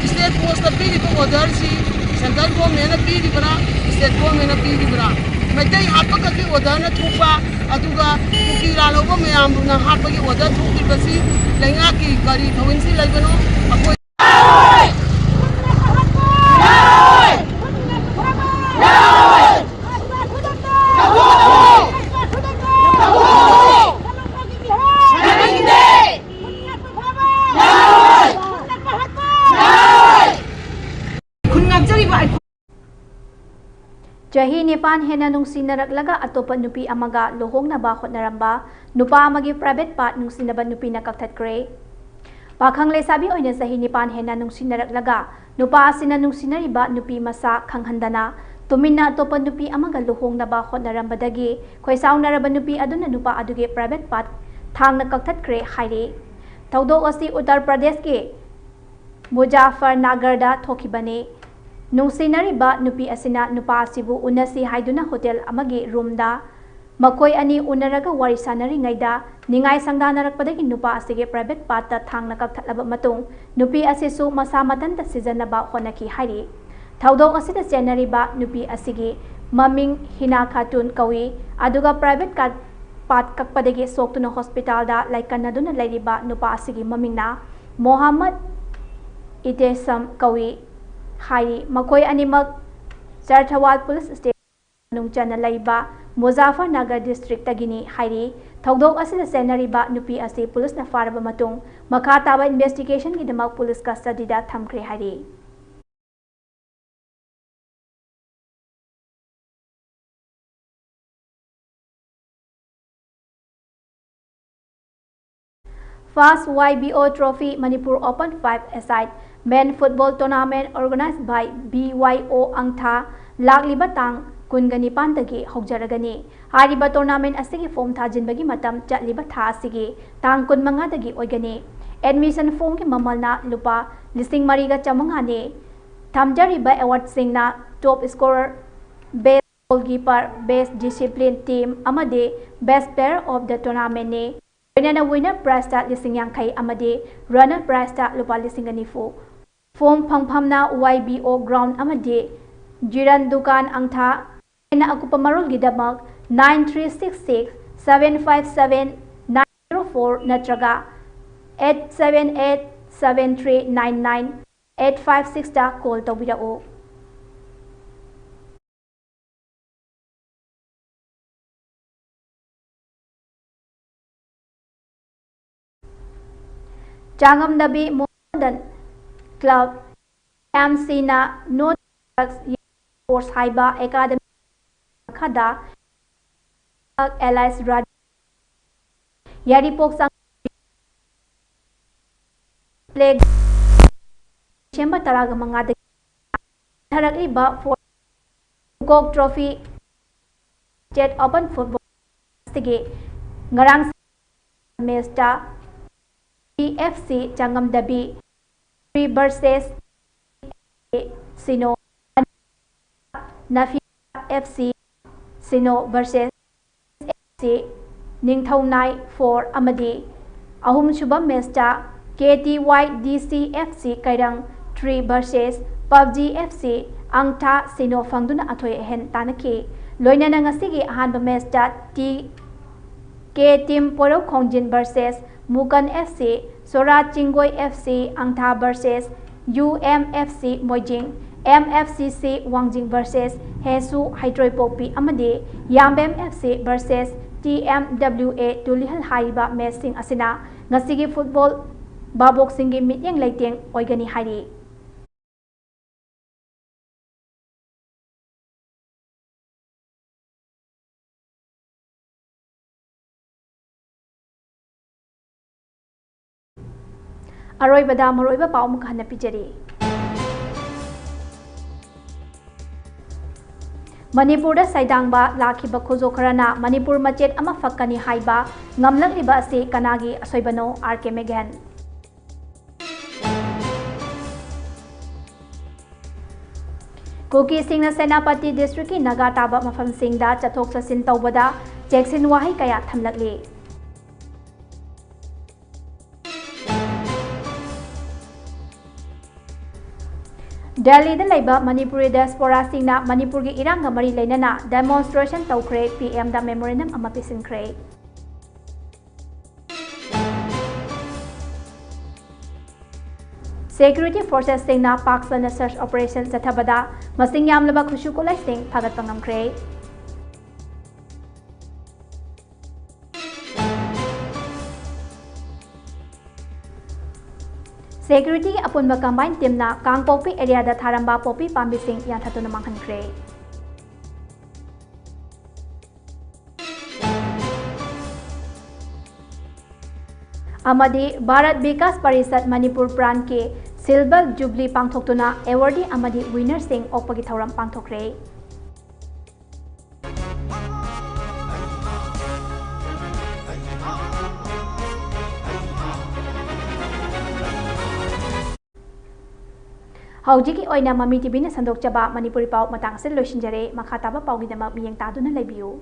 ꯏꯁꯇꯦꯠ ꯐꯣꯔꯁꯇ ꯄꯤꯔꯤꯕ ꯑꯣꯔꯗꯔꯁꯤ ꯁꯦꯟꯇ꯭ꯔꯦꯜ ꯒꯣꯔꯃꯦꯟꯅ ꯄꯤꯔꯤꯕ꯭ꯔꯥ, ꯏꯁꯇꯦꯠ ꯒꯣꯔꯃꯦꯟꯅ ꯄꯤꯔꯤꯕ꯭ꯔꯥ? ꯃꯩꯇꯩ ꯍꯥꯠꯄ ꯈꯛꯀꯤ ꯑꯣꯔꯗꯔꯅ ꯊꯣꯛꯄ, ꯑꯗꯨꯒ ꯀꯨꯀꯤ ꯂꯥꯜꯍꯧꯕ ꯃꯌꯥꯝꯕꯨꯅ ꯍꯥꯠꯄꯒꯤ ꯑꯣꯔꯗꯔ ꯊꯣꯛꯂꯤꯕꯁꯤ ꯂꯩꯉꯥꯛꯀꯤ ꯀꯔꯤ ꯊꯧꯑꯣꯏꯟꯁꯤ ꯂꯩꯕꯅꯣ? ꯑꯩꯈꯣꯏ ꯆꯍꯤ ꯅꯤꯄꯥꯟ ꯍꯦꯟꯅ ꯅꯨꯡꯁꯤꯅꯔꯛꯂꯒ ꯑꯇꯣꯞꯄ ꯅꯨꯄꯤ ꯑꯃꯒ ꯂꯨꯍꯣꯡꯅꯕ ꯍꯣꯠꯅꯔꯝꯕ ꯅꯨꯄꯥ ꯑꯃꯒꯤ private part ꯅꯨꯡꯁꯤꯅꯕ ꯅꯨꯄꯤꯅ ꯀꯛꯊꯠꯈ꯭ꯔꯦ꯫ ꯄꯥꯈꯪ ꯂꯩꯁꯥꯕꯤ ꯑꯣꯏꯅ ꯆꯍꯤ ꯅꯤꯄꯥꯟ ꯍꯦꯟꯅ ꯅꯨꯡꯁꯤꯅꯔꯛꯂꯒ ꯅꯨꯄꯥ ꯑꯁꯤꯅ ꯅꯨꯡꯁꯤꯅꯔꯤꯕ ꯅꯨꯄꯤ ꯃꯁꯥ ꯈꯪꯍꯟꯗꯅ ꯇꯨꯃꯤꯟꯅ ꯑꯇꯣꯞꯄ ꯅꯨꯄꯤ ꯑꯃꯒ ꯂꯨꯍꯣꯡꯅꯕ ꯍꯣꯠꯅꯔꯝꯕꯗꯒꯤ ꯈꯣꯏꯁꯥꯎꯅꯔꯕ ꯅꯨꯄꯤ ꯑꯗꯨꯅ ꯅꯨꯄꯥ ꯑꯗꯨꯒꯤ private part ꯊꯥꯡꯅ ꯀꯛꯊꯠꯈ꯭ꯔꯦ ꯍꯥꯏꯔꯤ꯫ ꯊꯧꯗꯣꯛ ꯑꯁꯤ ꯎꯠꯇꯔ ꯄ꯭ꯔꯗꯦꯁꯀꯤ ꯃꯨꯖꯥꯐꯔꯅꯥꯒꯔꯗ ꯊꯣꯛꯈꯤꯕꯅꯤ꯫ ꯅꯨꯡꯁꯤꯅꯔꯤꯕ ꯅꯨꯄꯤ ꯑꯁꯤꯅ ꯅꯨꯄꯥ ꯑꯁꯤꯕꯨ ꯎꯅꯁꯤ ꯍꯥꯏꯗꯨꯅ ꯍꯣꯇꯦꯜ ꯑꯃꯒꯤ ꯔꯨꯝꯗ ꯃꯈꯣꯏ ꯑꯅꯤ ꯎꯅꯔꯒ ꯋꯥꯔꯤ ꯁꯥꯟꯅꯔꯤꯉꯩꯗ ꯅꯤꯡꯉꯥꯏ ꯁꯪꯗꯥꯅꯔꯛꯄꯗꯒꯤ ꯅꯨꯄꯥ ꯑꯁꯤꯒꯤ private partꯇ ꯊꯥꯡꯅ ꯀꯛꯊꯠꯂꯕ ꯃꯇꯨꯡ ꯅꯨꯄꯤ ꯑꯁꯤꯁꯨ ꯃꯁꯥ ꯃꯊꯟꯇ ꯁꯤꯖꯤꯟꯅꯕ ꯍꯣꯠꯅꯈꯤ ꯍꯥꯏꯔꯤ꯫ ꯊꯧꯗꯣꯛ ꯑꯁꯤꯗ ꯆꯦꯟꯅꯔꯤꯕ ꯅꯨꯄꯤ ꯑꯁꯤꯒꯤ ꯃꯃꯤꯡ ꯍꯤꯅꯥ ꯈꯥꯇꯨꯟ ꯀꯧꯏ, ꯑꯗꯨꯒ private part ꯀꯛꯄꯗꯒꯤ ꯁꯣꯛꯇꯨꯅ ꯍꯣꯁꯄꯤꯇꯥꯜꯗ ꯂꯥꯏꯀꯠꯅꯗꯨꯅ ꯂꯩꯔꯤꯕ ꯅꯨꯄꯥ ꯑꯁꯤꯒꯤ ꯃꯃꯤꯡꯅ ꯃꯣꯍꯝꯃꯗ ꯏꯇꯦꯁꯝ ꯀꯧꯏ ꯍꯥꯏꯔꯤ꯫ ꯃꯈꯣꯏ ꯑꯅꯤꯃꯛ ꯆꯔꯊꯋꯥꯜ ꯄꯨꯂꯤꯁ ꯁ꯭ꯇꯦꯁꯟ ꯃꯅꯨꯡ ꯆꯟꯅ ꯂꯩꯕ ꯃꯨꯖꯥꯐꯔꯅꯒꯔ ꯗꯤꯁꯇ꯭ꯔꯤꯛꯇꯒꯤꯅꯤ ꯍꯥꯏꯔꯤ꯫ ꯊꯧꯗꯣꯛ ꯑꯁꯤꯗ ꯆꯦꯟꯅꯔꯤꯕ ꯅꯨꯄꯤ ꯑꯁꯤ ꯄꯨꯂꯤꯁꯅ ꯐꯥꯔꯕ ꯃꯇꯨꯡ ꯃꯈꯥ ꯇꯥꯕ investigationꯒꯤꯗꯃꯛ ꯄꯨꯂꯤꯁ custody ꯗ ꯊꯝꯈ꯭ꯔꯦ ꯍꯥꯏꯔꯤ꯫ First Y B O Trophy Manipur Open five-a-side Men Football Tournament organized by B Y O ꯑꯪꯊꯥ ꯂꯥꯛꯂꯤꯕ ꯇꯥꯡ ꯀꯨꯟꯒ ꯅꯤꯄꯥꯟꯗꯒꯤ ꯍꯧꯖꯔꯒꯅꯤ꯫ ꯍꯥꯏꯔꯤꯕ tournament ꯑꯁꯤꯒꯤ form ꯊꯥꯖꯤꯟꯕꯒꯤ ꯃꯇꯝ ꯆꯠꯂꯤꯕ ꯊꯥ ꯑꯁꯤꯒꯤ ꯇꯥꯡ ꯀꯨꯟꯃꯉꯥꯗꯒꯤ ꯑꯣꯏꯒꯅꯤ꯫ Admission formꯒꯤ ꯃꯃꯜꯅ ꯂꯨꯄꯥ ꯂꯤꯁꯤꯡ ꯃꯔꯤꯒ ꯆꯥꯃꯉꯥꯅꯤ꯫ ꯊꯝꯖꯔꯤꯕ awardꯁꯤꯡꯅ top scorer, best goalkeeper, best discipline team ꯑꯃꯗꯤ best player of the tournamentꯅꯤ꯫ ꯂꯣꯏꯅꯅ winner prizeꯇ ꯂꯤꯁꯤꯡ ꯌꯥꯡꯈꯩ ꯑꯃꯗꯤ runner prizeꯇ ꯂꯨꯄꯥ ꯂꯤꯁꯤꯡ ꯅꯤꯐꯨ꯫ Form ꯐꯪꯐꯝꯅ Y B O ground ꯑꯃꯗꯤ ꯖꯤꯔꯟ ꯗꯨꯀꯥꯟ ꯑꯪꯊꯥ꯫ ꯍꯦꯟꯅ ꯑꯀꯨꯞꯄ ꯃꯔꯣꯜꯒꯤꯗꯃꯛ nine three six six seven five seven nine zero four ꯅꯠꯇ꯭ꯔꯒ eight seven eight seven three nine nine eight five sixꯇ call ꯇꯧꯕꯤꯔꯛꯎ꯫ ꯆꯥꯉꯝꯗꯕꯤ ꯃꯣꯗꯔꯟ ꯀ꯭ꯂꯕ, ꯑꯦꯝ ꯁꯤꯅ ꯅꯣ ꯗ꯭ꯔꯒꯁ ꯁ꯭ꯄꯣꯔꯠꯁ ꯍꯥꯏꯕ ꯑꯦꯀꯥꯗꯃꯤ ꯃꯈꯥꯗ alias ꯔꯥꯖ ꯌꯥꯏꯔꯤꯄꯣꯛ ꯆꯥꯡ ꯄ꯭ꯂꯦ ꯗꯤꯁꯦꯝꯕꯔ ꯇꯔꯥꯒ ꯃꯉꯥꯗꯒꯤ ꯊꯥꯔꯛꯂꯤꯕ ꯐꯣꯔ ꯀꯣꯛ ꯇ꯭ꯔꯣꯐꯤ ꯁ꯭ꯇꯦꯠ ꯑꯣꯄꯟ ꯐꯨꯠꯕꯣꯜ ꯑꯁꯤꯒꯤ ꯉꯔꯥꯡ ꯃꯦꯆꯇ T F C ꯆꯥꯉꯝꯗꯕꯤ three versus ꯁꯤꯅꯣ, ꯅꯐꯤ ꯑꯦꯐ ꯁꯤ ꯁꯤꯅꯣ ꯚꯔꯁꯦꯁ ꯁꯤ ꯅꯤꯡꯊꯧꯅꯥꯏ ꯐꯣꯔ ꯑꯃꯗꯤ ꯑꯍꯨꯝꯁꯨꯕ ꯃꯦꯆꯇ ꯀꯦ ꯇꯤ ꯋꯥꯏ ꯗꯤ C F C Keirang three versus ꯄꯕꯖꯤ ꯑꯦꯐ ꯁꯤ ꯑꯪꯊꯥ ꯁꯤꯅꯣ ꯐꯪꯗꯨꯅ ꯑꯊꯣꯏ ꯑꯍꯦꯟ ꯇꯥꯟꯅꯈꯤ꯫ ꯂꯣꯏꯅꯅ ꯉꯁꯤꯒꯤ ꯑꯍꯥꯟꯕ ꯃꯦꯆꯇ T K team Poirou Khongjin versus Mukan F C, Sora Chingoi F C ꯑꯪꯊꯥ versus U M F C Moijing, M F ꯁꯤ ꯁꯤ ꯋꯥꯡꯖꯤꯡ ꯚꯔꯁꯦꯁ ꯍꯦꯁꯨ ꯍꯩꯇ꯭ꯔꯣꯏꯄꯣꯛꯄꯤ ꯑꯃꯗꯤ Yambem F C versus T M W A ꯇꯨꯂꯤꯍꯜ ꯍꯥꯏꯔꯤꯕ ꯃꯦꯆꯁꯤꯡ ꯑꯁꯤꯅ ꯉꯁꯤꯒꯤ ꯐꯨꯠꯕꯣꯜ ꯚꯥꯕꯣꯛꯁꯤꯡꯒꯤ ꯃꯤꯠꯌꯦꯡ ꯂꯩꯇꯦꯡ ꯑꯣꯏꯒꯅꯤ ꯍꯥꯏꯔꯤ꯫ ꯑꯔꯣꯏꯕꯗ ꯃꯔꯨꯑꯣꯏꯕ ꯄꯥꯎ ꯑꯃꯨꯛ ꯍꯟꯅ ꯄꯤꯖꯔꯤ꯫ ꯃꯅꯤꯄꯨꯔꯗ ꯁꯩꯗꯥꯡꯕ ꯂꯥꯛꯈꯤꯕ ꯈꯨꯖꯣ ꯈꯔꯅ ꯃꯅꯤꯄꯨꯔ ꯃꯆꯦꯠ ꯑꯃ ꯐꯛꯀꯅꯤ ꯍꯥꯏꯕ ꯉꯝꯂꯛꯂꯤꯕ ꯑꯁꯤ ꯀꯅꯥꯒꯤ ꯑꯁꯣꯏꯕꯅꯣ? ꯑꯥꯔ ꯀꯦ ꯃꯦꯒꯦꯟ꯫ ꯀꯨꯀꯤꯁꯤꯡꯅ ꯁꯦꯅꯥꯄꯇꯤ ꯗꯤꯁꯇ꯭ꯔꯤꯛꯀꯤ ꯅꯥꯒꯥ ꯇꯥꯕ ꯃꯐꯝꯁꯤꯡꯗ ꯆꯠꯊꯣꯛ ꯆꯠꯁꯤꯟ ꯇꯧꯕꯗ ꯆꯦꯛꯁꯤꯟ ꯋꯥꯍꯩ ꯀꯌꯥ ꯊꯝꯂꯛꯂꯤ꯫ ꯗꯦꯜꯂꯤꯗ ꯂꯩꯕ ꯃꯅꯤꯄꯨꯔꯤ ꯗꯥꯏꯁꯄꯣꯔꯥꯁꯤꯡꯅ ꯃꯅꯤꯄꯨꯔꯒꯤ ꯏꯔꯥꯡꯒ ꯃꯔꯤ ꯂꯩꯅꯅ ꯗꯦꯃꯣꯟꯁꯇ꯭ꯔꯦꯁꯟ ꯇꯧꯈ꯭ꯔꯦ, ꯄꯤ ꯑꯦꯝꯗ ꯃꯦꯃꯣꯔꯦꯟꯗꯝ ꯑꯃ ꯄꯤꯁꯤꯟꯈ꯭ꯔꯦ꯫ ꯁꯦꯀ꯭ꯌꯨꯔꯤꯇꯤ ꯐꯣꯔꯁꯦꯁꯁꯤꯡꯅ ꯄꯥꯛ ꯆꯟꯅ ꯁꯔꯆ ꯑꯣꯄꯔꯦꯁꯟ ꯆꯠꯊꯕꯗ ꯃꯁꯤꯡ ꯌꯥꯝꯂꯕ ꯈꯨꯠꯁꯨ ꯈꯨꯠꯂꯥꯏꯁꯤꯡ ꯐꯥꯒꯠꯄ ꯉꯝꯈ꯭ꯔꯦ꯫ ꯁꯦꯀ꯭ꯌꯨꯔꯤꯇꯤꯒꯤ ꯑꯄꯨꯟꯕ ꯀꯝꯕꯥꯏꯟ ꯇꯤꯝꯅ ꯀꯥꯡꯄꯣꯛꯄꯤ ꯑꯦꯔꯤꯌꯥꯗ ꯊꯥꯔꯝꯕ ꯄꯣꯄꯤ ꯄꯥꯝꯕꯤꯁꯤꯡ ꯌꯥꯟꯊꯠꯇꯨꯅ ꯃꯥꯡꯍꯟꯈ꯭ꯔꯦ꯫ ꯑꯃꯗꯤ ꯚꯥꯔꯠ ꯕꯤꯀꯥꯁ ꯄꯔꯤꯁꯠ ꯃꯅꯤꯄꯨꯔ ꯄ꯭ꯔꯥꯟꯀꯤ ꯁꯤꯜꯚꯔ ꯖꯨꯕ꯭ꯂꯤ ꯄꯥꯡꯊꯣꯛꯇꯨꯅ ꯑꯦꯋꯥꯔꯗꯤ ꯑꯃꯗꯤ ꯋꯤꯅꯔꯁꯤꯡ ꯑꯣꯛꯄꯒꯤ ꯊꯧꯔꯝ ꯄꯥꯡꯊꯣꯛꯈ꯭ꯔꯦ꯫ ꯍꯧꯖꯤꯛꯀꯤ ꯑꯣꯏꯅ ꯃꯃꯤ ꯇꯤꯚꯤꯅ ꯁꯟꯗꯣꯛꯆꯕ ꯃꯅꯤꯄꯨꯔꯤ ꯄꯥꯎ ꯃꯇꯥꯡ ꯑꯁꯤꯗ ꯂꯣꯏꯁꯤꯟꯖꯔꯦ꯫ ꯃꯈꯥ ꯇꯥꯕ ꯄꯥꯎꯒꯤꯗꯃꯛ ꯃꯤꯠꯌꯦꯡ ꯇꯥꯗꯨꯅ ꯂꯩꯕꯤꯌꯨ꯫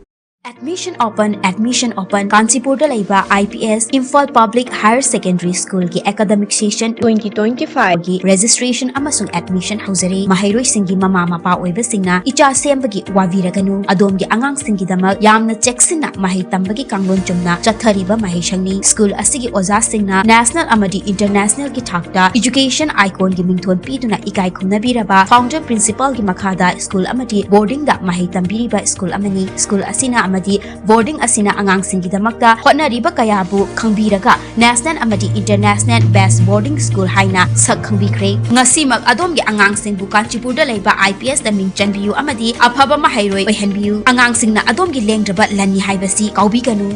Admission open, admission open꯫ ꯀꯥꯟꯆꯤꯄꯨꯔꯗ ꯂꯩꯕ I P S Imphal public higher secondary ꯁ꯭ꯀꯨꯜꯒꯤ academic session twenty twenty five ꯒꯤ ꯔꯦꯖꯤꯁꯇ꯭ꯔꯦꯁꯟ ꯑꯃꯁꯨꯡ ꯑꯦꯗꯃꯤꯁꯟ ꯍꯧꯖꯔꯤ꯫ ꯃꯍꯩꯔꯣꯏꯁꯤꯡꯒꯤ ꯃꯃꯥ ꯃꯄꯥ ꯑꯣꯏꯕꯁꯤꯡꯅ ꯏꯆꯥ ꯁꯦꯝꯕꯒꯤ ꯋꯥꯕꯤꯔꯒꯅꯨ꯫ ꯑꯗꯣꯝꯒꯤ ꯑꯉꯥꯡꯁꯤꯡꯒꯤꯗꯃꯛ ꯌꯥꯝꯅ ꯆꯦꯛꯁꯤꯟꯅ ꯃꯍꯩ ꯇꯝꯕꯒꯤ ꯀꯥꯡꯂꯣꯟ ꯆꯨꯝꯅ ꯆꯠꯊꯔꯤꯕ ꯃꯍꯩꯁꯪꯅꯤ꯫ ꯁ꯭ꯀꯨꯜ ꯑꯁꯤꯒꯤ ꯑꯣꯖꯥꯁꯤꯡꯅ ꯅꯦꯁꯅꯦꯜ ꯑꯃꯗꯤ ꯏꯟꯇꯔꯅꯦꯁꯅꯦꯜꯒꯤ ꯊꯥꯛꯇ ꯏꯖꯨꯀꯦꯁꯟ ꯑꯥꯏꯀꯣꯟꯒꯤ ꯃꯤꯡꯊꯣꯟ ꯄꯤꯗꯨꯅ ꯏꯀꯥꯏ ꯈꯨꯝꯅꯕꯤꯔꯕ ꯐꯥꯎꯟꯗꯔ ꯄ꯭ꯔꯤꯟꯁꯤꯄꯥꯜꯒꯤ ꯃꯈꯥꯗ ꯁ꯭ꯀꯨꯜ ꯑꯃꯗꯤ ꯕꯣꯔꯗꯤꯡꯗ ꯃꯍꯩ ꯇꯝꯕꯤꯔꯤꯕ ꯁ꯭ꯀꯨꯜ ꯑꯃꯅꯤ꯫ ꯁ꯭ꯀꯨꯜ ꯑꯁꯤꯅ ꯑꯃꯗꯤ ꯕꯣꯔꯗꯤꯡ ꯑꯁꯤꯅ ꯑꯉꯥꯡꯁꯤꯡꯒꯤꯗꯃꯛꯇ ꯍꯣꯠꯅꯔꯤꯕ ꯀꯌꯥꯕꯨ ꯈꯪꯕꯤꯔꯒ ꯅꯦꯁꯅꯦꯜ ꯑꯃꯗꯤ ꯏꯟꯇꯔꯅꯦꯁꯅꯦꯜ ꯕꯦꯁ ꯕꯣꯔꯗꯤꯡ ꯁ꯭ꯀꯨꯜ ꯍꯥꯏꯅ ꯁꯛ ꯈꯪꯕꯤꯈ꯭ꯔꯦ꯫ ꯉꯁꯤꯃꯛ ꯑꯗꯣꯝꯒꯤ ꯑꯉꯥꯡꯁꯤꯡꯕꯨ ꯀꯥꯟꯆꯤꯄꯨꯔꯗ ꯂꯩꯕ ꯑꯥꯏ ꯄꯤ ꯑꯦꯁꯇ ꯃꯤꯡ ꯆꯟꯕꯤꯌꯨ ꯑꯃꯗꯤ ꯑꯐꯕ ꯃꯍꯩꯔꯣꯏ ꯑꯣꯏꯍꯟꯕꯤꯌꯨ꯫ ꯑꯉꯥꯡꯁꯤꯡꯅ ꯑꯗꯣꯝꯒꯤ ꯂꯦꯡꯗ꯭ꯔꯕ ꯂꯟꯅꯤ ꯍꯥꯏꯕꯁꯤ ꯀꯥꯎꯕꯤꯒꯅꯨ꯫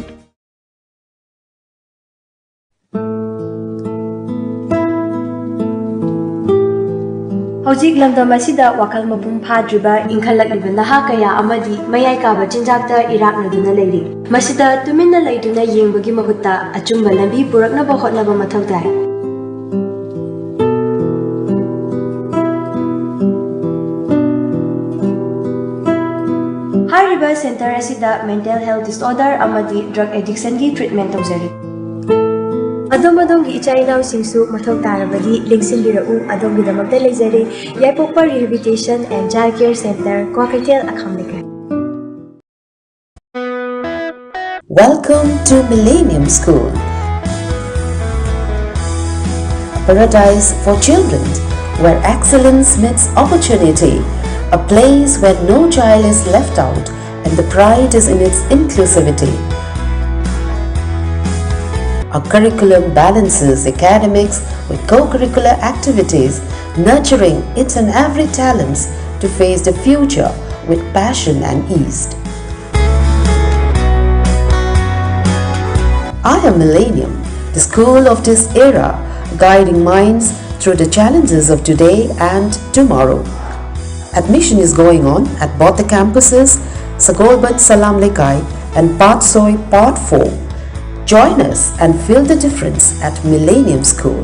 ꯍꯧꯖꯤꯛ ꯂꯝꯗꯝ ꯑꯁꯤꯗ ꯋꯥꯈꯜ ꯃꯄꯨꯡ ꯐꯥꯗ꯭ꯔꯤꯕ ꯏꯟꯈꯠꯂꯛꯂꯤꯕ ꯅꯍꯥ ꯀꯌꯥ ꯑꯃꯗꯤ ꯃꯌꯥꯏ ꯀꯥꯕ ꯆꯤꯟꯖꯥꯛꯇ ꯏꯔꯥꯛꯅꯗꯨꯅ ꯂꯩꯔꯤ꯫ ꯃꯁꯤꯗ ꯇꯨꯃꯤꯟꯅ ꯂꯩꯗꯨꯅ ꯌꯦꯡꯕꯒꯤ ꯃꯍꯨꯠꯇ ꯑꯆꯨꯝꯕ ꯂꯝꯕꯤ ꯄꯨꯔꯛꯅꯕ ꯍꯣꯠꯅꯕ ꯃꯊꯧ ꯇꯥꯏ꯫ ꯍꯥꯏꯔꯤꯕ ꯁꯦꯟꯇꯔ ꯑꯁꯤꯗ ꯃꯦꯟꯇꯦꯜ ꯍꯦꯜꯊ ꯗꯤꯁꯑꯣꯔꯗꯔ ꯑꯃꯗꯤ ꯗ꯭ꯔꯒ ꯑꯦꯗꯤꯛꯁꯟꯒꯤ ꯇ꯭ꯔꯤꯠꯃꯦꯟ ꯇꯧꯖꯔꯤ꯫ ꯑꯗꯣꯝ ꯑꯗꯣꯝꯒꯤ ꯏꯆꯥ ꯏꯅꯥꯎꯁꯤꯡꯁꯨ ꯃꯊꯧ ꯇꯥꯔꯕꯗꯤ ꯂꯦꯡꯁꯤꯟꯕꯤꯔꯛꯎ, ꯑꯗꯣꯝꯒꯤꯗꯃꯛꯇ ꯂꯩꯖꯔꯤ꯫ ꯌꯥꯏꯄꯣꯛꯄ Rehabilitation and Child Care Centre, Kwakeithel, ꯑꯈꯥꯝ ꯂꯩꯀꯥꯏ꯫ Welcome to Millennium School, a paradise for children where excellence meets opportunity, a place where no child is left out and the pride is in its inclusivity. Our curriculum balances academics with co-curricular activities, nurturing each and every talents to face the future with passion and ease. I am Millennium, the school of this era, guiding minds through the challenges of today and tomorrow. Admission is going on at both the campuses, Sagolband Salam Lekai and Patsoi Part four. Join us and feel the difference at Millennium School.